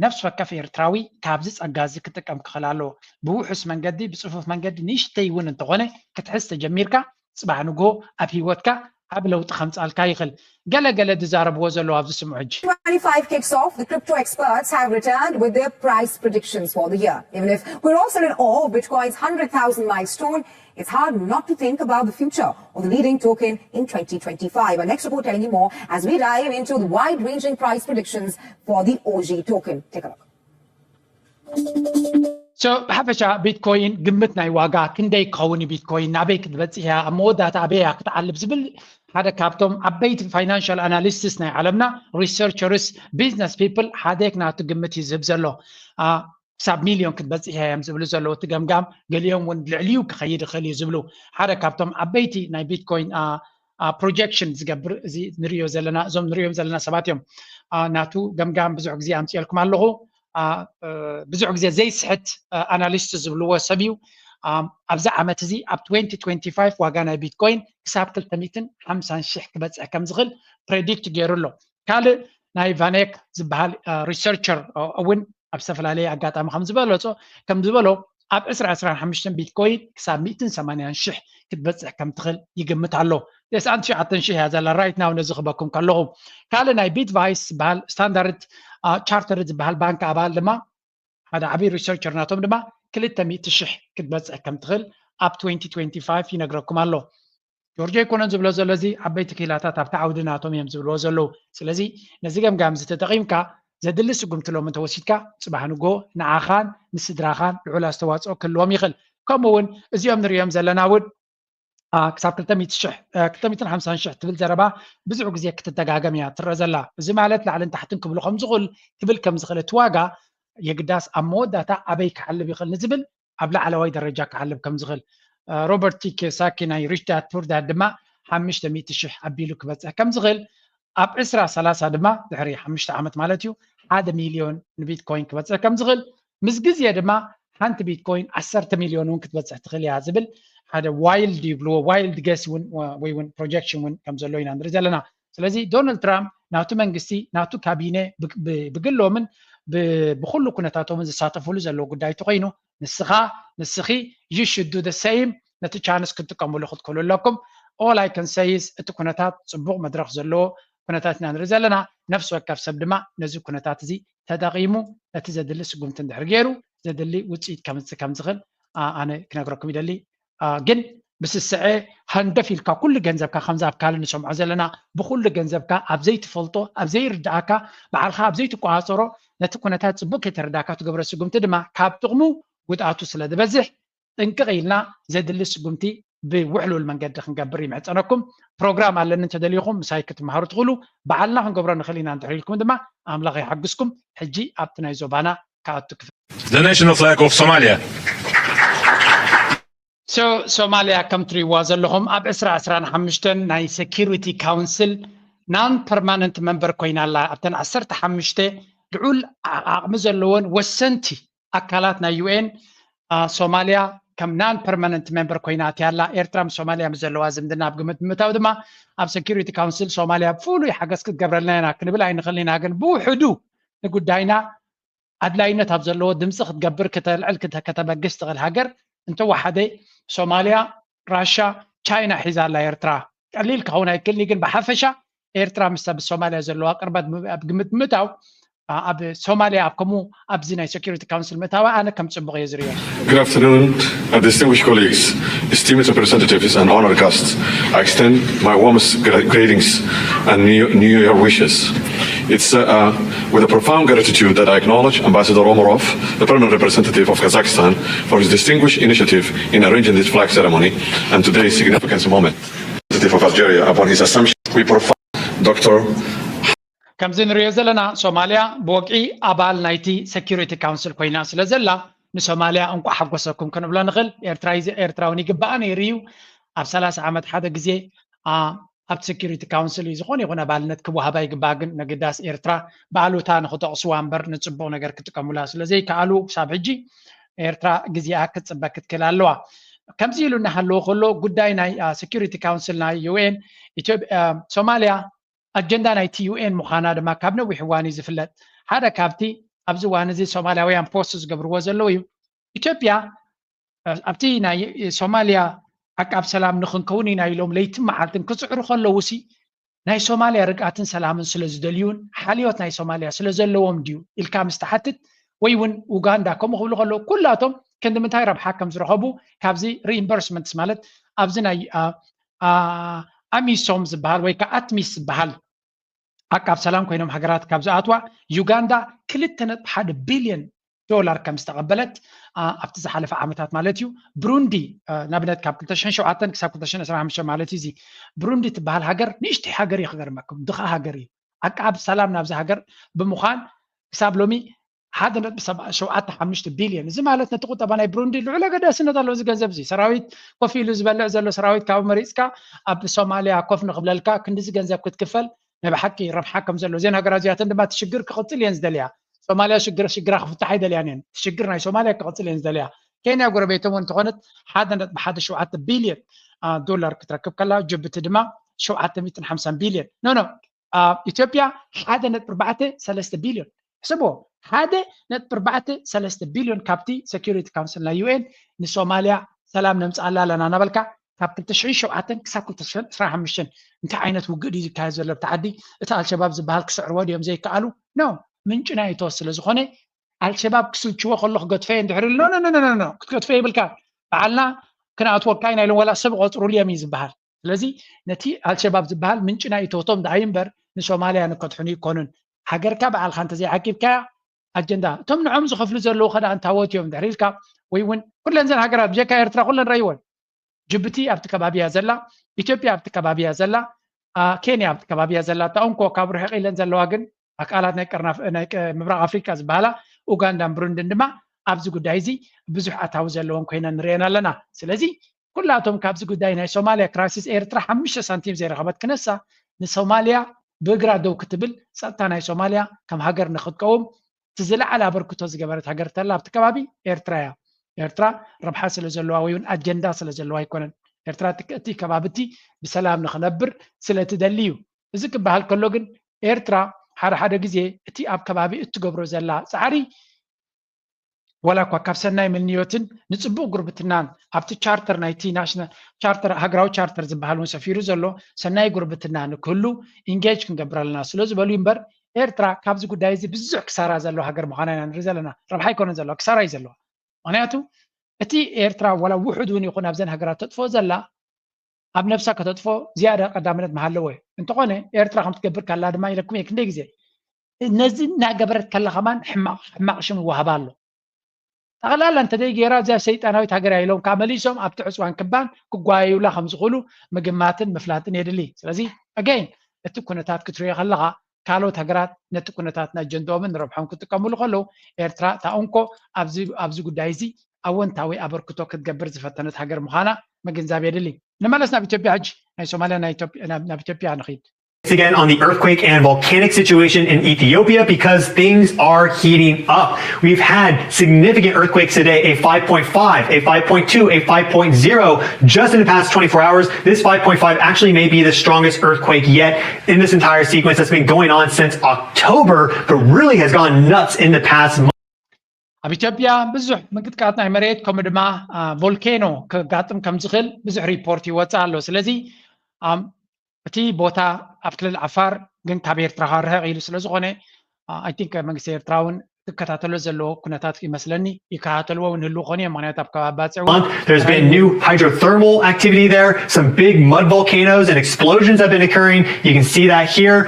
ነፍሲ ወከፍ ኤርትራዊ ካብዚ ጸጋ እዚ ክጥቀም ክኽእል ኣለዎ። ብውሑስ መንገዲ ብጽፉፍ መንገዲ ንእሽተይ እውን እንተኾነ ክትሕዝ ተጀሚርካ ጽባሕ ንግሆ ኣብ ህይወትካ ዓቢ ለውጢ ከምጻልካ ይኽእል። ገለ ገለ ዝዛረብዎ ዘለዉ ኣብዚ ስምዑ ሕጂ። twenty-five kicks off, the crypto experts have returned with their price predictions for the year. Even if we're also in awe of Bitcoin's hundred thousand milestone, it's hard not to think about the future of the leading token in twenty twenty-five. Our next report telling you more as we dive into the wide-ranging price predictions for the O G token. Take a look. So ብሓፈሻ ቢትኮይን ግምት ናይ ዋጋ ክንደይ ክኸውን እዩ ቢትኮይን ናበይ ክትበፅሕ እያ ኣብ መወዳእታ ኣበይ እያ ክትዓልብ ዝብል ሓደ ካብቶም ዓበይቲ financial analysts ናይ ዓለምና researchers business people ሓደ ናቱ ግምት እዩ ዝህብ ዘሎ። ክሳብ ሚልዮን ክትበፅሕ እያ እዮም ዝብሉ ዘለዉ እቲ ገምጋም። ገሊኦም እውን ልዕሊኡ ክኸይድ ይኽእል እዩ ዝብሉ ሓደ ካብቶም ዓበይቲ ናይ ቢትኮይን projection ዝገብር እዚ ንሪዮ ዘለና እዞም ንሪዮም ዘለና ሰባት እዮም። ናቱ ገምጋም ብዙሕ ግዜ ኣምፅኤልኩም ኣለኹ። ብዙሕ ግዜ ዘይስሕት analyst ዝብልዎ ሰብ እዩ። ኣብዚ ዓመት እዚ ኣብ twenty twenty-five ዋጋ ናይ ቢትኮይን ክሳብ ክልተ ሚእትን ሓምሳን ሽሕ ክበፅሕ ከም ዝኽእል predict ገይሩ ኣሎ። ካልእ ናይ ቫኔክ ዝበሃል researcher እውን ኣብ ዝተፈላለየ ኣጋጣሚ ከም ዝበለፆ ከም ዝበሎ ኣብ ዕስራ ዕስራን ሓሙሽተን ቢትኮይን ክሳብ ሚእትን ሰማንያን ሽሕ ክትበፅሕ ከም ትኽእል ይግምት ኣሎ። ተስዓን ትሽዓተን ሽሕ እያ ዘላ right now ነዚ ክበኩም ከለኹ። ካልእ ናይ ቢትቫይስ ዝበሃል ስታንዳርድ ቻርተርድ ዝበሃል ባንክ ኣባል ድማ ሓደ ዓብዪ researcher ናቶም ድማ ክልተ ሚእቲ ሽሕ ክትበፅሕ ከም ትኽእል ኣብ twenty twenty-five ይነግረኩም ኣሎ። ጆርጆ ኣይኮነን ዝብሎ ዘሎ እዚ ዓበይቲ ክኢላታት ኣብቲ ዓውዲ ናቶም እዮም ዝብልዎ ዘለዉ። ስለዚ ነዚ ገምጋም እዚ ተጠቒምካ ዘድሊ ስጉምቲ ሎሚ እንተወሲድካ ፅባሕ ንግሆ ንዓኻን ንስድራኻን ልዑል ኣስተዋፅኦ ክህልዎም ይኽእል። ከምኡ እውን እዚኦም ንሪኦም ዘለና እውን ክሳብ ክልተ ሚእቲ ሽሕ ክልተ ሚእትን ሓምሳን ሽሕ ትብል ዘረባ ብዙሕ ግዜ ክትደጋገም እያ ትረአ ዘላ። እዚ ማለት ላዕልን ታሕትን ክብሉ ከም ዝኽእል ክብል ከም ዝኽእል እቲ ዋጋ የግዳስ ኣብ መወዳእታ ኣበይ ክዓልብ ይኽእል ንዝብል ኣብ ላዕለዋይ ደረጃ ክዓልብ ከም ዝኽእል ሮበርት ቲ ኪዮሳኪ ናይ ሪች ዳድ ፑር ዳድ ድማ ሓሙሽተ ሚእቲ ሽሕ ኣቢሉ ክበፅሕ ከም ዝኽእል ኣብ ዕስራ ሰላሳ ድማ ድሕሪ ሓሙሽተ ዓመት ማለት እዩ ሓደ ሚልዮን ንቢትኮይን ክበፅሕ ከም ዝኽእል ምስ ግዜ ድማ ሓንቲ ቢትኮይን ዓሰርተ ሚልዮን እውን ክትበፅሕ ትኽእል እያ ዝብል ሓደ wild ይብልዎ wild guess እውን ወይ እውን projection እውን ከም ዘሎ ኢና ንርኢ ዘለና። ስለዚ ዶናልድ ትራምፕ ናቱ መንግስቲ ናቱ ካቢነ ብግሎምን ብኩሉ ኩነታቶምን ዝሳተፉሉ ዘለዎ ጉዳይ ተኮይኑ ንስኻ ንስኺ you should do the same ነቲ chance ክትጥቀሙሉ ክትክእሉ ኣለኩም። All I can say is እቲ ኩነታት ፅቡቕ መድረኽ ዘለዎ ኩነታት ኢና ንርኢ ዘለና። ነፍሲ ወከፍ ሰብ ድማ ነዚ ኩነታት እዚ ተጠቒሙ ነቲ ዘድሊ ስጉምቲ እንድሕር ገይሩ ዘድሊ ውፅኢት ከምፅእ ከም ዝኽእል ኣነ ክነግረኩም ይደሊ። ግን ብስስዐ ሃንደፍ ኢልካ ኩሉ ገንዘብካ ከምዚ ኣብ ካልእ ንሰምዖ ዘለና ብኩሉ ገንዘብካ ኣብ ዘይትፈልጦ ኣብ ዘይርድኣካ ባዕልካ ኣብ ዘይትቆፃፀሮ ነቲ ኩነታት ፅቡቅ ከይተረዳእካ ትገብሮ ስጉምቲ ድማ ካብ ጥቕሙ ጉድኣቱ ስለ ዝበዝሕ ጥንቅቕ ኢልና ዘድሊ ስጉምቲ ብውሕሉል መንገዲ ክንገብር ይምሕፀነኩም። ፕሮግራም ኣለኒ እንተደሊኹም ምሳይ ክትመሃሩ ትኽእሉ ባዕልና ክንገብሮ ንኽእል ኢና እንድሕር ኢልኩም ድማ ኣምላኽ ይሓግዝኩም። ሕጂ ኣብቲ ናይ ዞባና ክኣቱ ክፍል The national flag of Somalia. So ሶማልያ ከም ትሪእዋ ዘለኹም ኣብ ዕስራ ዕስራን ሓሙሽተን ናይ security council non permanent member ኮይና ኣላ። ኣብተን ዓሰርተ ሓሙሽተ ልዑል ዓቕሚ ዘለዎን ወሰንቲ ኣካላት ናይ ዩኤን ሶማልያ ከም non permanent member ኮይና ኣትያ ኣላ። ኤርትራ ምስ ሶማልያ ምስ ዘለዋ ዝምድና ኣብ ግምት ብምእታው ድማ ኣብ security council ሶማልያ ፍሉይ ሓገዝ ክትገብረልና ኢና ክንብል ኣይንኽእልን ኢና። ግን ብውሕዱ ንጉዳይና ኣድላይነት ኣብ ዘለዎ ድምፂ ክትገብር ክተልዕል ከተበግስ ትኽእል ሃገር እንተወሓደ ሶማልያ፣ ራሻ፣ ቻይና ሒዛ ኣላ ኤርትራ። ቀሊል ክኸውን ኣይክእልን ግን ብሓፈሻ ኤርትራ ምስታ ብሶማልያ ዘለዋ ቅርበት ኣብ ግምት ምእታው ኣብ ሶማልያ ኣብ ከምኡ ኣብዚ ናይ security council ምእታዋ ኣነ ከም ፅቡቕ እየ ዝሪኦ። Good afternoon, uh, distinguished colleagues, esteemed representatives, and honored guests. I extend my warmest gra- greetings and New, New Year wishes. It's uh, uh, with a profound gratitude that I acknowledge Ambassador Omarov, the permanent representative of Kazakhstan, for his distinguished initiative in arranging this flag ceremony and today's significant moment. Representative of Algeria, upon his assumption, we profile Doctor ከምዚ ንሪኦ ዘለና ሶማልያ ብወግዒ ኣባል ናይቲ security council ኮይና ስለ ዘላ ንሶማልያ እንኳዕ ሓጎሰኩም ክንብሎ ንኽእል። ኤርትራ ኤርትራ እውን ይግባኣ ነይሩ እዩ። ኣብ ሰላሳ ዓመት ሓደ ግዜ ኣብ security council እዩ ዝኾነ ይኹን ኣባልነት ክወሃባ ይግባኣ። ግን ነግዳስ ኤርትራ ብኣሉታ ንክጠቕስዋ እምበር ንፅቡቕ ነገር ክጥቀሙላ ስለ ዘይከኣሉ ክሳብ ሕጂ ኤርትራ ግዜኣ ክትፅበ ክትክእል ኣለዋ። ከምዚ ኢሉ እናሃለወ ከሎ ጉዳይ ናይ security council ናይ UN ሶማልያ ኣጀንዳ ናይቲ UN ምዃና ድማ ካብ ነዊሕ እዋን እዩ ዝፍለጥ። ሓደ ካብቲ ኣብዚ እዋን እዚ ሶማልያውያን post ዝገብርዎ ዘለዉ እዩ። ኢትዮጵያ ኣብቲ ናይ ሶማልያ ዓቃብ ሰላም ንክንከውን ኢና ኢሎም ለይትን መዓልትን ክፅዕሩ ከለዉ ሲ ናይ ሶማልያ ርግኣትን ሰላምን ስለ ዝደልዩን ሓልዮት ናይ ሶማልያ ስለ ዘለዎም ድዩ ኢልካ ምስ ትሓትት ወይ እውን ኡጋንዳ ከምኡ ክብሉ ከለዉ ኩላቶም ክንዲ ምንታይ ረብሓ ከም ዝረኸቡ ካብዚ reimbursements ማለት ኣብዚ ናይ ኣሚሶም ዝበሃል ወይ ከዓ ኣትሚስ ዝበሃል ዓቃብ ሰላም ኮይኖም ሃገራት ካብ ዝኣትዋ ዩጋንዳ ክልተ ነጥቢ ሓደ ቢልዮን ዶላር ከም ዝተቐበለት ኣብቲ ዝሓለፈ ዓመታት ማለት እዩ። ብሩንዲ ንኣብነት ካብ ክልተ ሽሕን ሸውዓተን ክሳብ ክልተ ሽሕን ዕስራን ሓሙሽተን ማለት እዩ። እዚ ብሩንዲ ትበሃል ሃገር ንእሽተይ ሃገር እዩ፣ ክገርመኩም ድኻ ሃገር እዩ። ዓቃብ ሰላም ናብዚ ሃገር ብምዃን ክሳብ ሎሚ ሓደ ነጥቢ ሸውዓተ ሓሙሽተ ቢልዮን፣ እዚ ማለት ነቲ ቁጠባ ናይ ብሩንዲ ልዑል ኣገዳስነት ኣለዎ። እዚ ገንዘብ እዚ ሰራዊት ኮፍ ኢሉ ዝበልዕ ዘሎ ሰራዊት ካብኡ መሪፅካ ኣብ ሶማልያ ኮፍ ንክብለልካ ክንዲዚ ገንዘብ ክትክፈል ናይ ብሓቂ ረብሓ ከም ዘሎ እዘን ሃገራት እዚኣተን ድማ እቲ ሽግር ክቕፅል እየን ዝደልያ። ሶማልያ ሽግር ሽግራ ክፍታሕ ኣይደልያን እየን። እቲ ሽግር ናይ ሶማልያ ክቕፅል እየን ዝደልያ። ኬንያ ጎረቤቶም እውን እንተኾነት ሓደ ነጥቢ ሓደ ሸውዓተ ቢልዮን ዶላር ክትረክብ ከላ ጅቡቲ ድማ ሸውዓተ ሚእትን ሓምሳን ቢልዮን ኖ ኖ ኢትዮጵያ ሓደ ነጥቢ ኣርባዕተ ሰለስተ ቢልዮን ሕስቦ ሓደ ነጥቢ ኣርባዕተ ሰለስተ ቢልዮን ካብቲ security council ናይ UN ንሶማልያ ሰላም ነምፅኣላ ኣለና እናበልካ ካብ ክልተ ሽሕን ሸውዓተን ክሳብ ክልተ ሽሕን ዕስራን ሓሙሽተን እንታይ ዓይነት ውግእ ድዩ ዝካየድ ዘሎ ኣብቲ ዓዲ? እቲ ኣልሸባብ ዝበሃል ክስዕርዎ ድዮም ዘይከኣሉ? ኖ ምንጭ ናይ እቶት ስለ ዝኾነ ኣልሸባብ ክስልችዎ ከሎ ክገድፎ እየ እንድሕር ኢሉ ኖ ኖ ክትገድፎ የብልካ በዓልና ክንኣትወካ ኢና ኢሎም ዋላ ሰብ ቆፅሩሉ እዮም እዩ ዝበሃል። ስለዚ ነቲ ኣልሸባብ ዝበሃል ምንጭ ናይ እቶቶም ደኣ እዩ እምበር ንሶማልያ ንከድሕኑ ይኮኑን። ሃገርካ በዓልካ እንተዘይዓቂብካያ ኣጀንዳ እቶም ንዖም ዝኸፍሉ ዘለዉ ከዳ እንታወት እዮም እንድሕር ኢልካ ወይ እውን ኩለን ዘን ሃገራት ብጀካ ኤርትራ ኩለን ረይወን ጅቡቲ ኣብቲ ከባቢ እያ ዘላ፣ ኢትዮጵያ ኣብቲ ከባቢ እያ ዘላ፣ ኬንያ ኣብቲ ከባቢ እያ ዘላ። እታ እንኮ ካብ ርሕቕ ኢለን ዘለዋ ግን ኣካላት ናይ ምብራቕ ኣፍሪካ ዝበሃላ ኡጋንዳን ብሩንድን ድማ ኣብዚ ጉዳይ እዚ ብዙሕ ኣታዊ ዘለወን ኮይነን ንሪአን ኣለና። ስለዚ ኩላቶም ካብዚ ጉዳይ ናይ ሶማልያ ክራይሲስ ኤርትራ ሓሙሽተ ሳንቲም ዘይረኸበት ክነሳ ንሶማልያ ብእግራ ደው ክትብል ጸጥታ ናይ ሶማልያ ከም ሃገር ንክትቀውም እቲ ዝለዓለ ኣበርክቶ ዝገበረት ሃገር ተላ ኣብቲ ከባቢ ኤርትራ እያ። ኤርትራ ረብሓ ስለ ዘለዋ ወይ እውን ኣጀንዳ ስለ ዘለዋ ኣይኮነን። ኤርትራ እቲ ከባቢ እቲ ብሰላም ንክነብር ስለ ትደሊ እዩ። እዚ ክበሃል ከሎ ግን ኤርትራ ሓደ ሓደ ግዜ እቲ ኣብ ከባቢ እትገብሮ ዘላ ፃዕሪ ዋላ እኳ ካብ ሰናይ ምንዮትን ንፅቡቕ ጉርብትናን ኣብቲ ቻርተር ናይቲ ናሽናል ቻርተር ሃገራዊ ቻርተር ዝበሃል እውን ሰፊሩ ዘሎ ሰናይ ጉርብትና ንክህሉ ኢንጌጅ ክንገብር ኣለና ስለ ዝበሉ እምበር ኤርትራ ካብዚ ጉዳይ እዚ ብዙሕ ክሳራ ዘለዎ ሃገር ምዃና ኢና ንርኢ ዘለና። ረብሓ ኣይኮነን ዘለዋ፣ ክሳራ እዩ ዘለዋ። ምክንያቱ እቲ ኤርትራ ዋላ ውሑድ እውን ይኹን ኣብዘን ሃገራት ተጥፍኦ ዘላ ኣብ ነብሳ ከተጥፎ ዝያዳ ቀዳምነት ምሃለዎ እዩ። እንተኾነ ኤርትራ ከም ትገብር ካላ ድማ ኢለኩም እየ ክንደይ ግዜ ነዚ እናገበረት ከላ ከማን ሕማቕ ሕማቕ ሽም ይወሃባ ኣሎ። ጠቕላላ እንተደይ ገይራ እዚኣ ሰይጣናዊት ሃገር እያ ኢሎም ከዓ መሊሶም ኣብቲ ዕፅዋን ክባን ክጓየዩላ ከም ዝኽእሉ ምግማትን ምፍላጥን የድሊ። ስለዚ ኣገይን እቲ ኩነታት ክትሪኦ ከለኻ ካልኦት ሃገራት ነቲ ኩነታት ንኣጀንድኦምን ንረብሖም ክጥቀምሉ ከለዉ ኤርትራ እታ እንኮ ኣብዚ ጉዳይ እዚ ኣወንታዊ ኣበርክቶ ክትገብር ዝፈተነት ሃገር ምዃና ምግንዛብ የድሊ። ንመለስ ናብ ኢትዮጵያ ሕጂ ናይ ሶማልያ ናብ ኢትዮጵያ ንኺድ። Again on the earthquake and volcanic situation in Ethiopia because things are heating up. We've had significant earthquakes today, a five point five, a five point two, a five point zero just in the past twenty-four hours. This five point five actually may be the strongest earthquake yet in this entire sequence that's been going on since October, but really has gone nuts in the past month. ኣብ ኢትዮጵያ ብዙሕ ምንቅጥቃጥ ናይ መሬት ከምኡ ድማ ቮልኬኖ ከጋጥም ከም ዝኽእል ብዙሕ ሪፖርት ይወፅእ ኣሎ። ስለዚ እቲ ቦታ ኣብ ክልል ዓፋር ግን ካብ ኤርትራ ርሕቕ ኢሉ ስለ ዝኾነ I think መንግስቲ ኤርትራ እውን ክከታተሎ ዘለዎ ኩነታት ይመስለኒ። ይከታተልዎ እውን ህልው ኾኑ እዮም፣ ምክንያቱ ኣብ ከባቢ ባፅዕ እውን There's been new hydrothermal activity there, some big mud volcanoes and explosions have been occurring. You can see that here.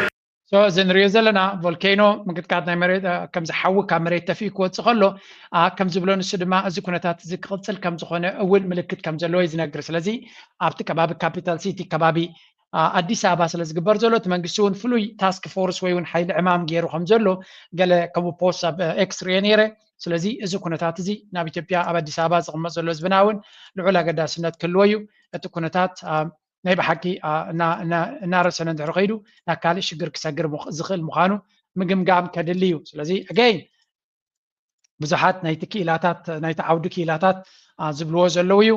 So እዚ ንሪኦ ዘለና ቮልኬኖ ምንቅጥቃጥ ናይ መሬት ከምዚ ሓዊ ካብ መሬት ተፊኡ ክወፅእ ከሎ ከም ዝብሎ ንሱ ድማ እዚ ኩነታት እዚ ክቕፅል ከም ዝኾነ እውን ምልክት ከም ዘለዎ እዩ ዝነግር። ስለዚ ኣብቲ ከባቢ ካፒታል ሲቲ ከባቢ ኣዲስ ኣበባ ስለ ዝግበር ዘሎ እቲ መንግስቲ እውን ፍሉይ ታስክ ፎርስ ወይ እውን ሓይሊ ዕማም ገይሩ ከም ዘሎ ገለ ከምኡ ፖስት ኣብ ኤክስ ሪኤ ነይረ። ስለዚ እዚ ኩነታት እዚ ናብ ኢትዮጵያ ኣብ ኣዲስ ኣበባ ዝቕመጥ ዘሎ ህዝብና እውን ልዑል ኣገዳስነት ክህልዎ እዩ። እቲ ኩነታት ናይ ብሓቂ እናረሰነ እንድሕር ከይዱ ናብ ካልእ ሽግር ክሰግር ዝኽእል ምዃኑ ምግምጋም ከድሊ እዩ። ስለዚ ኣገይን ብዙሓት ናይቲ ክኢላታት ናይቲ ዓውዲ ክኢላታት ዝብልዎ ዘለዉ እዩ።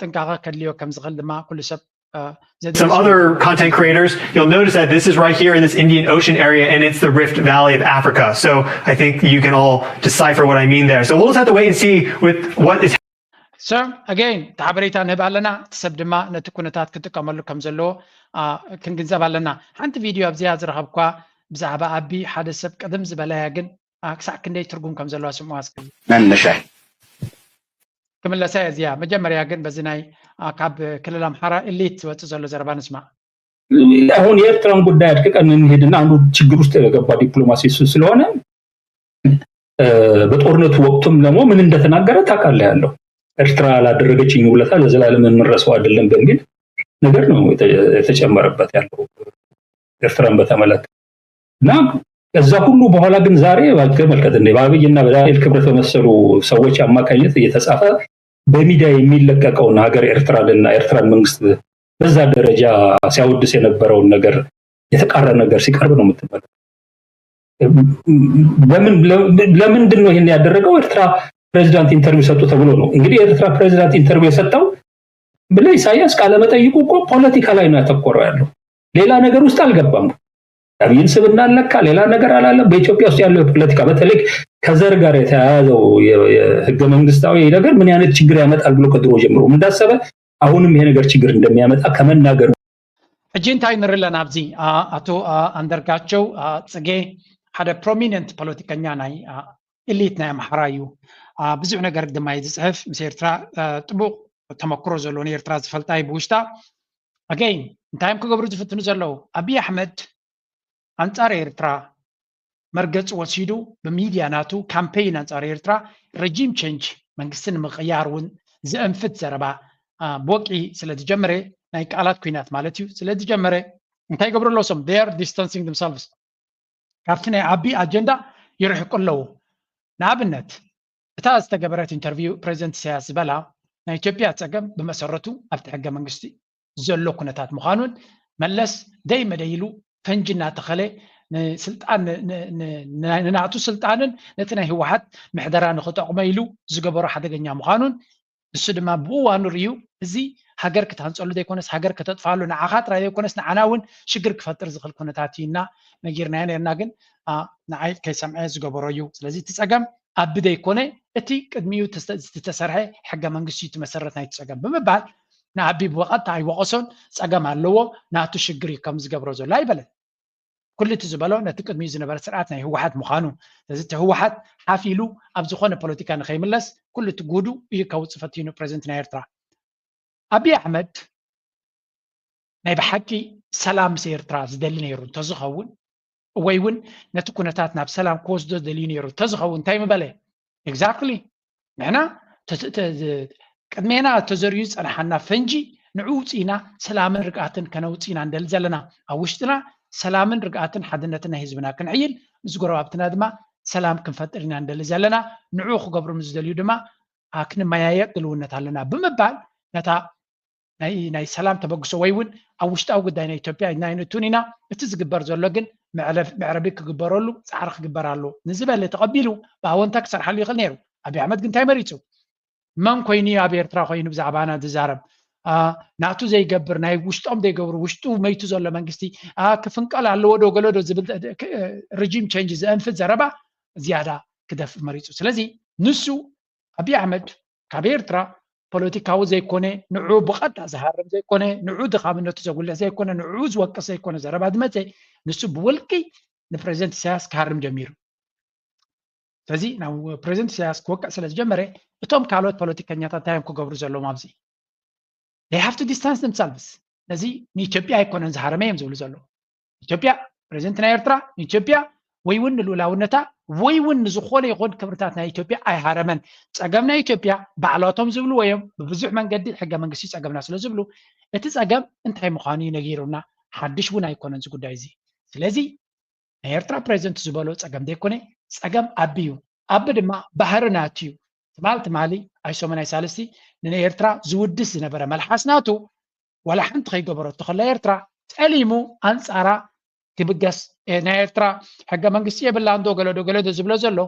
ጥንቃቐ ከድልዮ ከም ዝኽእል ድማ ኩሉ ሰብ Some other content creators, you'll notice that this is right here in this Indian Ocean area, and it's the Rift Valley of Africa. So I think you can all decipher what I mean there. So we'll just have to wait and see with what is So again እቲ ሓበሬታ ንህብ ኣለና። እቲ ሰብ ድማ ነቲ ኩነታት ክጥቀመሉ ከም ዘለዎ ክንግንዘብ ኣለና። ሓንቲ ቪድዮ ኣብዚኣ ዝረኸብኳ ብዛዕባ ኣቢ ሓደ ሰብ ቅድም ዝበለያ ግን ክሳዕ ክንደይ ትርጉም ከም ዘለዋ ስምዋ እስኪ። መነሻ ክምለሳ እየ እዚኣ። መጀመርያ ግን በዚ ናይ ካብ ክልል ኣምሓራ ኢሊት ዝወፅእ ዘሎ ዘረባ ንስማዕ። አሁን የኤርትራን ጉዳይ አድቅቀን እንሄድና አንዱ ችግር ውስጥ የገባ ዲፕሎማሲ እሱ ስለሆነ በጦርነቱ ወቅቱም ደግሞ ምን እንደተናገረ ታውቃለህ። ያለው ኤርትራ ላደረገችኝ ውለታ ለዘላለም የምንረሳው አይደለም በሚል ነገር ነው የተጨመረበት ያለው ኤርትራን በተመለከተ እና ከዛ ሁሉ በኋላ ግን ዛሬ ተመልከት እንደ በአብይና በዳንኤል ክብረት በመሰሉ ሰዎች አማካኝነት እየተጻፈ በሚዲያ የሚለቀቀውን ሀገር ኤርትራንና ኤርትራን መንግስት በዛ ደረጃ ሲያወድስ የነበረውን ነገር የተቃረነ ነገር ሲቀርብ ነው የምትመለከተው። ለምንድን ነው ይሄን ያደረገው? ኤርትራ ፕሬዚዳንት ኢንተርቪው ሰጡ ተብሎ ነው። እንግዲህ የኤርትራ ፕሬዚዳንት ኢንተርቪው የሰጠው ብለህ ኢሳያስ ቃለ መጠይቁ እኮ ፖለቲካ ላይ ነው ያተኮረው ያለው፣ ሌላ ነገር ውስጥ አልገባም። አብይን ስብና አልነካ፣ ሌላ ነገር አላለም። በኢትዮጵያ ውስጥ ያለው የፖለቲካ በተለይ ከዘር ጋር የተያያዘው የህገ መንግስታዊ ነገር ምን አይነት ችግር ያመጣል ብሎ ከድሮ ጀምሮ እንዳሰበ አሁንም ይሄ ነገር ችግር እንደሚያመጣ ከመናገር ሕጂ እንታይ ንርኢ ኣለና ኣብዚ ኣቶ ኣንደርጋቸው ጽጌ ሓደ ፕሮሚነንት ፖለቲከኛ ናይ ኢሊት ናይ ኣምሓራ እዩ። ብዙሕ ነገር ድማ እዩ ዝፅሕፍ። ምስ ኤርትራ ጥቡቕ ተመክሮ ዘለዎ ንኤርትራ ዝፈልጣ እዩ ብውሽጣ። ኣገይን እንታይ እዮም ክገብሩ ዝፍትኑ ዘለዉ? ኣብይ ኣሕመድ ኣንጻር ኤርትራ መርገፂ ወሲዱ ብሚድያ ናቱ ካምፔይን ኣንጻር ኤርትራ ረጂም ቸንጅ መንግስቲ ንምቕያር እውን ዘእንፍት ዘረባ ቦቂ ስለ ዝጀመረ ናይ ቃላት ኩናት ማለት እዩ ስለ ዝጀመረ እንታይ ይገብሩ ኣለዉ? ሶም they are distancing themselves ካብቲ ናይ ኣቢ ኣጀንዳ ይርሕቁ ኣለዉ። ንኣብነት እታ ዝተገበረት ኢንተርቪው ፕሬዚደንት ኢሳያስ ዝበላ ናይ ኢትዮጵያ ፀገም ብመሰረቱ ኣብቲ ሕገ መንግስቲ ዘሎ ኩነታት ምዃኑን መለስ ደይ መደይ ኢሉ ፈንጂ እናተኸለ ንስልጣን ንናቱ ስልጣንን ነቲ ናይ ህወሓት ምሕደራ ንክጠቕሞ ኢሉ ዝገበሮ ሓደገኛ ምዃኑን ንሱ ድማ ብእዋኑ ርእዩ እዚ ሃገር ክትሃንፀሉ ዘይኮነስ ሃገር ከተጥፋሉ ንዓኻ ጥራይ ዘይኮነስ ንዓና እውን ሽግር ክፈጥር ዝኽእል ኩነታት እዩ እና ነጊርናዮ ነርና ግን ንዓይ ከይሰምዐ ዝገበሮ እዩ። ስለዚ እቲ ፀገም ኣቢ ዘይኮነ እቲ ቅድሚኡ ዝተሰርሐ ሕገ መንግስቲ እዩ እቲ መሰረት ናይቲ ፀገም ብምባል ንኣቢ ብቐጥታ ኣይወቐሶን። ፀገም ኣለዎ ናቱ ሽግር እዩ ከም ዝገብሮ ዘሎ ኣይበለን። ኩሉ እቲ ዝበሎ ነቲ ቅድሚኡ ዝነበረ ስርዓት ናይ ህወሓት ምዃኑ ስለዚ እቲ ህወሓት ሓፍ ኢሉ ኣብ ዝኾነ ፖለቲካ ንኸይምለስ ኩሉ እቲ ጉዱ እዩ ከውፅእ ፈቲኑ ፕሬዚደንት ናይ ኤርትራ። ኣብይ ኣሕመድ ናይ ብሓቂ ሰላም ምስ ኤርትራ ዝደሊ ነይሩ እንተዝኸውን ወይ እውን ነቲ ኩነታት ናብ ሰላም ክወስዶ ደልዩ ነይሩ እንተዝኸውን እንታይ ምበለ? ኤግዛክትሊ ንሕና ቅድሜና ተዘርዩ ዝፀንሓና ፈንጂ ንዑ ውፅኢና ሰላምን ርግኣትን ከነውፅኢና ንደሊ ዘለና ኣብ ውሽጥና ሰላምን ርግኣትን ሓድነትን ናይ ህዝብና ክንሕይል ምስ ጎረባብትና ድማ ሰላም ክንፈጥር ኢና ንደሊ ዘለና ንዑ ክገብሩ ምስ ዝደልዩ ድማ ክንመያየጥ ድልውነት ኣለና ብምባል ነታ ናይ ሰላም ተበግሶ ወይ እውን ኣብ ውሽጣዊ ጉዳይ ናይ ኢትዮጵያ ኢድና ኣይንእቱን ኢና። እቲ ዝግበር ዘሎ ግን መዕረቢ ክግበረሉ ፃዕሪ ክግበር ኣሎ ንዝበለ ተቐቢሉ ብኣወንታ ክሰርሓሉ ይኽእል ነይሩ። ኣብይ ኣሕመድ ግን እንታይ መሪፁ? መን ኮይኑ እዩ ኣብ ኤርትራ ኮይኑ ብዛዕባና ዝዛረብ? ናቱ ዘይገብር ናይ ውሽጦም ዘይገብሩ ውሽጡ መይቱ ዘሎ መንግስቲ ክፍንቀል ኣለዎ ዶ ገለ ዶ ዝብል ሪጂም ቸንጅ ዘእንፍት ዘረባ ዝያዳ ክደፍእ መሪፁ። ስለዚ ንሱ ኣብይ ኣሕመድ ካብ ኤርትራ ፖለቲካዊ ዘይኮነ ንዑ ብቐጥታ ዝሃርም ዘይኮነ ንዑ ድኻምነቱ ዘጉልሕ ዘይኮነ ንዑ ዝወቅስ ዘይኮነ ዘረባ ዝመፀ ንሱ ብውልቂ ንፕረዚደንት ኢሳያስ ክሃርም ጀሚሩ። ስለዚ ናብ ፕረዚደንት ኢሳያስ ክወቅዕ ስለ ዝጀመረ እቶም ካልኦት ፖለቲከኛታት እንታይ እዮም ክገብሩ ዘለዎም ኣብዚ? They have to distance themselves። ነዚ ንኢትዮጵያ ኣይኮነን ዝሃረመ እዮም ዝብሉ ዘለዉ። ኢትዮጵያ፣ ፕረዚደንት ናይ ኤርትራ ንኢትዮጵያ ወይ እውን ንልኡላውነታ ወይ እውን ንዝኾነ ይኹን ክብርታት ናይ ኢትዮጵያ ኣይሃረመን። ጸገም ናይ ኢትዮጵያ ባዕላቶም ዝብልዎ እዮም። ብብዙሕ መንገዲ ሕገ መንግስቲ ጸገምና ስለ ዝብሉ እቲ ጸገም እንታይ ምዃኑ እዩ ነጊሩና። ሓድሽ እውን ኣይኮነን እዚ ጉዳይ እዚ። ስለዚ ናይ ኤርትራ ፕረዚደንት ዝበሎ ጸገም ዘይኮነ ጸገም ኣቢ እዩ። ኣቢ ድማ ባህሪ ናቱ እዩ። ትማል ትማሊ ኣይሶመን ኣይሳልስቲ ንኤርትራ ዝውድስ ዝነበረ መልሓስ ናቱ ዋላ ሓንቲ ከይገበረቶ ከላ ኤርትራ ጠሊሙ ኣንጻራ ክብገስ ናይ ኤርትራ ሕገ መንግስቲ የብላ እንዶ ገለዶ ገለዶ ዝብሎ ዘሎ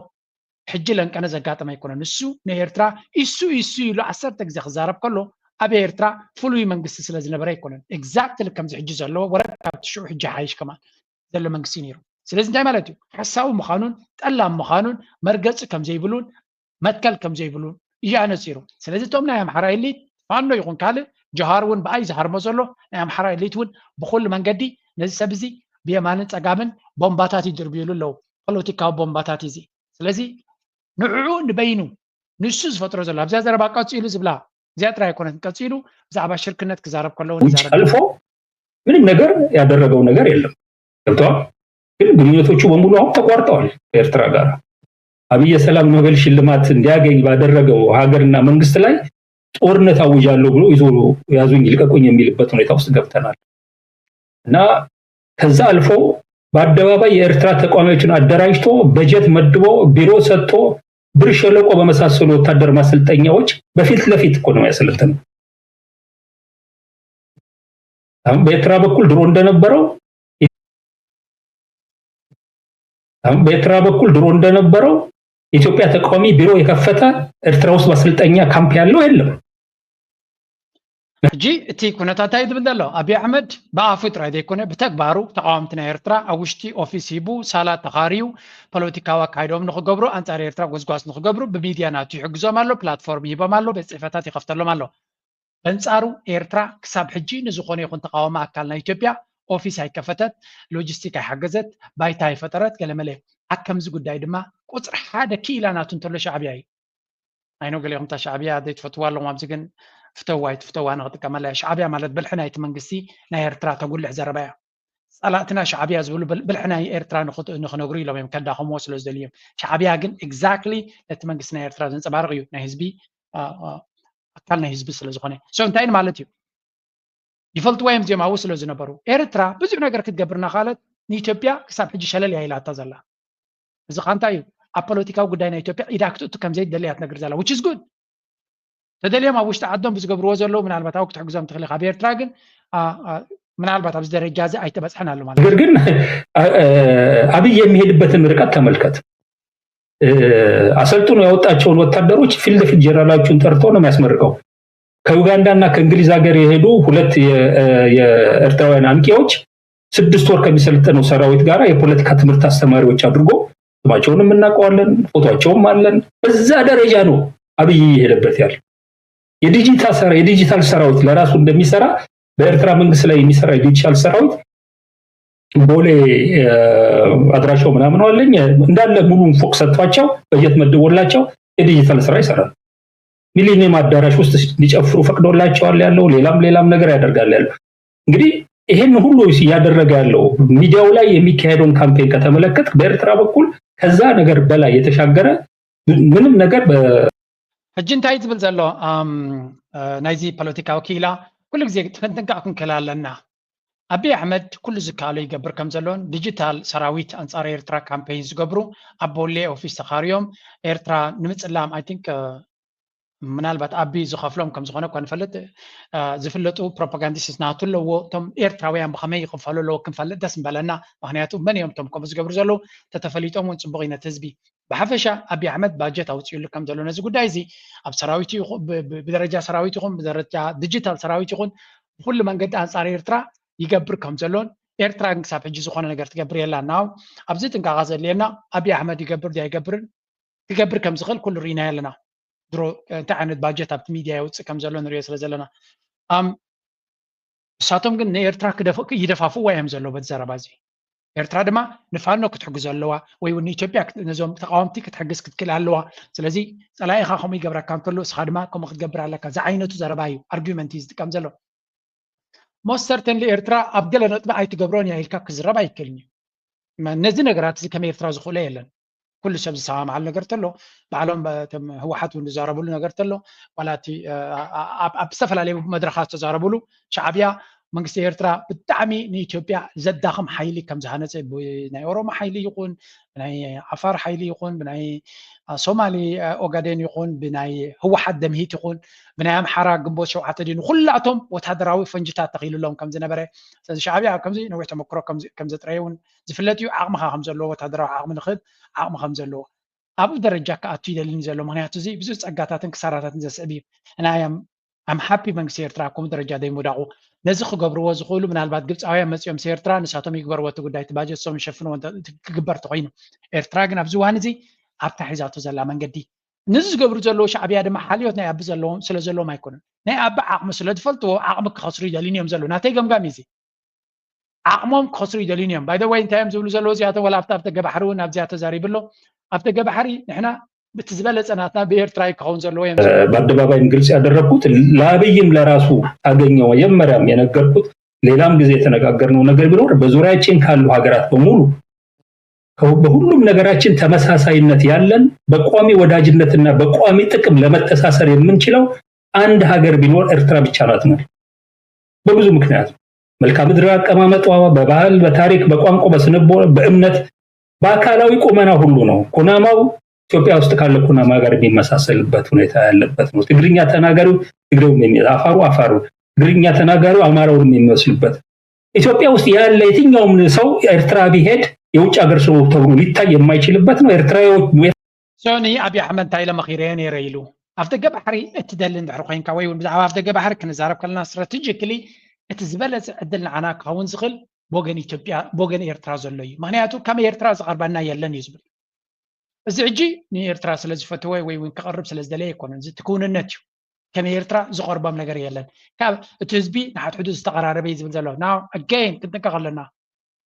ሕጂ ለንቀነ ዘጋጠመ ኣይኮነን። ንሱ ንኤርትራ ኢሱ ኢሱ ኢሉ ዓሰርተ ግዜ ክዛረብ ከሎ ኣብ ኤርትራ ፍሉይ መንግስቲ ስለ ዝነበረ ኣይኮነን። ኤግዛክትሊ ከምዚ ሕጂ ዘሎ ወረድ ካብቲ ሽዑ ሕጂ ሓይሽ ከማን ዘሎ መንግስቲ ነይሩ። ስለዚ እንታይ ማለት እዩ? ሓሳዊ ምዃኑን ጠላም ምዃኑን መርገፂ ከም ዘይብሉን መትከል ከም ዘይብሉን እዩ ኣነፂሩ። ስለዚ እቶም ናይ ኣምሓራ ኤሊት ፋኖ ይኹን ካልእ ጆሃር እውን ብኣይ ዝሃርሞ ዘሎ ናይ ኣምሓራ ኤሊት እውን ብኩሉ መንገዲ ነዚ ሰብ እዚ ብየማንን ፀጋምን ቦምባታት ይድርብዩሉ ኣለዉ። ፖለቲካዊ ቦምባታት እዚ ስለዚ ንዕኡ ንበይኑ ንሱ ዝፈጥሮ ዘሎ ኣብዚኣ ዘረባ ቀፂሉ ዝብላ እዚኣ ጥራይ ኣይኮነትን። ቀፂሉ ብዛዕባ ሽርክነት ክዛረብ ከለዎ ውጭ አልፎ ምንም ነገር ያደረገው ነገር የለም። ገብተዋል። ግን ግንኙነቶቹ በሙሉ አሁን ተቋርጠዋል ከኤርትራ ጋር። አብይ የሰላም ኖቤል ሽልማት እንዲያገኝ ባደረገው ሀገርና መንግስት ላይ ጦርነት አውጃለሁ ብሎ ይዞ ያዙኝ ልቀቁኝ የሚልበት ሁኔታ ውስጥ ገብተናል እና ከዛ አልፎ በአደባባይ የኤርትራ ተቃዋሚዎችን አደራጅቶ በጀት መድቦ ቢሮ ሰጥቶ ብር ሸለቆ በመሳሰሉ ወታደር ማሰልጠኛዎች በፊት ለፊት እኮ ነው ያሰለጠነው። አሁን በኤርትራ በኩል ድሮ እንደነበረው አሁን በኤርትራ በኩል ድሮ እንደነበረው የኢትዮጵያ ተቃዋሚ ቢሮ የከፈተ ኤርትራ ውስጥ ማሰልጠኛ ካምፕ ያለው የለም። ሕጂ እቲ ኩነታት እንታይ ዝብል ዘሎ ኣብይ ኣሕመድ ብኣፉ ጥራይ ዘይኮነ ብተግባሩ ተቃወምቲ ናይ ኤርትራ ኣብ ውሽጢ ኦፊስ ሂቡ ሳላ ተኻርዩ ፖለቲካዊ ኣካይዶም ንክገብሩ ኣንጻር ኤርትራ ጎዝጓዝ ንክገብሩ ብሚድያ ናቱ ይሕግዞም ኣሎ፣ ፕላትፎርም ይሂቦም ኣሎ፣ ቤት ጽሕፈታት ይኸፍተሎም ኣሎ። በንጻሩ ኤርትራ ክሳብ ሕጂ ንዝኾነ ይኹን ተቃዋሚ ኣካል ናይ ኢትዮጵያ ኦፊስ ኣይከፈተት፣ ሎጂስቲክ ኣይሓገዘት፣ ባይታ ኣይፈጠረት ገለመለ። ኣብ ከምዚ ጉዳይ ድማ ቁፅሪ ሓደ ክኢላ ናቱ እንተሎ ሻዕብያ እዩ። ኣይኖ ገሌኹም እታ ሻዕብያ ዘይትፈትዋ ኣለኹም ኣብዚ ግን ፍተዋ ኣይትፍተዋ ንክጥቀመላ እያ። ሻዕብያ ማለት ብልሒ ናይቲ መንግስቲ ናይ ኤርትራ ተጉልሕ ዘረባ እያ። ጸላእትና ሻዕብያ ዝብሉ ብልሒ ናይ ኤርትራ ንክነግሩ ኢሎም እዮም ከዳኸምዎ ስለ ዝደልዩ እዮም። ሻዕብያ ግን ኤግዛክትሊ ነቲ መንግስቲ ናይ ኤርትራ ዘንጸባርቕ እዩ። ናይ ህዝቢ ኣካል ናይ ህዝቢ ስለ ዝኾነ so እንታይ ማለት እዩ? ይፈልጥዋ እዮም እዚኦም ኣብኡ ስለ ዝነበሩ። ኤርትራ ብዙሕ ነገር ክትገብር እናኻለት ንኢትዮጵያ ክሳብ ሕጂ ሸለል እያ ኢላታ ዘላ። እዚ ኸ እንታይ እዩ? ኣብ ፖለቲካዊ ጉዳይ ናይ ኢትዮጵያ ኢዳ ክትእቱ ከም ዘይትደሊ እያ ትነግር ዘላ which is good። ተደልዮም ኣብ ውሽጢ ዓዶም ብዝገብርዎ ዘለዉ ምናልባት ኣብኡ ክትሕግዞም ትኽእል ኢኻ። ኣብ ኤርትራ ግን ምናልባት ኣብዚ ደረጃ እዚ ኣይተበፅሐን ኣሎ ማለት። ነገር ግን አብይ የሚሄድበትን ርቀት ተመልከት። አሰልጥኖ ያወጣቸውን ወታደሮች ፊት ለፊት ጀነራሎቹን ጠርቶ ነው የሚያስመርቀው። ከዩጋንዳ እና ከእንግሊዝ ሀገር የሄዱ ሁለት የኤርትራውያን አንቂዎች ስድስት ወር ከሚሰለጥነው ሰራዊት ጋር የፖለቲካ ትምህርት አስተማሪዎች አድርጎ ስማቸውንም እናውቀዋለን፣ ፎቶቸውም አለን። በዛ ደረጃ ነው አብይ እየሄደበት ያለ። የዲጂታል ሰራዊት ለራሱ እንደሚሰራ በኤርትራ መንግስት ላይ የሚሰራ የዲጂታል ሰራዊት ቦሌ አድራሻው ምናምን አለኝ እንዳለ ሙሉን ፎቅ ሰጥቷቸው በጀት መድቦላቸው የዲጂታል ስራ ይሰራል። ሚሊኒየም አዳራሽ ውስጥ እንዲጨፍሩ ፈቅዶላቸዋል ያለው ሌላም ሌላም ነገር ያደርጋል ያለው። እንግዲህ ይህን ሁሉ እያደረገ ያለው ሚዲያው ላይ የሚካሄደውን ካምፔን ከተመለከት በኤርትራ በኩል ከዛ ነገር በላይ የተሻገረ ምንም ነገር ሕጂ እንታይ ትብል ዘሎ ናይዚ ፖለቲካዊ ክኢላ ኩሉ ግዜ ክትፈንትንካ ክንክእል ኣለና። ኣቢይ ኣሕመድ ኩሉ ዝከኣሎ ይገብር ከም ዘሎን ዲጂታል ሰራዊት ኣንጻር ኤርትራ ካምፔይን ዝገብሩ ኣብ ቦሌ ኦፊስ ተኻርዮም ኤርትራ ንምጽላም ኣይ ቲንክ ምናልባት ኣቢ ዝኸፍሎም ከም ዝኾነ እኳ ንፈልጥ ዝፍለጡ ፕሮፓጋንዲስት ናቱ ኣለዎ። እቶም ኤርትራውያን ብኸመይ ይኽፈሉ ኣለዎ ክንፈልጥ ደስ ምበለና። ምክንያቱ መን እዮም እቶም ከምኡ ዝገብሩ ዘለዉ? ተተፈሊጦም እውን ፅቡቅ እዩ ነቲ ህዝቢ ብሓፈሻ ኣቢ ኣሕመድ ባጀት ኣውፅኡሉ ከም ዘሎ ነዚ ጉዳይ እዚ ኣብ ሰራዊት ብደረጃ ሰራዊት ይኹን ብደረጃ ዲጂታል ሰራዊት ይኹን ብኩሉ መንገዲ ኣንፃር ኤርትራ ይገብር ከም ዘሎን ኤርትራ ግን ክሳብ ሕጂ ዝኾነ ነገር ትገብር የላን። ናው ኣብዚ ጥንቃቐ ዘድልየና ኣቢ ኣሕመድ ይገብር ድያ ኣይገብርን ክገብር ከም ዝኽእል ኩሉ ርኢናዮ ኣለና። ድሮ እንታይ ዓይነት ባጀት ኣብቲ ሚድያ የውፅእ ከም ዘሎ ንሪኦ ስለ ዘለና ንሳቶም ግን ንኤርትራ ይደፋፍእዋ እዮም ዘለዉ በቲ ዘረባ እዚ። ኤርትራ ድማ ንፋኖ ክትሕግዞ ኣለዋ፣ ወይ እውን ንኢትዮጵያ ክት- ነዞም ተቃወምቲ ክትሕግዝ ክትክእል ኣለዋ። ስለዚ ጸላኢኻ ከምኡ ይገብረካ እንተሎ፣ እስኻ ድማ ከምኡ ክትገብር ኣለካ። ዝዓይነቱ ዘረባ እዩ፣ ኣርጊመንት እዩ ዝጥቀም ዘሎ። ሞስት ሰርተንሊ ኤርትራ ኣብ ገለ ነጥቢ ኣይትገብሮን እያ ኢልካ ክዝረብ ኣይክእልን እዩ። መ- ነዚ ነገራት እዚ ከም ኤርትራ ዝኽእሎ የለን። ኩሉ ሰብ ዝሰማማዓሉ ነገር ተሎ፣ ባዕሎም በ- እቶም ህወሓት እውን ዝዛረብሉ ነገር ተሎ፣ ዋላ እቲ እ፣ ኣ- ኣብ ኣብ ዝተፈላለዩ መድረኻት ዝተዛረብሉ፣ ሻዕብያ መንግስቲ ኤርትራ ብጣዕሚ ንኢትዮጵያ ዘዳኽም ሓይሊ ከም ዝሃነፀ፣ ብናይ ኦሮሞ ሓይሊ ይኹን፣ ብናይ ዓፋር ሓይሊ ይኹን፣ ብናይ ሶማሊ ኦጋዴን ይኹን፣ ብናይ ህወሓት ደምሂት ይኹን፣ ብናይ ኣምሓራ ግንቦት ሸውዓተ ድዩ፣ ንኹላቶም ወታደራዊ ፈንጅታት ተኺሉሎም ከም ዝነበረ፣ ስለዚ ሻዕብያ ኣብ ከምዚ ነዊሕ ተመክሮ ከም ዘጥረየ እውን ዝፍለጥ እዩ። ዓቕምኻ ከም ዘለዎ፣ ወታደራዊ ዓቕሚ ንክህብ ዓቕሚ ከም ዘለዎ፣ ኣብኡ ደረጃ ክኣቱ ይደልን ዘሎ። ምክንያቱ እዚ ብዙሕ ፀጋታትን ክሳራታትን ዘስዕብ እዩ። እና ኣም ሓፒ መንግስቲ ኤርትራ ኣብ ከምኡ ደረጃ ዘይምውዳቑ። ነዚ ክገብርዎ ዝኽእሉ ምናልባት ግብፃውያን መፂኦም ምስ ኤርትራ ንሳቶም ይግበርዎ እቲ ጉዳይ፣ እቲ ባጀት ሶም ይሸፍንዎ እንተ- እቲ ክግበር ተኮይኑ። ኤርትራ ግን ኣብዚ እዋን እዚ ኣብታ ሒዛቶ ዘላ መንገዲ፣ ነዚ ዝገብሩ ዘለዉ ሻዕብያ ድማ ሓልዮት ናይ ኣቢ ዘለዎም ስለ ዘለዎም ኣይኮኑን። ናይ ኣቢ ዓቕሚ ስለ ዝፈልጥዎ ዓቕሚ ክኸስሩ ይደልዩን እዮም ዘለዉ። ናተይ ገምጋም እዩ እዚ። ዓቕሞም ክኸስሩ ይደልዩን እዮም። ባይ ወይ እንታይ እዮም ዝብሉ ዘለዉ እዚኣቶም? ወላ ኣብቲ ኣብ ደገ ባሕሪ እውን ኣብዚኣ ተዛሪቡ ኣሎ። ኣብ ደገ ባሕሪ ንሕና እቲ ዝበለፀ ናትና ብኤርትራ ክኸውን ዘለዎ እዮም። በአደባባይም ግልጽ ያደረግኩት ለአብይም ለራሱ አገኘው መጀመሪያም የነገርኩት ሌላም ጊዜ የተነጋገርነው ነገር ቢኖር በዙሪያችን ካሉ ሀገራት በሙሉ ከሁ- በሁሉም ነገራችን ተመሳሳይነት ያለን በቋሚ ወዳጅነትና በቋሚ ጥቅም ለመተሳሰር የምንችለው አንድ ሀገር ቢኖር ኤርትራ ብቻ ናት ነው። በብዙ ምክንያት መልክዓ ምድራዊ አቀማመጧ፣ በባህል፣ በታሪክ፣ በቋንቋ፣ በስነቦ፣ በእምነት፣ በአካላዊ ቁመና ሁሉ ነው። ኩናማው ኢትዮጵያ ውስጥ ካለ ኩናማ ጋር የሚመሳሰልበት ሁኔታ ያለበት ነው። ትግርኛ ተናጋሪው ትግሬው የሚመ- አፋሩ አፋሩ ትግርኛ ተናጋሪው አማራውን የሚመስሉበት ኢትዮጵያ ውስጥ ያለ የትኛውም ሰው ኤርትራ ቢሄድ የውጭ ሀገር ሰው ተብሎ ሊታይ የማይችልበት ነው። ኤርትራዎች ሶኒ ኣብይ ኣሕመድ እንታይ ኢለ መኺረዮ ነይረ ኢሉ። ኣብ ደገ ባሕሪ እትደሊ እንድሕር ኮይንካ ወይ እውን ብዛዕባ ኣብ ደገ ባሕሪ ክንዛረብ ከለና ስትራቴጂክሊ እቲ ዝበለፀ ዕድል ንዓና ክኸውን ዝኽእል ብወገን ኢትዮጵያ ብወገን ኤርትራ ዘሎ እዩ። ምክንያቱ ከም ኤርትራ ዝቐርበና የለን እዩ ዝብል። እዚ ሕጂ ንኤርትራ ስለ ዝፈትወ ወይ እውን ክቐርብ ስለ ዝደለየ ኣይኮነን። እዚ እቲ ክውንነት እዩ። ከም ኤርትራ ዝቐርቦም ነገር የለን። ካብ እቲ ህዝቢ ንሓድሕዱ ዝተቐራረበ እዩ ዝብል ዘሎ። ናው ኣገይን ክንጥንቀቕ ኣለና።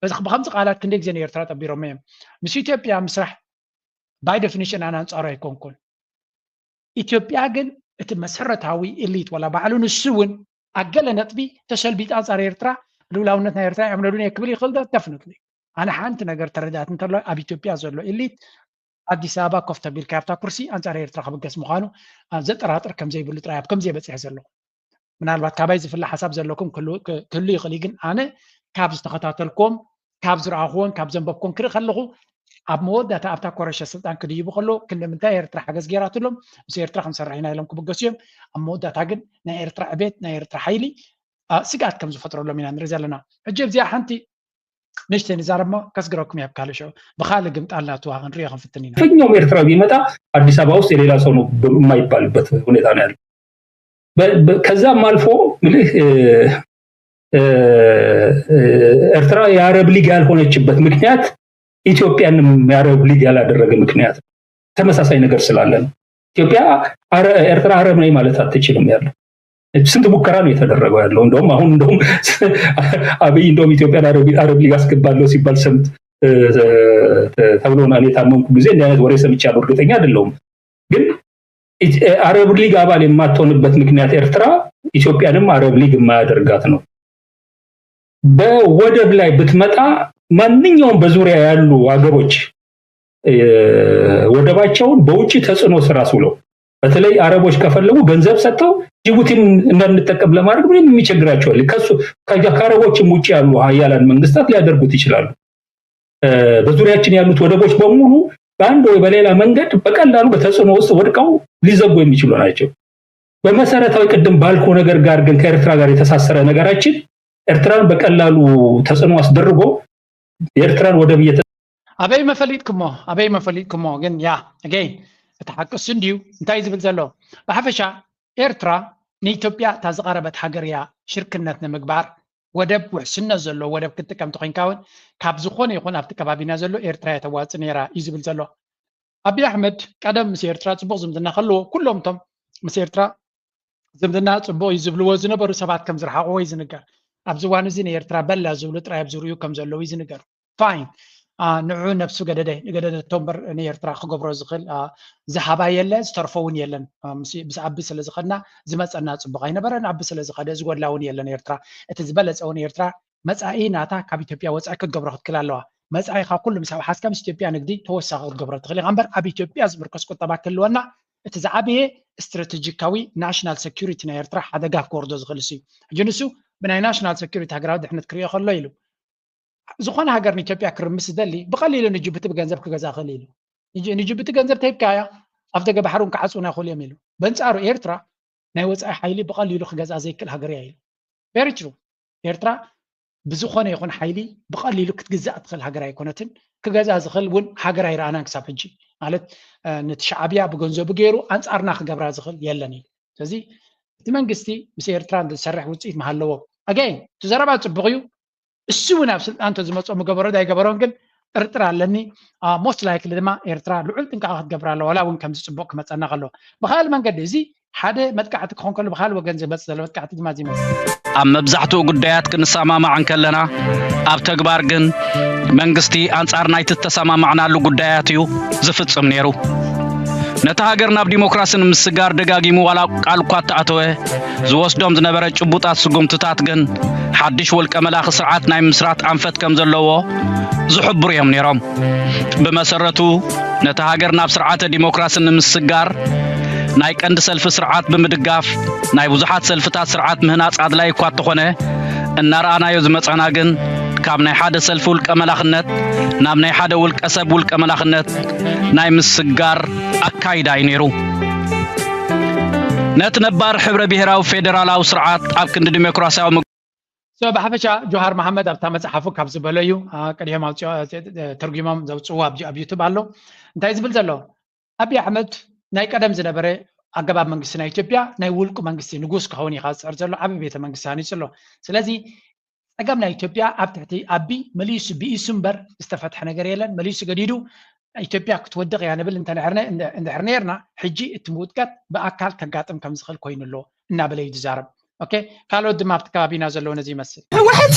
በዚ ብከምዚ ቃላት ክንደይ ግዜ ንኤርትራ ጠቢሮም እዮም። ምስ ኢትዮጵያ ምስራሕ ባይ ደፊኒሽን ኣነ ኣንጻሩ ኣይኮንኩን። ኢትዮጵያ ግን እቲ መሰረታዊ ኢሊት ዋላ ባዕሉ ንሱ እውን ኣብ ገለ ነጥቢ ተሰልቢጡ ኣንጻር ኤርትራ ልውላውነት ናይ ኤርትራ የዕምለሉን እየ ክብል ይኽእል ዶ? ደፍንትሊ ኣነ ሓንቲ ነገር ተረዳት እንተሎ ኣብ ኢትዮጵያ ዘሎ ኢሊት ኣዲስ ኣበባ ኮፍ ተቢልካ ኣብታ ኩርሲ ኣንጻር ኤርትራ ክብገስ ምዃኑ ዘጠራጥር ከም ዘይብሉ ጥራይ ኣብ ከምዚ በጺሐ ዘለኹ። ምናልባት ካባይ ዝፍለ ሓሳብ ዘለኩም ክህሉ ይኽእል እዩ፣ ግን ኣነ ካብ ዝተኸታተልኩም ካብ ዝረኣኹዎን ካብ ዘንበብኩን ክርኢ ከለኹ ኣብ መወዳእታ ኣብታ ኮረሸ ስልጣን ክድይቡ ከለዉ ክንዲ ምንታይ ኤርትራ ሓገዝ ገይራትሎም ምስ ኤርትራ ክንሰርሕ ኢና ኢሎም ክብገሱ እዮም። ኣብ መወዳእታ ግን ናይ ኤርትራ ዕቤት ናይ ኤርትራ ሓይሊ ስግኣት ከም ዝፈጥረሎም ኢና ንርኢ ዘለና። ሕጂ ኣብዚኣ ሓንቲ ንእሽተይ ንዛረብ እሞ ከስግረኩም እየ ኣብ ካልእ ሽዑ ብኻልእ ግምጣል ናትዋ ክንሪኦ ክንፍትን ኢና። የትኛውም ኤርትራዊ ቢመጣ አዲስ አበባ ውስጥ የሌላ ሰው ነው የማይባልበት ሁኔታ ነው ያለው። ከዛም አልፎ ምልህ ኤርትራ የአረብ ሊግ ያልሆነችበት ምክንያት ኢትዮጵያንም የአረብ ሊግ ያላደረገ ምክንያት ተመሳሳይ ነገር ስላለ ነው። ኢትዮጵያ ኤርትራ አረብ ነኝ ማለት አትችልም ያለው ስንት ሙከራ ነው የተደረገው ያለው። እንደውም አሁን እንደውም አብይ እንደውም ኢትዮጵያን አረብ ሊግ አስገባለሁ ሲባል ሰምት ተብሎ እኔ የታመምኩ ጊዜ እንዲህ አይነት ወሬ ሰምቻለሁ። እርግጠኛ አይደለሁም። ግን አረብ ሊግ አባል የማትሆንበት ምክንያት ኤርትራ ኢትዮጵያንም አረብ ሊግ የማያደርጋት ነው። በወደብ ላይ ብትመጣ ማንኛውም በዙሪያ ያሉ ሀገሮች ወደባቸውን በውጭ ተጽዕኖ ስር አስውለው በተለይ አረቦች ከፈለጉ ገንዘብ ሰጥተው ጅቡቲን እንዳንጠቀም ለማድረግ ምንም የሚቸግራቸዋል። ከሱ ከአረቦችም ውጭ ያሉ ሀያላን መንግስታት ሊያደርጉት ይችላሉ። በዙሪያችን ያሉት ወደቦች በሙሉ በአንድ ወይ በሌላ መንገድ በቀላሉ በተጽዕኖ ውስጥ ወድቀው ሊዘጉ የሚችሉ ናቸው። በመሰረታዊ ቅድም ባልኮ ነገር ጋር ግን ከኤርትራ ጋር የተሳሰረ ነገራችን ኤርትራን በቀላሉ ተጽዕኖ አስደርጎ የኤርትራን ወደብ እየተ ኣበይ መፈሊጥክሞ ኣበይ መፈሊጥክሞ ግን ያ ኣገይ እቲ ሓቅስ እንድዩ እንታይ ዝብል ዘሎ ብሓፈሻ ኤርትራ ንኢትዮጵያ እታ ዝቐረበት ሃገር እያ ሽርክነት ንምግባር ወደብ ውሕስነት ዘለዎ ወደብ ክትጥቀም ተኮይንካ እውን ካብ ዝኾነ ይኹን ኣብቲ ከባቢና ዘሎ ኤርትራ እያ ተዋፅእ ነይራ እዩ ዝብል ዘሎ። ኣብይ ኣሕመድ ቀደም ምስ ኤርትራ ፅቡቕ ዝምድና ከለዎ ኩሎም እቶም ምስ ኤርትራ ዝምድና ፅቡቕ እዩ ዝብልዎ ዝነበሩ ሰባት ከም ዝረሓቕዎ እዩ ዝንገር። ኣብዚ እዋን እዚ ንኤርትራ በላ ዝብሉ ጥራይ ኣብ ዝርእዩ ከም ዘለዉ እዩ ዝንገር። ፋይን። ንዑ ነብሱ ገደደ ንገደደቶ እምበር ንኤርትራ ክገብሮ ዝኽእል ዝሃባ የለ፣ ዝተርፎ እውን የለን። ምስ ኣቢ ስለ ዝኸድና ዝመፀና ፅቡቕ ኣይነበረን። ኣቢ ስለ ዝኸደ ዝጎድላ እውን የለን። ኤርትራ እቲ ዝበለፀ እውን ኤርትራ መፃኢ ናታ ካብ ኢትዮጵያ ወፃኢ ክትገብሮ ክትክል ኣለዋ። መፃኢኻ ኩሉ ምስ ኣውሓዝካ ምስ ኢትዮጵያ ንግዲ ተወሳኺ ክትገብሮ ትኽእል ኢኻ እምበር ኣብ ኢትዮጵያ ዝምርኮስ ቁጠባ ክህልወና እቲ ዝዓበየ ስትራቴጂካዊ ናሽናል ሴኩሪቲ ናይ ኤርትራ ሓደጋ ክወርዶ ዝኽእል እሱ እዩ። ሕጂ ንሱ ብናይ ናሽናል ሴኩሪቲ ሃገራዊ ድሕነት ክሪኦ ከሎ ኢሉ ዝኾነ ሃገር ንኢትዮጵያ ክርምስ ዝደሊ ብቐሊሉ ንጅቡቲ ብገንዘብ ክገዛ ክእል ኢሉ። ንጅቡቲ ገንዘብ ተሂብካያ ኣብ ደገ ባሕሪ እውን ክዓፅውና ይኽእሉ እዮም ኢሉ። በንፃሩ ኤርትራ ናይ ወፃኢ ሓይሊ ብቐሊሉ ክገዝኣ ዘይክእል ሃገር እያ ኢሉ። ቨሪ ትሩ። ኤርትራ ብዝኾነ ይኹን ሓይሊ ብቐሊሉ ክትግዛእ ትኽእል ሃገር ኣይኮነትን። ክገዝኣ ዝኽእል እውን ሃገር ኣይረኣናን ክሳብ ሕጂ። ማለት ነቲ ሻዕብያ ብገንዘቡ ገይሩ ኣንፃርና ክገብራ ዝኽእል የለን ኢሉ። ስለዚ እቲ መንግስቲ ምስ ኤርትራ ዝሰርሕ ውፅኢት ምሃለዎ ኣገይን እቲ ዘረባ ፅቡቕ እዩ። እሱ እውን ኣብ ስልጣን እንተዝመፅኦ ምገበሮ ዶ ኣይገበሮን ግን ጥርጥር ኣለኒ። ሞስት ላይክሊ ድማ ኤርትራ ልዑል ጥንቃቐ ክትገብር ኣለዋ ዋላ እውን ከምዚ ፅቡቕ ክመፀና ከሎ። ብካልእ መንገዲ እዚ ሓደ መጥቃዕቲ ክኾን ከሎ ብካልእ ወገን ዝመፅእ ዘሎ መጥቃዕቲ ድማ እዚ ይመስል። ኣብ መብዛሕትኡ ጉዳያት ክንሰማማዕ እንከለና ኣብ ተግባር ግን መንግስቲ ኣንጻር ናይቲ ዝተሰማማዕናሉ ጉዳያት እዩ ዝፍጽም ነይሩ። ነታ ሃገር ናብ ዲሞክራሲ ንምስጋር ደጋጊሙ ዋላ ቃል እኳ እተኣተወ ዝወስዶም ዝነበረ ጭቡጣት ስጉምትታት ግን ሓድሽ ውልቀ መላኺ ስርዓት ናይ ምስራት ኣንፈት ከም ዘለዎ ዝሕብሩ እዮም ነይሮም። ብመሰረቱ ነታ ሃገር ናብ ስርዓተ ዲሞክራሲ ንምስጋር ናይ ቀንዲ ሰልፊ ስርዓት ብምድጋፍ ናይ ብዙሓት ሰልፍታት ስርዓት ምህናፅ ኣድላይ እኳ እንተኾነ እናረኣናዮ ዝመፃና ግን ካብ ናይ ሓደ ሰልፊ ውልቀ መላኽነት ናብ ናይ ሓደ ውልቀ ሰብ ውልቀ መላኽነት ናይ ምስጋር ኣካይዳ እዩ ነይሩ። ነቲ ነባር ሕብረ ብሔራዊ ፌደራላዊ ስርዓት ኣብ ክንዲ ዲሞክራሲያዊ ብሓፈሻ ጆሃር መሓመድ ኣብታ መፅሓፉ ካብ ዝበሎ እዩ። ቀዲሖም ኣውፅኦ ተርጉሞም ዘውፅዎ ኣብ ዩቱብ ኣሎ። እንታይ ዝብል ዘሎ ኣብይ ኣሕመድ ናይ ቀደም ዝነበረ ኣገባብ መንግስቲ ናይ ኢትዮጵያ ናይ ውልቁ መንግስቲ ንጉስ ክኸውን ኢኻ ዝፅዕር ዘሎ ዓቢ ቤተ መንግስቲ ሃኒፁ ኣሎ። ስለዚ ፀገም ናይ ኢትዮጵያ ኣብ ትሕቲ ኣቢ መሊሱ ብኢሱ እምበር ዝተፈትሐ ነገር የለን። መሊሱ ገዲዱ ኢትዮጵያ ክትወድቕ እያ ንብል እንድሕር ነርና ሕጂ እቲ ምውጥቀት ብኣካል ከጋጥም ከም ዝኽእል ኮይኑ ኣሎ እናበለ እዩ ዝዛረብ። ኦኬ ካልኦት ድማ ኣብቲ ከባቢና ዘለዉ ነዚ ይመስል። ህወሓት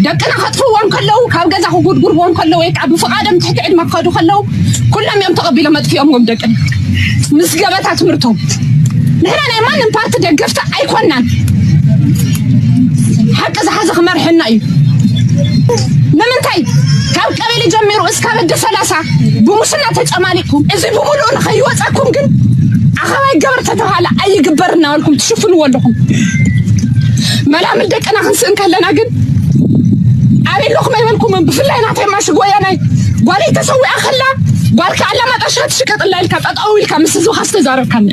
ደቅና ከጥፍዎም ከለዉ ካብ ገዛ ክጉድጉርዎም ከለዉ ወይ ከዓ ብፍቓዶም ትሕቲ ዕድመ ክኸዱ ከለዉ ኩሎም እዮም ተቐቢሎም ኣጥፊኦምዎም ደቅና ምስ ገበታ ትምህርቶም። ንሕና ናይ ማንም ፓርቲ ደገፍቲ ኣይኮናን። ሓቂ ዝሓዘ ክመርሐና እዩ። ንምንታይ ካብ ቀበሌ ጀሚሩ እስካብ ኣደ ሰላሳ ብሙስና ተጨማሊቕኩም እዚ ብምሉኡ ንኸይወፀኩም ግን ኣኸባይ ገበር ተተባሃለ ኣይግበር እናበልኩም ትሽፍንዎ ኣለኹም። መላምል ደቅና ክንስእን ከለና ግን ኣበይ ኣለኹም ኣይበልኩምን። ብፍላይ ናተይ ማሽግ ወያናይ ጓለይ ተሰዊኣ ከላ ጓልካ ኣላማጣ ሻት ሽቀጥላ ኢልካ ጠጠው ኢልካ ምስ ህዝብኻ ዝተዛረብካኒ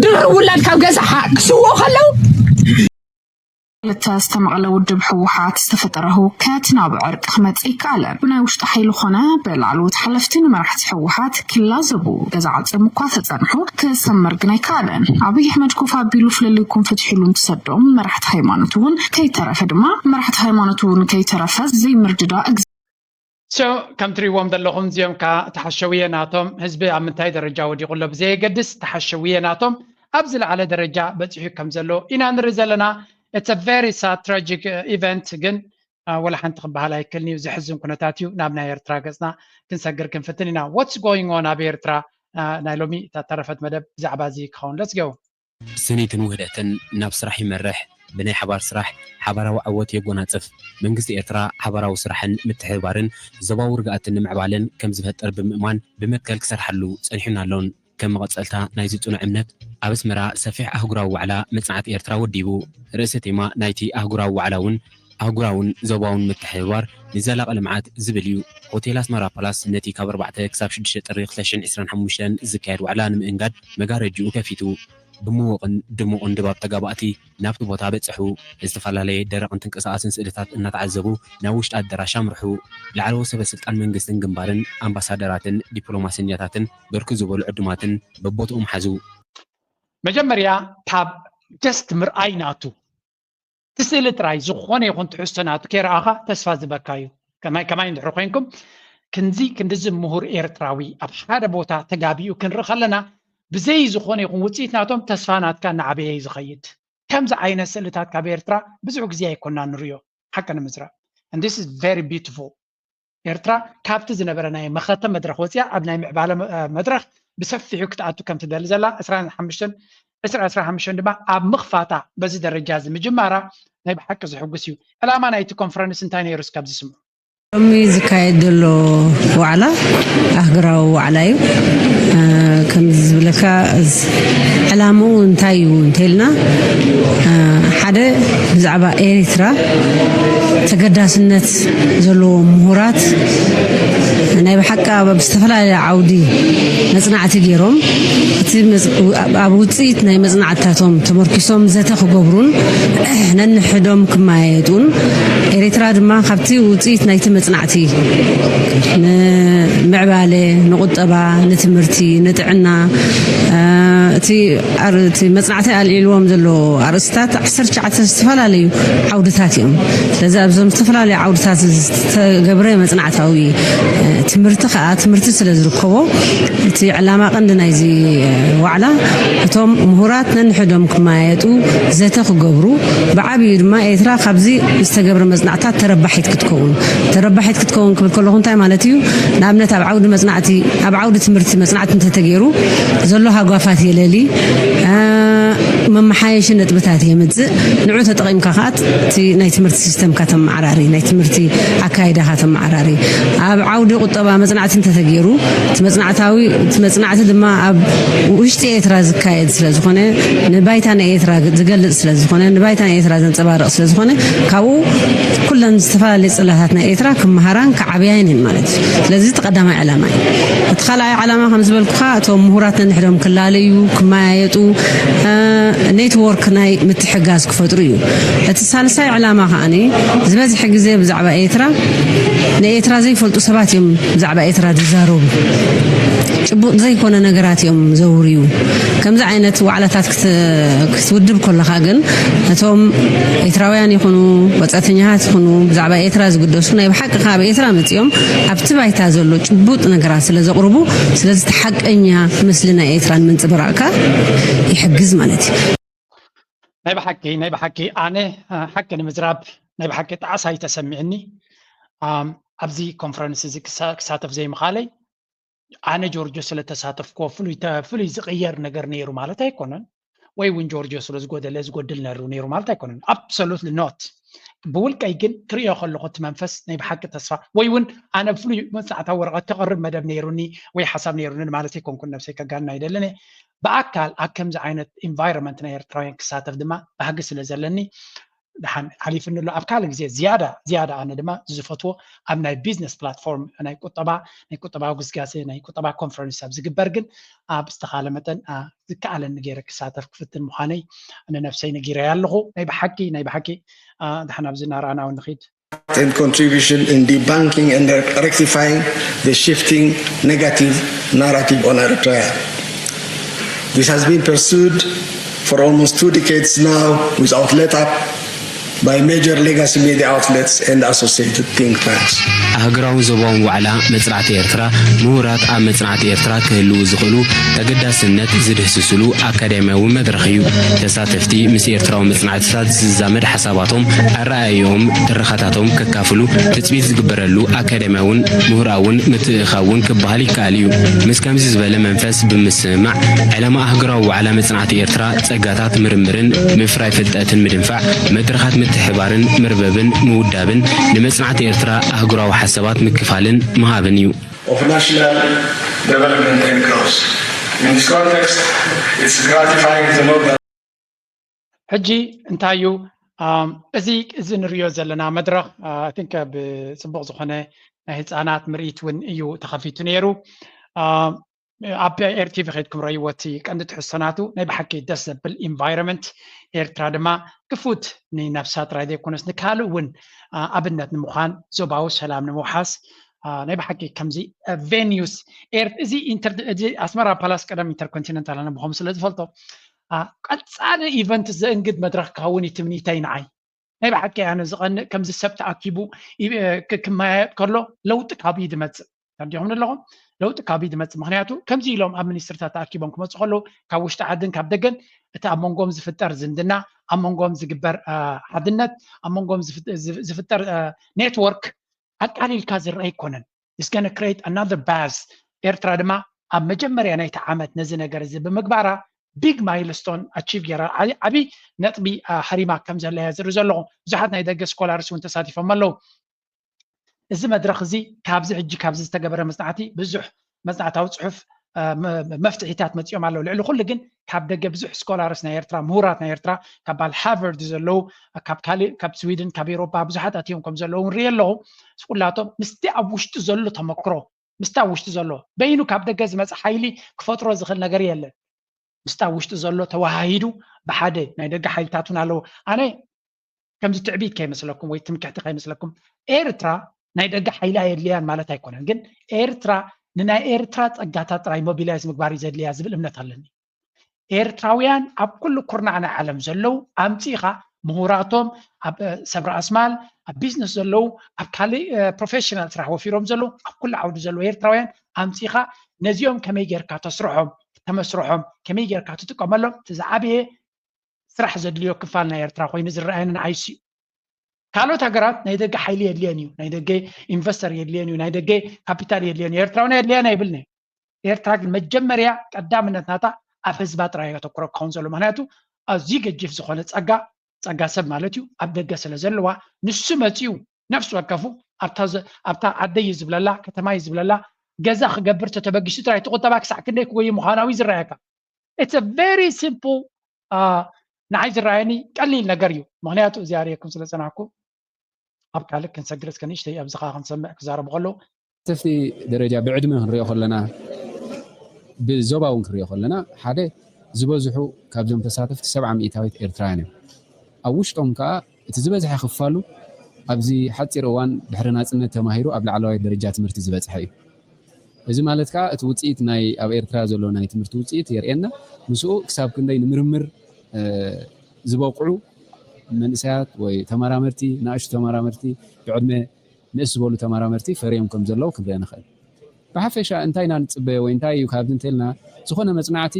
ድርብ ውላድ ካብ ገዛኻ ክስውኡ ከለው ክልተ ዝተመቐለ ውድብ ህወሓት ዝተፈጠረ ህውከት ናብ ዕርቂ ክመፅእ ይከኣለን። ብናይ ውሽጢ ሓይሊ ኾነ ብላዕለዎት ሓለፍቲ ንመራሕቲ ህወሓት ክላዘቡ ገዛ ዓፅዮም እኳ ተፀንሑ ክሰምር ግን ኣይከኣለን። ኣብይ ኣሕመድ ኮፍ ኣቢሉ ፍልልይኩም ፍትሑ ኢሉ እንትሰዶም መራሕቲ ሃይማኖት እውን ከይተረፈ ድማ መራሕቲ ሃይማኖት እውን ከይተረፈ ዘይምርድዳእ So ከም ትሪእዎም ዘለኹም እዚኦም ከዓ ተሓሸውየ ናቶም ህዝቢ ኣብ ምንታይ ደረጃ ወዲቑ ኣሎ ብዘየገድስ ተሓሸውየ ናቶም ኣብ ዝለዓለ ደረጃ በፂሑ ከም ዘሎ ኢና ንርኢ ዘለና። It's a very sad tragic event ግን ወላ ሓንቲ ክበሃል ኣይክልን እዩ። ዘሕዝን ኩነታት እዩ። ናብ ናይ ኤርትራ ገፅና ክንሰግር ክንፍትን ኢና። What's going on ኣብ ኤርትራ ናይ ሎሚ እታ ተረፈት መደብ ብዛዕባ እዚ ክኸውን። Let's go። ስኒትን ውህደትን ናብ ስራሕ ይመርሕ። ብናይ ሓባር ስራሕ ሓባራዊ ዓወት የጎናፅፍ። መንግስቲ ኤርትራ ሓባራዊ ስራሕን ምትሕብባርን ዞባዊ ርግኣትን ንምዕባልን ከም ዝፈጥር ብምእማን ብመትከል ክሰርሓሉ ጸኒሑን ኣሎን። ከም መቐጸልታ ናይዚ ጽኑዕ እምነት፣ ኣብ ኣስመራ ሰፊሕ ኣህጉራዊ ዋዕላ መጽናዕቲ ኤርትራ ወዲቡ። ርእሰ ቴማ ናይቲ ኣህጉራዊ ዋዕላ እውን ኣህጉራውን ዞባውን ምትሕብባር ንዘላቒ ልምዓት ዝብል እዩ። ሆቴል ኣስመራ ፓላስ ነቲ ካብ ኣርባዕተ ክሳብ ሽዱሽተ ጥሪ ክልተ ሽሕን ዕስራን ሓሙሽተን ዝካየድ ዋዕላ ንምእንጋድ መጋረጅኡ ከፊቱ። ብምዉቕን ድሙቕን ድባብ ተጋባእቲ ናብቲ ቦታ በጽሑ። ዝተፈላለየ ደረቕን ተንቀሳቓስን ስእልታት እናተዓዘቡ ናብ ውሽጢ ኣደራሽ ኣምርሑ። ላዕለዎት ሰበ ስልጣን መንግስትን ግንባርን፣ ኣምባሳደራትን ዲፕሎማሰኛታትን ብርክት ዝበሉ ዕዱማትን በቦትኦም ሓዙ። መጀመርያ ካብ just ምርኣይ ናቱ እቲ ስእሊ ጥራይ ዝኾነ ይኹን ትሕዝቶ ናቱ ከይረኣኻ ተስፋ ዝበካ እዩ። ከማይ ከማይ እንድሕር ኮይንኩም ክንዚ ክንድዚ ምሁር ኤርትራዊ ኣብ ሓደ ቦታ ተጋቢኡ ክንርኢ ከለና ብዘይ ዝኾነ ይኹን ውፅኢት ናቶም ተስፋ ናትካ እናዓበየ እዩ ዝኸይድ። ከምዚ ዓይነት ስእልታት ካብ ኤርትራ ብዙሕ ግዜ ኣይኮና ንሪኦ። ሓቂ ንምዝራብ። And this is very beautiful. ኤርትራ ካብቲ ዝነበረ ናይ መኸተ መድረኽ ወፂኣ ኣብ ናይ ምዕባለ መድረኽ ብሰፊሑ ክትኣቱ ከም ትደሊ ዘላ ዕስራን ሓሙሽተን ዕስራ ዕስራ ሓሙሽተን ድማ ኣብ ምኽፋታ በዚ ደረጃ እዚ ምጅማራ ናይ ብሓቂ ዝሕጉስ እዩ። ዕላማ ናይቲ ኮንፈረንስ እንታይ ነይሩ እስካብ ዝስምዑ? ሎሚ ዝካየድ ዘሎ ዋዕላ ኣህግራዊ ዋዕላ እዩ። ከምዚ ዝብለካ ዕላምኡ እንታይ እዩ እንተልና ሓደ ብዛዕባ ኤርትራ ተገዳስነት ዘለዎም ምሁራት ናይ ብሓቂ ኣብ ዝተፈላለየ ዓውዲ መፅናዕቲ ገይሮም እቲ ኣብ ውፅኢት ናይ መፅናዕትታቶም ተመርኪሶም ዘተ ክገብሩን ነንሕዶም ክመያየጡን ኤርትራ ድማ ካብቲ ውፅኢት ናይቲ መፅናዕቲ ንምዕባለ፣ ንቁጠባ፣ ንትምህርቲ፣ ንጥዕና እቲ መፅናዕቲ ኣልዒልዎም ዘሎ ኣርእስታት ዓሰርተ ትሽዓተ ዝተፈላለዩ ዓውድታት እዮም። ስለዚ ኣብዞም ዝተፈላለዩ ዓውድታት ዝተገብረ መፅናዕታዊ ትምህርቲ ከዓ ትምህርቲ ስለ ዝርከቦ እቲ ዕላማ ቀንዲ ናይዚ ዋዕላ እቶም ምሁራት ነንሕዶም ክመያየጡ ዘተ ክገብሩ ብዓብዩ ድማ ኤርትራ ካብዚ ዝተገብረ መፅናዕታት ተረባሒት ክትከውን ተረባሒት ክትከውን ክብል ከለኹ እንታይ ማለት እዩ? ንኣብነት ኣብ ዓውዲ መፅናዕቲ ኣብ ዓውዲ ትምህርቲ መፅናዕቲ እንተተገይሩ ዘሎ ሃጓፋት የለሊ መመሓየሺ ነጥብታት የምፅእ ንዑ ተጠቒምካ ከዓ እቲ ናይ ትምህርቲ ሲስተምካ ተመዓራሪ ናይ ትምህርቲ ኣካይዳኻ ተመዓራሪ ኣብ ዓውዲ ቁጠባ መፅናዕቲ እንተተገይሩ እቲ መፅናዕታዊ እቲ መፅናዕቲ ድማ ኣብ ውሽጢ ኤርትራ ዝካየድ ስለ ዝኾነ ንባይታ ናይ ኤርትራ ዝገልፅ ስለ ዝኾነ ንባይታ ናይ ኤርትራ ዘንፀባርቕ ስለ ዝኾነ ካብኡ ኩለን ዝተፈላለዩ ፅላታት ናይ ኤርትራ ክመሃራን ክዓብያን እየን ማለት እዩ። ስለዚ እቲ ቀዳማይ ዕላማ እዩ። እቲ ካልኣይ ዕላማ ከም ዝበልኩኻ እቶም ምሁራት ነንሕዶም ክላለዩ ክመያየጡ ኔትወርክ ናይ ምትሕጋዝ ክፈጥሩ እዩ። እቲ ሳልሳይ ዕላማ ከዓኒ ዝበዝሐ ግዜ ብዛዕባ ኤርትራ ንኤርትራ ዘይፈልጡ ሰባት እዮም ብዛዕባ ኤርትራ ዝዛረቡ። ጭቡጥ ዘይኮነ ነገራት እዮም ዘውርዩ። ከምዚ ዓይነት ዋዕላታት ክትውድብ ከለኻ ግን እቶም ኤርትራውያን ይኹኑ ወፃእተኛታት ይኹኑ ብዛዕባ ኤርትራ ዝግደሱ ናይ ብሓቂ ካብ ኤርትራ መፂኦም ኣብቲ ባይታ ዘሎ ጭቡጥ ነገራት ስለ ዘቕርቡ ስለዚ እቲ ሓቀኛ ምስሊ ናይ ኤርትራ ንምንፅብራቕካ ይሕግዝ ማለት እዩ። ናይ ብሓቂ ናይ ብሓቂ ኣነ ሓቂ ንምዝራብ ናይ ብሓቂ ጣዕሳ ይተሰሚዕኒ ኣብዚ ኮንፈረንስ እዚ ክሳተፍ ዘይምኻለይ ኣነ ጆርጆ ስለተሳተፍኮ ፍሉይ ፍሉይ ዝቕየር ነገር ነይሩ ማለት ኣይኮነን ወይ እውን ጆርጆ ስለ ዝጎደለ ዝጎድል ነሩ ነይሩ ማለት ኣይኮነን absolutely not ብውልቀይ ግን ክሪኦ ከለኹ እቲ መንፈስ ናይ ብሓቂ ተስፋ ወይ እውን ኣነ ፍሉይ መፅናዕታዊ ወረቐት ተቕርብ መደብ ነይሩኒ ወይ ሓሳብ ነይሩኒ ማለት ኣይኮንኩን ነብሰይ ከጋንና ኣይደልን ብኣካል ኣብ ከምዚ ዓይነት environment ናይ ኤርትራውያን ክሳተፍ ድማ ባህጊ ስለ ዘለኒ ደሓን ሓሊፍኒ ኣሎ ኣብ ካልእ ግዜ ዝያዳ ዝያዳ ኣነ ድማ ዝፈትዎ ኣብ ናይ business platform ናይ ቁጠባ ናይ ቁጠባዊ ግስጋሴ ናይ ቁጠባ conference ኣብ ዝግበር ግን ኣብ ዝተኻለ መጠን ዝከኣለኒ ገይረ ክሳተፍ ክፍትን ምዃነይ ንነፍሰይ ነጊረያ ኣለኹ ናይ ብሓቂ ናይ ብሓቂ ደሓን ኣብዚ እናረኣና እውን ንኺድ and contribution in debunking and rectifying the shifting negative narrative on Eritrea. This has been pursued for almost two decades now without let up by major legacy media outlets and associated think tanks. ኣህግራውን ዞባውን ዋዕላ መፅናዕቲ ኤርትራ ምሁራት ኣብ መፅናዕቲ ኤርትራ ክህልዉ ዝኽእሉ ተገዳስነት ዝድህስስሉ ኣካዳሚያዊ መድረኽ እዩ። ተሳተፍቲ ምስ ኤርትራዊ መፅናዕትታት ዝዛመድ ሓሳባቶም፣ ኣረኣእያኦም፣ ትረኻታቶም ከካፍሉ ትፅቢት ዝግበረሉ ኣካዳሚያውን ምሁራውን ምትእኽኻብ እውን ክበሃል ይከኣል እዩ። ምስ ከምዚ ዝበለ መንፈስ ብምስምማዕ ዕላማ ኣህጉራዊ ዋዕላ መፅናዕቲ ኤርትራ ጸጋታት ምርምርን ምፍራይ ፍልጠትን ምድንፋዕ፣ መድረኻት ምትሕብባርን ምርብብን ምውዳብን ንመጽናዕቲ ኤርትራ ኣህጉራዊ ሓሳባት ምክፋልን ምሃብን እዩ። of national development and growth. In this context, it's gratifying to note that ሕጂ እንታይ እዩ እዚ እዚ ንሪኦ ዘለና መድረኽ I think ብፅቡቕ ዝኾነ ናይ ህፃናት ምርኢት እውን እዩ ተኸፊቱ ነይሩ ኣብ ኤርቲቪ ከይድኩም ረይዎ እቲ ቀንዲ ትሕዝቶ ናቱ ናይ ብሓቂ ደስ ዘብል environment ኤርትራ ድማ ክፉት ንነብሳ ጥራይ ዘይኮነስ ንካልእ እውን ኣብነት ንምዃን ዞባዊ ሰላም ንምውሓስ ናይ ብሓቂ ከምዚ venues እዚ ኣስመራ ፓላስ ቀደም intercontinental ኣነ ብኸም ስለ ዝፈልጦ ቀፃሊ event ዘእንግድ መድረኽ ክኸውን እዩ ትምኒተይ ንዓይ ናይ ብሓቂ ኣነ ዝቐንእ ከምዚ ሰብ ተኣኪቡ ክመያየጥ ከሎ ለውጢ ካብዩ ዝመፅእ ተረዲኹም ኣለኹም ለውጢ ካብዩ ዝመፅእ ምክንያቱ ከምዚ ኢሎም ኣብ ሚኒስትርታት ተኣኪቦም ክመፁ ከለዉ ካብ ውሽጢ ዓድን ካብ ደገን እቲ ኣብ መንጎም ዝፍጠር ዝምድና ኣብ መንጎም ዝግበር ሓድነት፣ ኣብ መንጎም ዝፍጠር ኔትወርክ ኣቃሊልካ ዝረአ ኣይኮነን። It's gonna create another buzz። ኤርትራ ድማ ኣብ መጀመርያ ናይቲ ዓመት ነዚ ነገር እዚ ብምግባራ ቢግ ማይልስቶን ኣቺቭ ገይራ፣ ዓብዪ ነጥቢ ሃሪማ ከም ዘላ እየ ዝርኢ ዘለኹ። ብዙሓት ናይ ደገ ስኮላርስ እውን ተሳቲፎም ኣለዉ። እዚ መድረኽ እዚ ካብዚ ሕጂ ካብዚ ዝተገበረ መፅናዕቲ ብዙሕ መፅናዕታዊ ፅሑፍ መፍትሒታት መፂኦም ኣለዉ። ልዕሊ ኩሉ ግን ካብ ደገ ብዙሕ ስኮላርስ ናይ ኤርትራ፣ ምሁራት ናይ ኤርትራ ካብ ባል ሃርቨርድ ዘለዉ፣ ካብ ካልእ ካብ ስዊድን ካብ ኤሮፓ ብዙሓት ኣትዮም ከም ዘለዉ ንርኢ ኣለኹ። ኩላቶም ምስቲ ኣብ ውሽጢ ዘሎ ተመክሮ ምስቲ ኣብ ውሽጢ ዘሎ በይኑ ካብ ደገ ዝመፀ ሓይሊ ክፈጥሮ ዝኽእል ነገር የለን። ምስቲ ኣብ ውሽጢ ዘሎ ተወሃሂዱ ብሓደ ናይ ደገ ሓይልታት እውን ኣለዉ። ኣነ ከምዚ ትዕቢት ከይመስለኩም ወይ ትምክሕቲ ከይመስለኩም፣ ኤርትራ ናይ ደገ ሓይሊ ኣየድልያን ማለት ኣይኮነን። ግን ኤርትራ ንናይ ኤርትራ ጸጋታት ጥራይ ሞቢላይዝ ምግባር እዩ ዘድልያ ዝብል እምነት ኣለኒ። ኤርትራውያን ኣብ ኩሉ ኩርናዕ ናይ ዓለም ዘለዉ ኣምጺኻ ምሁራቶም፣ ኣብ ሰብ ራእስማል፣ ኣብ ቢዝነስ ዘለዉ፣ ኣብ ካልእ ፕሮፌሽናል ስራሕ ወፊሮም ዘለዉ፣ ኣብ ኩሉ ዓውዲ ዘለዉ ኤርትራውያን ኣምጺኻ ነዚኦም ከመይ ጌርካ ተስርሖም፣ ተመስርሖም፣ ከመይ ጌርካ ትጥቀመሎም፣ እቲ ዝዓበየ ስራሕ ዘድልዮ ክፋል ናይ ኤርትራ ኮይኑ ዝረኣየኒ ንዓይሲ እዩ። ካልኦት ሃገራት ናይ ደገ ሓይሊ የድልየን እዩ። ናይ ደገ ኢንቨስተር የድልየን እዩ። ናይ ደገ ካፒታል የድልየን እዩ። ኤርትራውን የድልያን ኣይብልን እየ። ኤርትራ ግን መጀመርያ ቀዳምነት ናታ ኣብ ህዝባ ጥራይ የተኩረ ክኸውን ዘሎ። ምክንያቱ ኣዝዩ ገጂፍ ዝኾነ ጸጋ፣ ጸጋ ሰብ ማለት እዩ፣ ኣብ ደገ ስለ ዘለዋ ንሱ መጺኡ ነፍሲ ወከፉ ኣብታ ዓደይ እዩ ዝብለላ፣ ከተማ እዩ ዝብለላ፣ ገዛ ክገብር ተተበጊሱ ጥራይ እቲ ቁጠባ ክሳዕ ክንደይ ክጎይ ምዃናዊ ዝረኣየካ። It's a very simple ንዓይ ዝረኣየኒ ቀሊል ነገር እዩ። ምክንያቱ እዚኣ ርእየኩም ስለ ጸናሕኩ ኣብ ካልእ ክንሰግር እስከ ንእሽተይ ኣብዚ ከዓ ክንሰምዕ ክዛረቡ ከለዉ ተሳተፍቲ ደረጃ ብዕድመ ክንሪኦ ከለና ብዞባ እውን ክንሪኦ ከለና ሓደ ዝበዝሑ ካብዞም ተሳተፍቲ ሰብዓ ሚእታዊት ኤርትራውያን እዮም። ኣብ ውሽጦም ከዓ እቲ ዝበዝሐ ክፋሉ ኣብዚ ሓፂር እዋን ድሕሪ ናፅነት ተማሂሩ ኣብ ላዕለዋይ ደረጃ ትምህርቲ ዝበፅሐ እዩ። እዚ ማለት ከዓ እቲ ውፅኢት ናይ ኣብ ኤርትራ ዘሎ ናይ ትምህርቲ ውፅኢት የርእየና። ምስኡ ክሳብ ክንደይ ንምርምር ዝበቕዑ መንእሰያት ወይ ተመራመርቲ፣ ንኣሽቱ ተመራመርቲ፣ ብዕድመ ንእስ ዝበሉ ተመራመርቲ ፈርዮም ከም ዘለዉ ክንርኢ ንኽእል። ብሓፈሻ እንታይ ኢና ንፅበዮ ወይ እንታይ እዩ ካብዚ እንተልና ዝኾነ መፅናዕቲ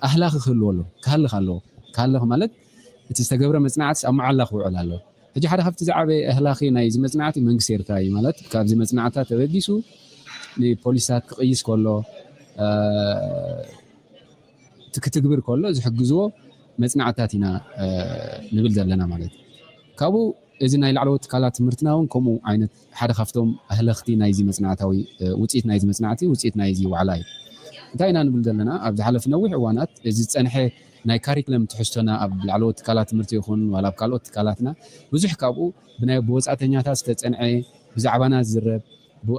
ኣህላኺ ክህልዎ ኣሎ፣ ክሃልኽ ኣለዎ። ክሃልኽ ማለት እቲ ዝተገብረ መፅናዕትስ ኣብ መዓላ ክውዕል ኣለዎ። ሕጂ ሓደ ካብቲ ዝዓበየ ኣህላኺ ናይዚ መፅናዕቲ መንግስቲ ኤርትራ እዩ። ማለት ካብዚ መፅናዕትታት ተበጊሱ ንፖሊሲታት ክቕይስ ከሎ ክትግብር ከሎ ዝሕግዝዎ መፅናዕትታት ኢና ንብል ዘለና ማለት እዩ። ካብኡ እዚ ናይ ላዕለዎት ትካላት ትምህርትና እውን ከምኡ ዓይነት ሓደ ካብቶም ኣህለኽቲ ናይዚ መፅናዕታዊ ውፅኢት ናይዚ መፅናዕቲ ውፅኢት ናይዚ ዋዕላ እዩ። እንታይ ኢና ንብል ዘለና? ኣብ ዝሓለፉ ነዊሕ እዋናት እዚ ዝፀንሐ ናይ ካሪክለም ትሕዝቶና ኣብ ላዕለዎት ትካላት ትምህርቲ ይኹን ዋላ ኣብ ካልኦት ትካላትና ብዙሕ ካብኡ ብናይ ብወፃእተኛታት ዝተፀንዐ ብዛዕባና ዝዝረብ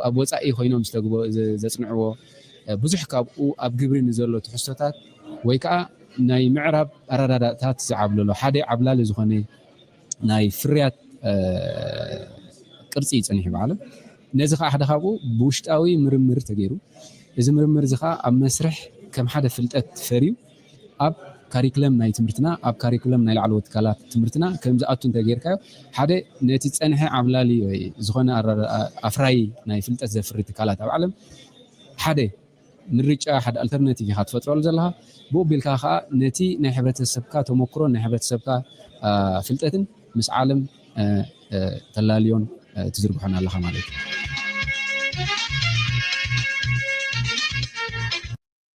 ኣብ ወፃኢ ኮይኖም ዝተግቦ ዘፅንዕዎ ብዙሕ ካብኡ ኣብ ግብሪ ንዘሎ ትሕዝቶታት ወይ ከዓ ናይ ምዕራብ ኣረዳዳእታት ዝዓብለሎ ሓደ ዓብላሊ ዝኾነ ናይ ፍርያት ቅርፂ እዩ ፀኒሑ ብዓለም። ነዚ ከዓ ሓደ ካብኡ ብውሽጣዊ ምርምር ተገይሩ እዚ ምርምር እዚ ከዓ ኣብ መስርሕ ከም ሓደ ፍልጠት ፈርዩ ኣብ ካሪክለም ናይ ትምህርትና ኣብ ካሪክለም ናይ ላዕለዎት ትካላት ትምህርትና ከም ዝኣቱ እንተጌርካዮ ሓደ ነቲ ዝፀንሐ ዓብላሊ ወይ ዝኾነ ኣፍራይ ናይ ፍልጠት ዘፍሪ ትካላት ኣብ ዓለም ሓደ ምርጫ ሓደ ኣልተርናቲቭ ኢኻ ትፈጥረሉ ዘለኻ። ብኡ ቢልካ ከዓ ነቲ ናይ ሕብረተሰብካ ተመክሮን ናይ ሕብረተሰብካ ፍልጠትን ምስ ዓለም ተላልዮን ትዝርግሖን ኣለኻ ማለት እዩ።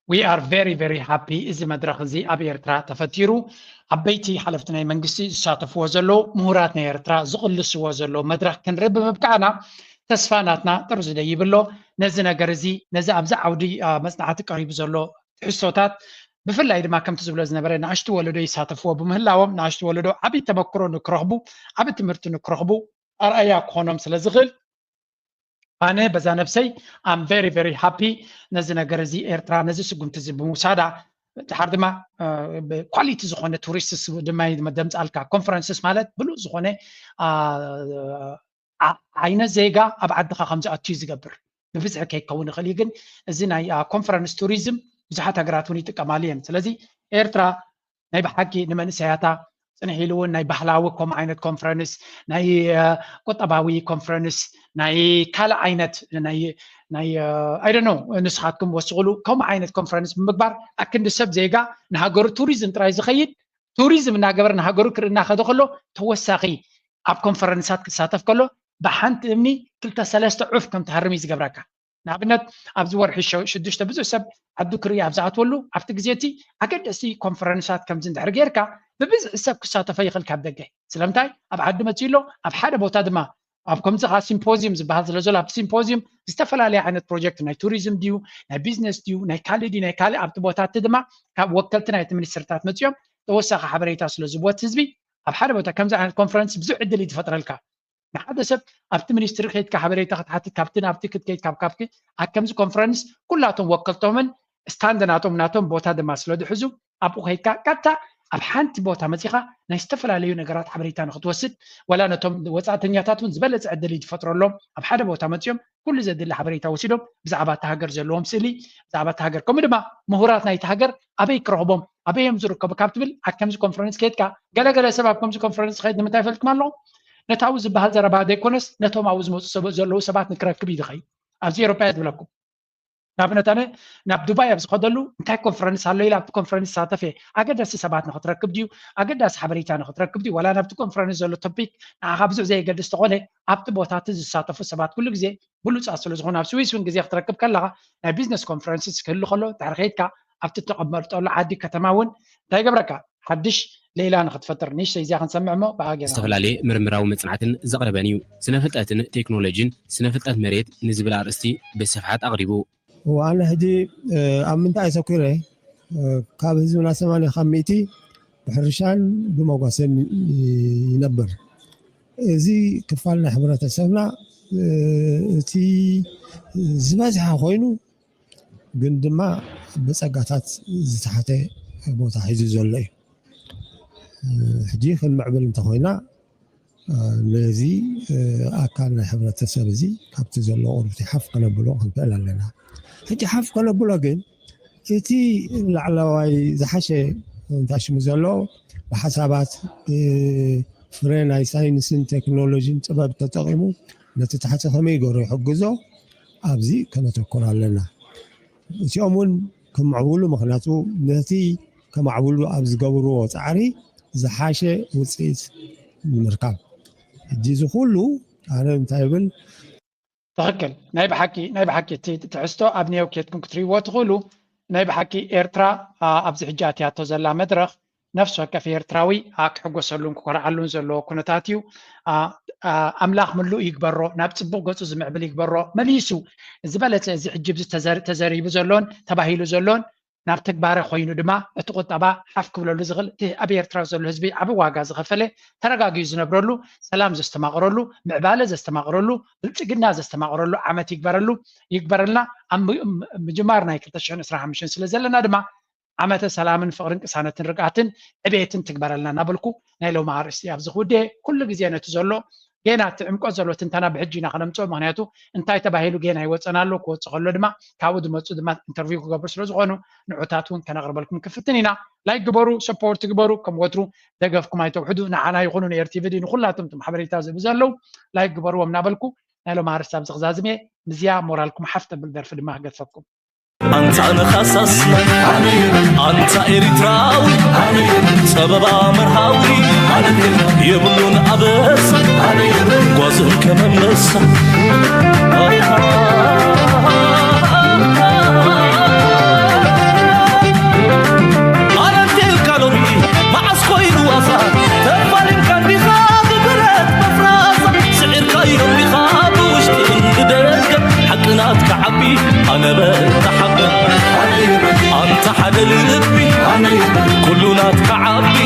We are very very happy እዚ መድረኽ እዚ ኣብ ኤርትራ ተፈጢሩ። ዓበይቲ ሓለፍቲ ናይ መንግስቲ ዝሳተፍዎ ዘለዉ፣ ምሁራት ናይ ኤርትራ ዝቕልስዎ ዘለዉ መድረኽ ክንርኢ ብምብቃዕና ተስፋ ናትና ጥርዚ ደይብሎ። ነዚ ነገር እዚ ነዚ ኣብዚ ዓውዲ መፅናዕቲ ቀሪቡ ዘሎ ትሕዝቶታት ብፍላይ ድማ ከምቲ ዝብሎ ዝነበረ ንኣሽቱ ወለዶ ይሳተፍዎ ብምህላዎም ንኣሽቱ ወለዶ ዓብዪ ተመክሮ ንክረኽቡ ዓብዪ ትምህርቲ ንክረኽቡ ኣርኣያ ክኾኖም ስለ ዝኽእል ኣነ በዛ ነብሰይ I'm very very happy ነዚ ነገር እዚ ኤርትራ ነዚ ስጉምቲ እዚ ብምውሳዳ ድሓር ድማ ኳሊቲ ዝኾነ ቱሪስትስ ድማ ደምፃልካ ኮንፈረንስስ ማለት ብሉፅ ዝኾነ ዓይነት ዜጋ ኣብ ዓድኻ ከም ዝኣቱ እዩ ዝገብር። ብብዝሒ ከይከውን ይኽእል እዩ ግን እዚ ናይ ኮንፈረንስ ቱሪዝም ብዙሓት ሃገራት እውን ይጥቀማሉ እየን። ስለዚ ኤርትራ ናይ ብሓቂ ንመንእሰያታ ፅንሕ ኢሉ እውን ናይ ባህላዊ ከምኡ ዓይነት ኮንፈረንስ ናይ ቁጠባዊ ኮንፈረንስ ናይ ካልእ ዓይነት ናይ ናይ I don't know ንስኻትኩም ወስኽሉ ከምኡ ዓይነት ኮንፈረንስ ብምግባር ኣክንዲ ሰብ ዜጋ ንሃገሩ ቱሪዝም ጥራይ ዝኸይድ ቱሪዝም እናገበረ ንሃገሩ ክርኢ እናኸደ ከሎ ተወሳኺ ኣብ ኮንፈረንሳት ክሳተፍ ከሎ ብሓንቲ እምኒ ክልተ ሰለስተ ዑፍ ከም ትሃርም እዩ ዝገብረካ። ንኣብነት ኣብዚ ወርሒ ሸ- ሽዱሽተ ብዙሕ ሰብ ዓዱ ክርኢ ኣብ ዝኣትወሉ ኣብቲ ግዜ እቲ ኣገደስቲ ኮንፈረንሳት ከምዚ እንድሕር ጌርካ ብብዝሒ ሰብ ክሳተፎ ይኽእል ካብ ደገ። ስለምንታይ ኣብ ዓዲ መፂኡ ኣሎ፣ ኣብ ሓደ ቦታ ድማ ኣብ ከምዚ ከዓ ሲምፖዚየም ዝበሃል ስለ ዘሎ ኣብቲ ሲምፖዚየም ዝተፈላለየ ዓይነት ፕሮጀክት ናይ ቱሪዝም ድዩ ናይ ቢዝነስ ድዩ ናይ ካልእ ድዩ ናይ ካልእ ኣብቲ ቦታ እቲ ድማ ካብ ወከልቲ ናይቲ ሚኒስትርታት መፂኦም ተወሳኺ ሓበሬታ ስለ ዝህብዎ እቲ ህዝቢ ኣብ ሓደ ቦታ ከምዚ ዓይነት ኮንፈረንስ ብዙሕ ዕድል እዩ ዝፈጥረልካ። ንሓደ ሰብ ኣብቲ ሚኒስትሪ ከይድካ ሓበሬታ ክትሓትት ካብቲ ናብቲ ክትከይድ ካብ ካብኪ ኣብ ከምዚ ኮንፈረንስ ኩላቶም ወከልቶምን ስታንድ ናቶም ናቶም ቦታ ድማ ስለ ዝሕዙ ኣብኡ ከይድካ ቀጥታ ኣብ ሓንቲ ቦታ መፂኻ ናይ ዝተፈላለዩ ነገራት ሓበሬታ ንክትወስድ ዋላ ነቶም ወፃእተኛታት እውን ዝበለፀ ዕድል እዩ ዝፈጥረሎም ኣብ ሓደ ቦታ መፂኦም ኩሉ ዘድሊ ሓበሬታ ወሲዶም ብዛዕባ እቲ ሃገር ዘለዎም ስእሊ ብዛዕባ እቲ ሃገር ከምኡ ድማ ምሁራት ናይቲ ሃገር ኣበይ ክረኽቦም ኣበይ እዮም ዝርከቡ ካብ ትብል ኣብ ከምዚ ኮንፈረንስ ከይድካ ገለገለ ሰብ ኣብ ከምዚ ኮንፈረንስ ዝኸይድ ንምንታይ ይፈልጥኩም ኣለኹም ነታዊ ዝበሃል ዘረባ ዘይኮነስ ነቶም ኣብኡ ዝመፁ ዘለዉ ሰባት ንክረክብ እዩ ዝኸይድ ኣብዚ ኤሮፓ እየ ዝብለኩም ንኣብነት ኣነ ናብ ዱባይ ኣብ ዝኸደሉ እንታይ ኮንፈረንስ ኣሎ ኢለ ኣብቲ ኮንፈረንስ ዝሳተፍ እየ ኣገደስቲ ሰባት ንክትረክብ ድዩ ኣገዳሲ ሓበሬታ ንክትረክብ ድዩ ዋላ ናብቲ ኮንፈረንስ ዘሎ ቶፒክ ንዓኻ ብዙሕ ዘየገድስ ተኾነ ኣብቲ ቦታ እቲ ዝሳተፉ ሰባት ኩሉ ግዜ ብሉፃት ስለ ዝኾኑ ኣብ ስዊስ እውን ግዜ ክትረክብ ከለኻ ናይ ቢዝነስ ኮንፈረንስ ክህሉ ከሎ ድሕሪ ከይድካ ኣብቲ እተቐመጠሉ ዓዲ ከተማ እውን እንታይ ይገብረካ ሓድሽ ሌላ ንክትፈጥር ንእሽተይ እዚኣ ክንሰምዕ እሞ ብኣገና ዝተፈላለየ ምርምራዊ መፅናዕትን ዘቕረበን እዩ። ስነ ፍልጠትን ቴክኖሎጂን ስነ ፍልጠት መሬት ንዝብል ኣርእስቲ ብስፍሓት ኣቕሪቡ። ኣነ ሕጂ ኣብ ምንታይ ኣተኲረ ካብ ህዝብና ሰማንያ ካብ ሚእቲ ብሕርሻን ብመጓሰን ይነብር። እዚ ክፋል ናይ ሕብረተሰብና እቲ ዝበዝሐ ኮይኑ ግን ድማ ብፀጋታት ዝተሓተ ቦታ ሒዙ ዘሎ እዩ። ሕጂ ክንምዕብል እንተኮይና ነዚ ኣካል ናይ ሕብረተሰብ እዚ ካብቲ ዘሎ ቁርብቲ ሓፍ ከነብሎ ክንክእል ኣለና። ሕጂ ሓፍ ከነብሎ ግን እቲ ላዕለዋይ ዝሓሸ እንታይ ሽሙ ዘሎ ብሓሳባት ፍረ ናይ ሳይንስን ቴክኖሎጂን ጥበብ ተጠቂሙ ነቲ ታሕቲ ከመይ ገሩ ይሕግዞ ኣብዚ ከነተኩር ኣለና። እቲኦም እውን ክምዕብሉ ምክንያቱ ነቲ ከማዕብሉ ኣብ ዝገብርዎ ፃዕሪ ዝሓሸ ውፅኢት ንምርካብ ሕጂ እዚ ኩሉ ኣነ እንታይ ይብል ትኽክል ናይ ብሓቂ ናይ ብሓቂ እቲ ትሕዝቶ ኣብ ኒዮው ኬድኩም ክትሪእዎ ትኽእሉ ናይ ብሓቂ ኤርትራ ኣብዚ ሕጂ ኣትያቶ ዘላ መድረኽ ነፍሲ ወከፍ ኤርትራዊ ክሕጎሰሉን ክኮርዓሉን ዘለዎ ኩነታት እዩ። ኣምላኽ ምሉእ ይግበሮ፣ ናብ ፅቡቕ ገፁ ዝምዕብል ይግበሮ። መሊሱ ዝበለፀ እዚ ሕጂ ተዘሪቡ ዘሎን ተባሂሉ ዘሎን ናብ ተግባረ ኮይኑ ድማ እቲ ቁጠባ ሓፍ ክብለሉ ዝኽእል እቲ ኣብ ኤርትራ ዘሎ ህዝቢ ዓቢ ዋጋ ዝኸፈለ ተረጋጊኡ ዝነብረሉ ሰላም ዘስተማቕረሉ ምዕባለ ዘስተማቕረሉ ብልፅግና ዘስተማቕረሉ ዓመት ይግበረሉ ይግበረልና። ኣብ ምጅማር ናይ ክልተ ሽሕን ዕስራን ሓሙሽተን ስለ ዘለና ድማ ዓመተ ሰላምን ፍቕርን ቅሳነትን ርግኣትን ዕቤትን ትግበረልና እናበልኩ ናይ ሎሚ ኣርእስቲ ኣብዚ ክውድኤ። ኩሉ ግዜ ነቲ ዘሎ ጌና እቲ ዕምቆት ዘሎ ትንተና ብሕጂ ኢና ከነምፅኦ። ምክንያቱ እንታይ ተባሂሉ ጌና ይወፀና ኣሎ፣ ክወፅእ ከሎ ድማ ካብኡ ዝመፁ ድማ ኢንተርቪው ክገብሩ ስለ ዝኾኑ ንዑታት እውን ከነቕርበልኩም ክፍትን ኢና። ላይክ ግበሩ፣ ሰፖርት ግበሩ፣ ከም ወትሩ ደገፍኩም ኣይተውሕዱ። ንዓና ይኹኑ ንኤርቲቪ ንኩላቶም ቶም ሓበሬታ ዝህቡ ዘለዉ ላይክ ግበርዎም እናበልኩ ናይ ሎም ኣርእስቲ ኣብዚ ክዛዝም እየ። ምዝያ ሞራልኩም ሓፍ ተብል ደርፊ ድማ ክገድፈኩም። ኣንታ ንኻሳስ ኣንታ ኤሪትራዊ ጸበባ መርሃዊ የብሉን ኣበሳ ጓዝን ከመመሳ ኣነቴልካ ሎሚ መዓስ ኮይኑ ዋሳ ተፋሊምካ እንዲኻ ብብረት መፍራሳ ስዒርካዮ እንዲኻ ብውሽጥን ብደገ ሓቂ ናትካ ዓቢ ኣነ በታ ሓቂ ኣንታ ሓደ ልቢ ኩሉ ናትካ ዓቢ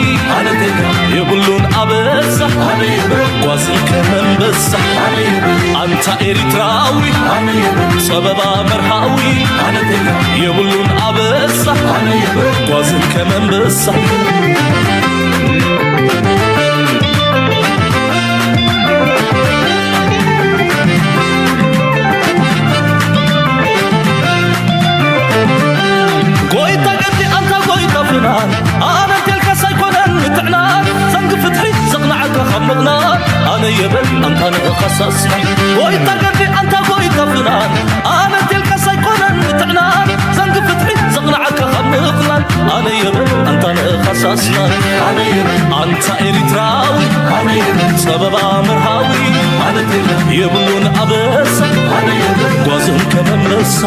የብሉን ኣበሳ ጓዝን ከመንበሳ ኣንታ ኤሪትራዊ ጸበባ መርሃዊ የብሉን ኣበሳ ጓዝን ከመንበሳ ጎይታ ገዲ ኣንታ ጎይታ ፍናን ኣነ እንቴልካስ ኣይኮነን ምትዕናን ዘንጊ ፍትሒ ዘቕንዓካ ካብ ምቕናን ኣነ የበል ኣንታ ንእኻሳስና ጎይታ ገዲ ኣንታ ጎይታ ፍናን ኣነ እንቴልካስ ኣይኮነን ምትዕናን ዘንጊ ፍትሒ ዘቕንዓካ ካብ ምቕናን ኣነ የበል ኣንታ ንእኻሳስና ኣነ ኤሪትራዊ ጸበባ መርሃዊ የብሉን ኣበሳ ጓዝም ከመመሳ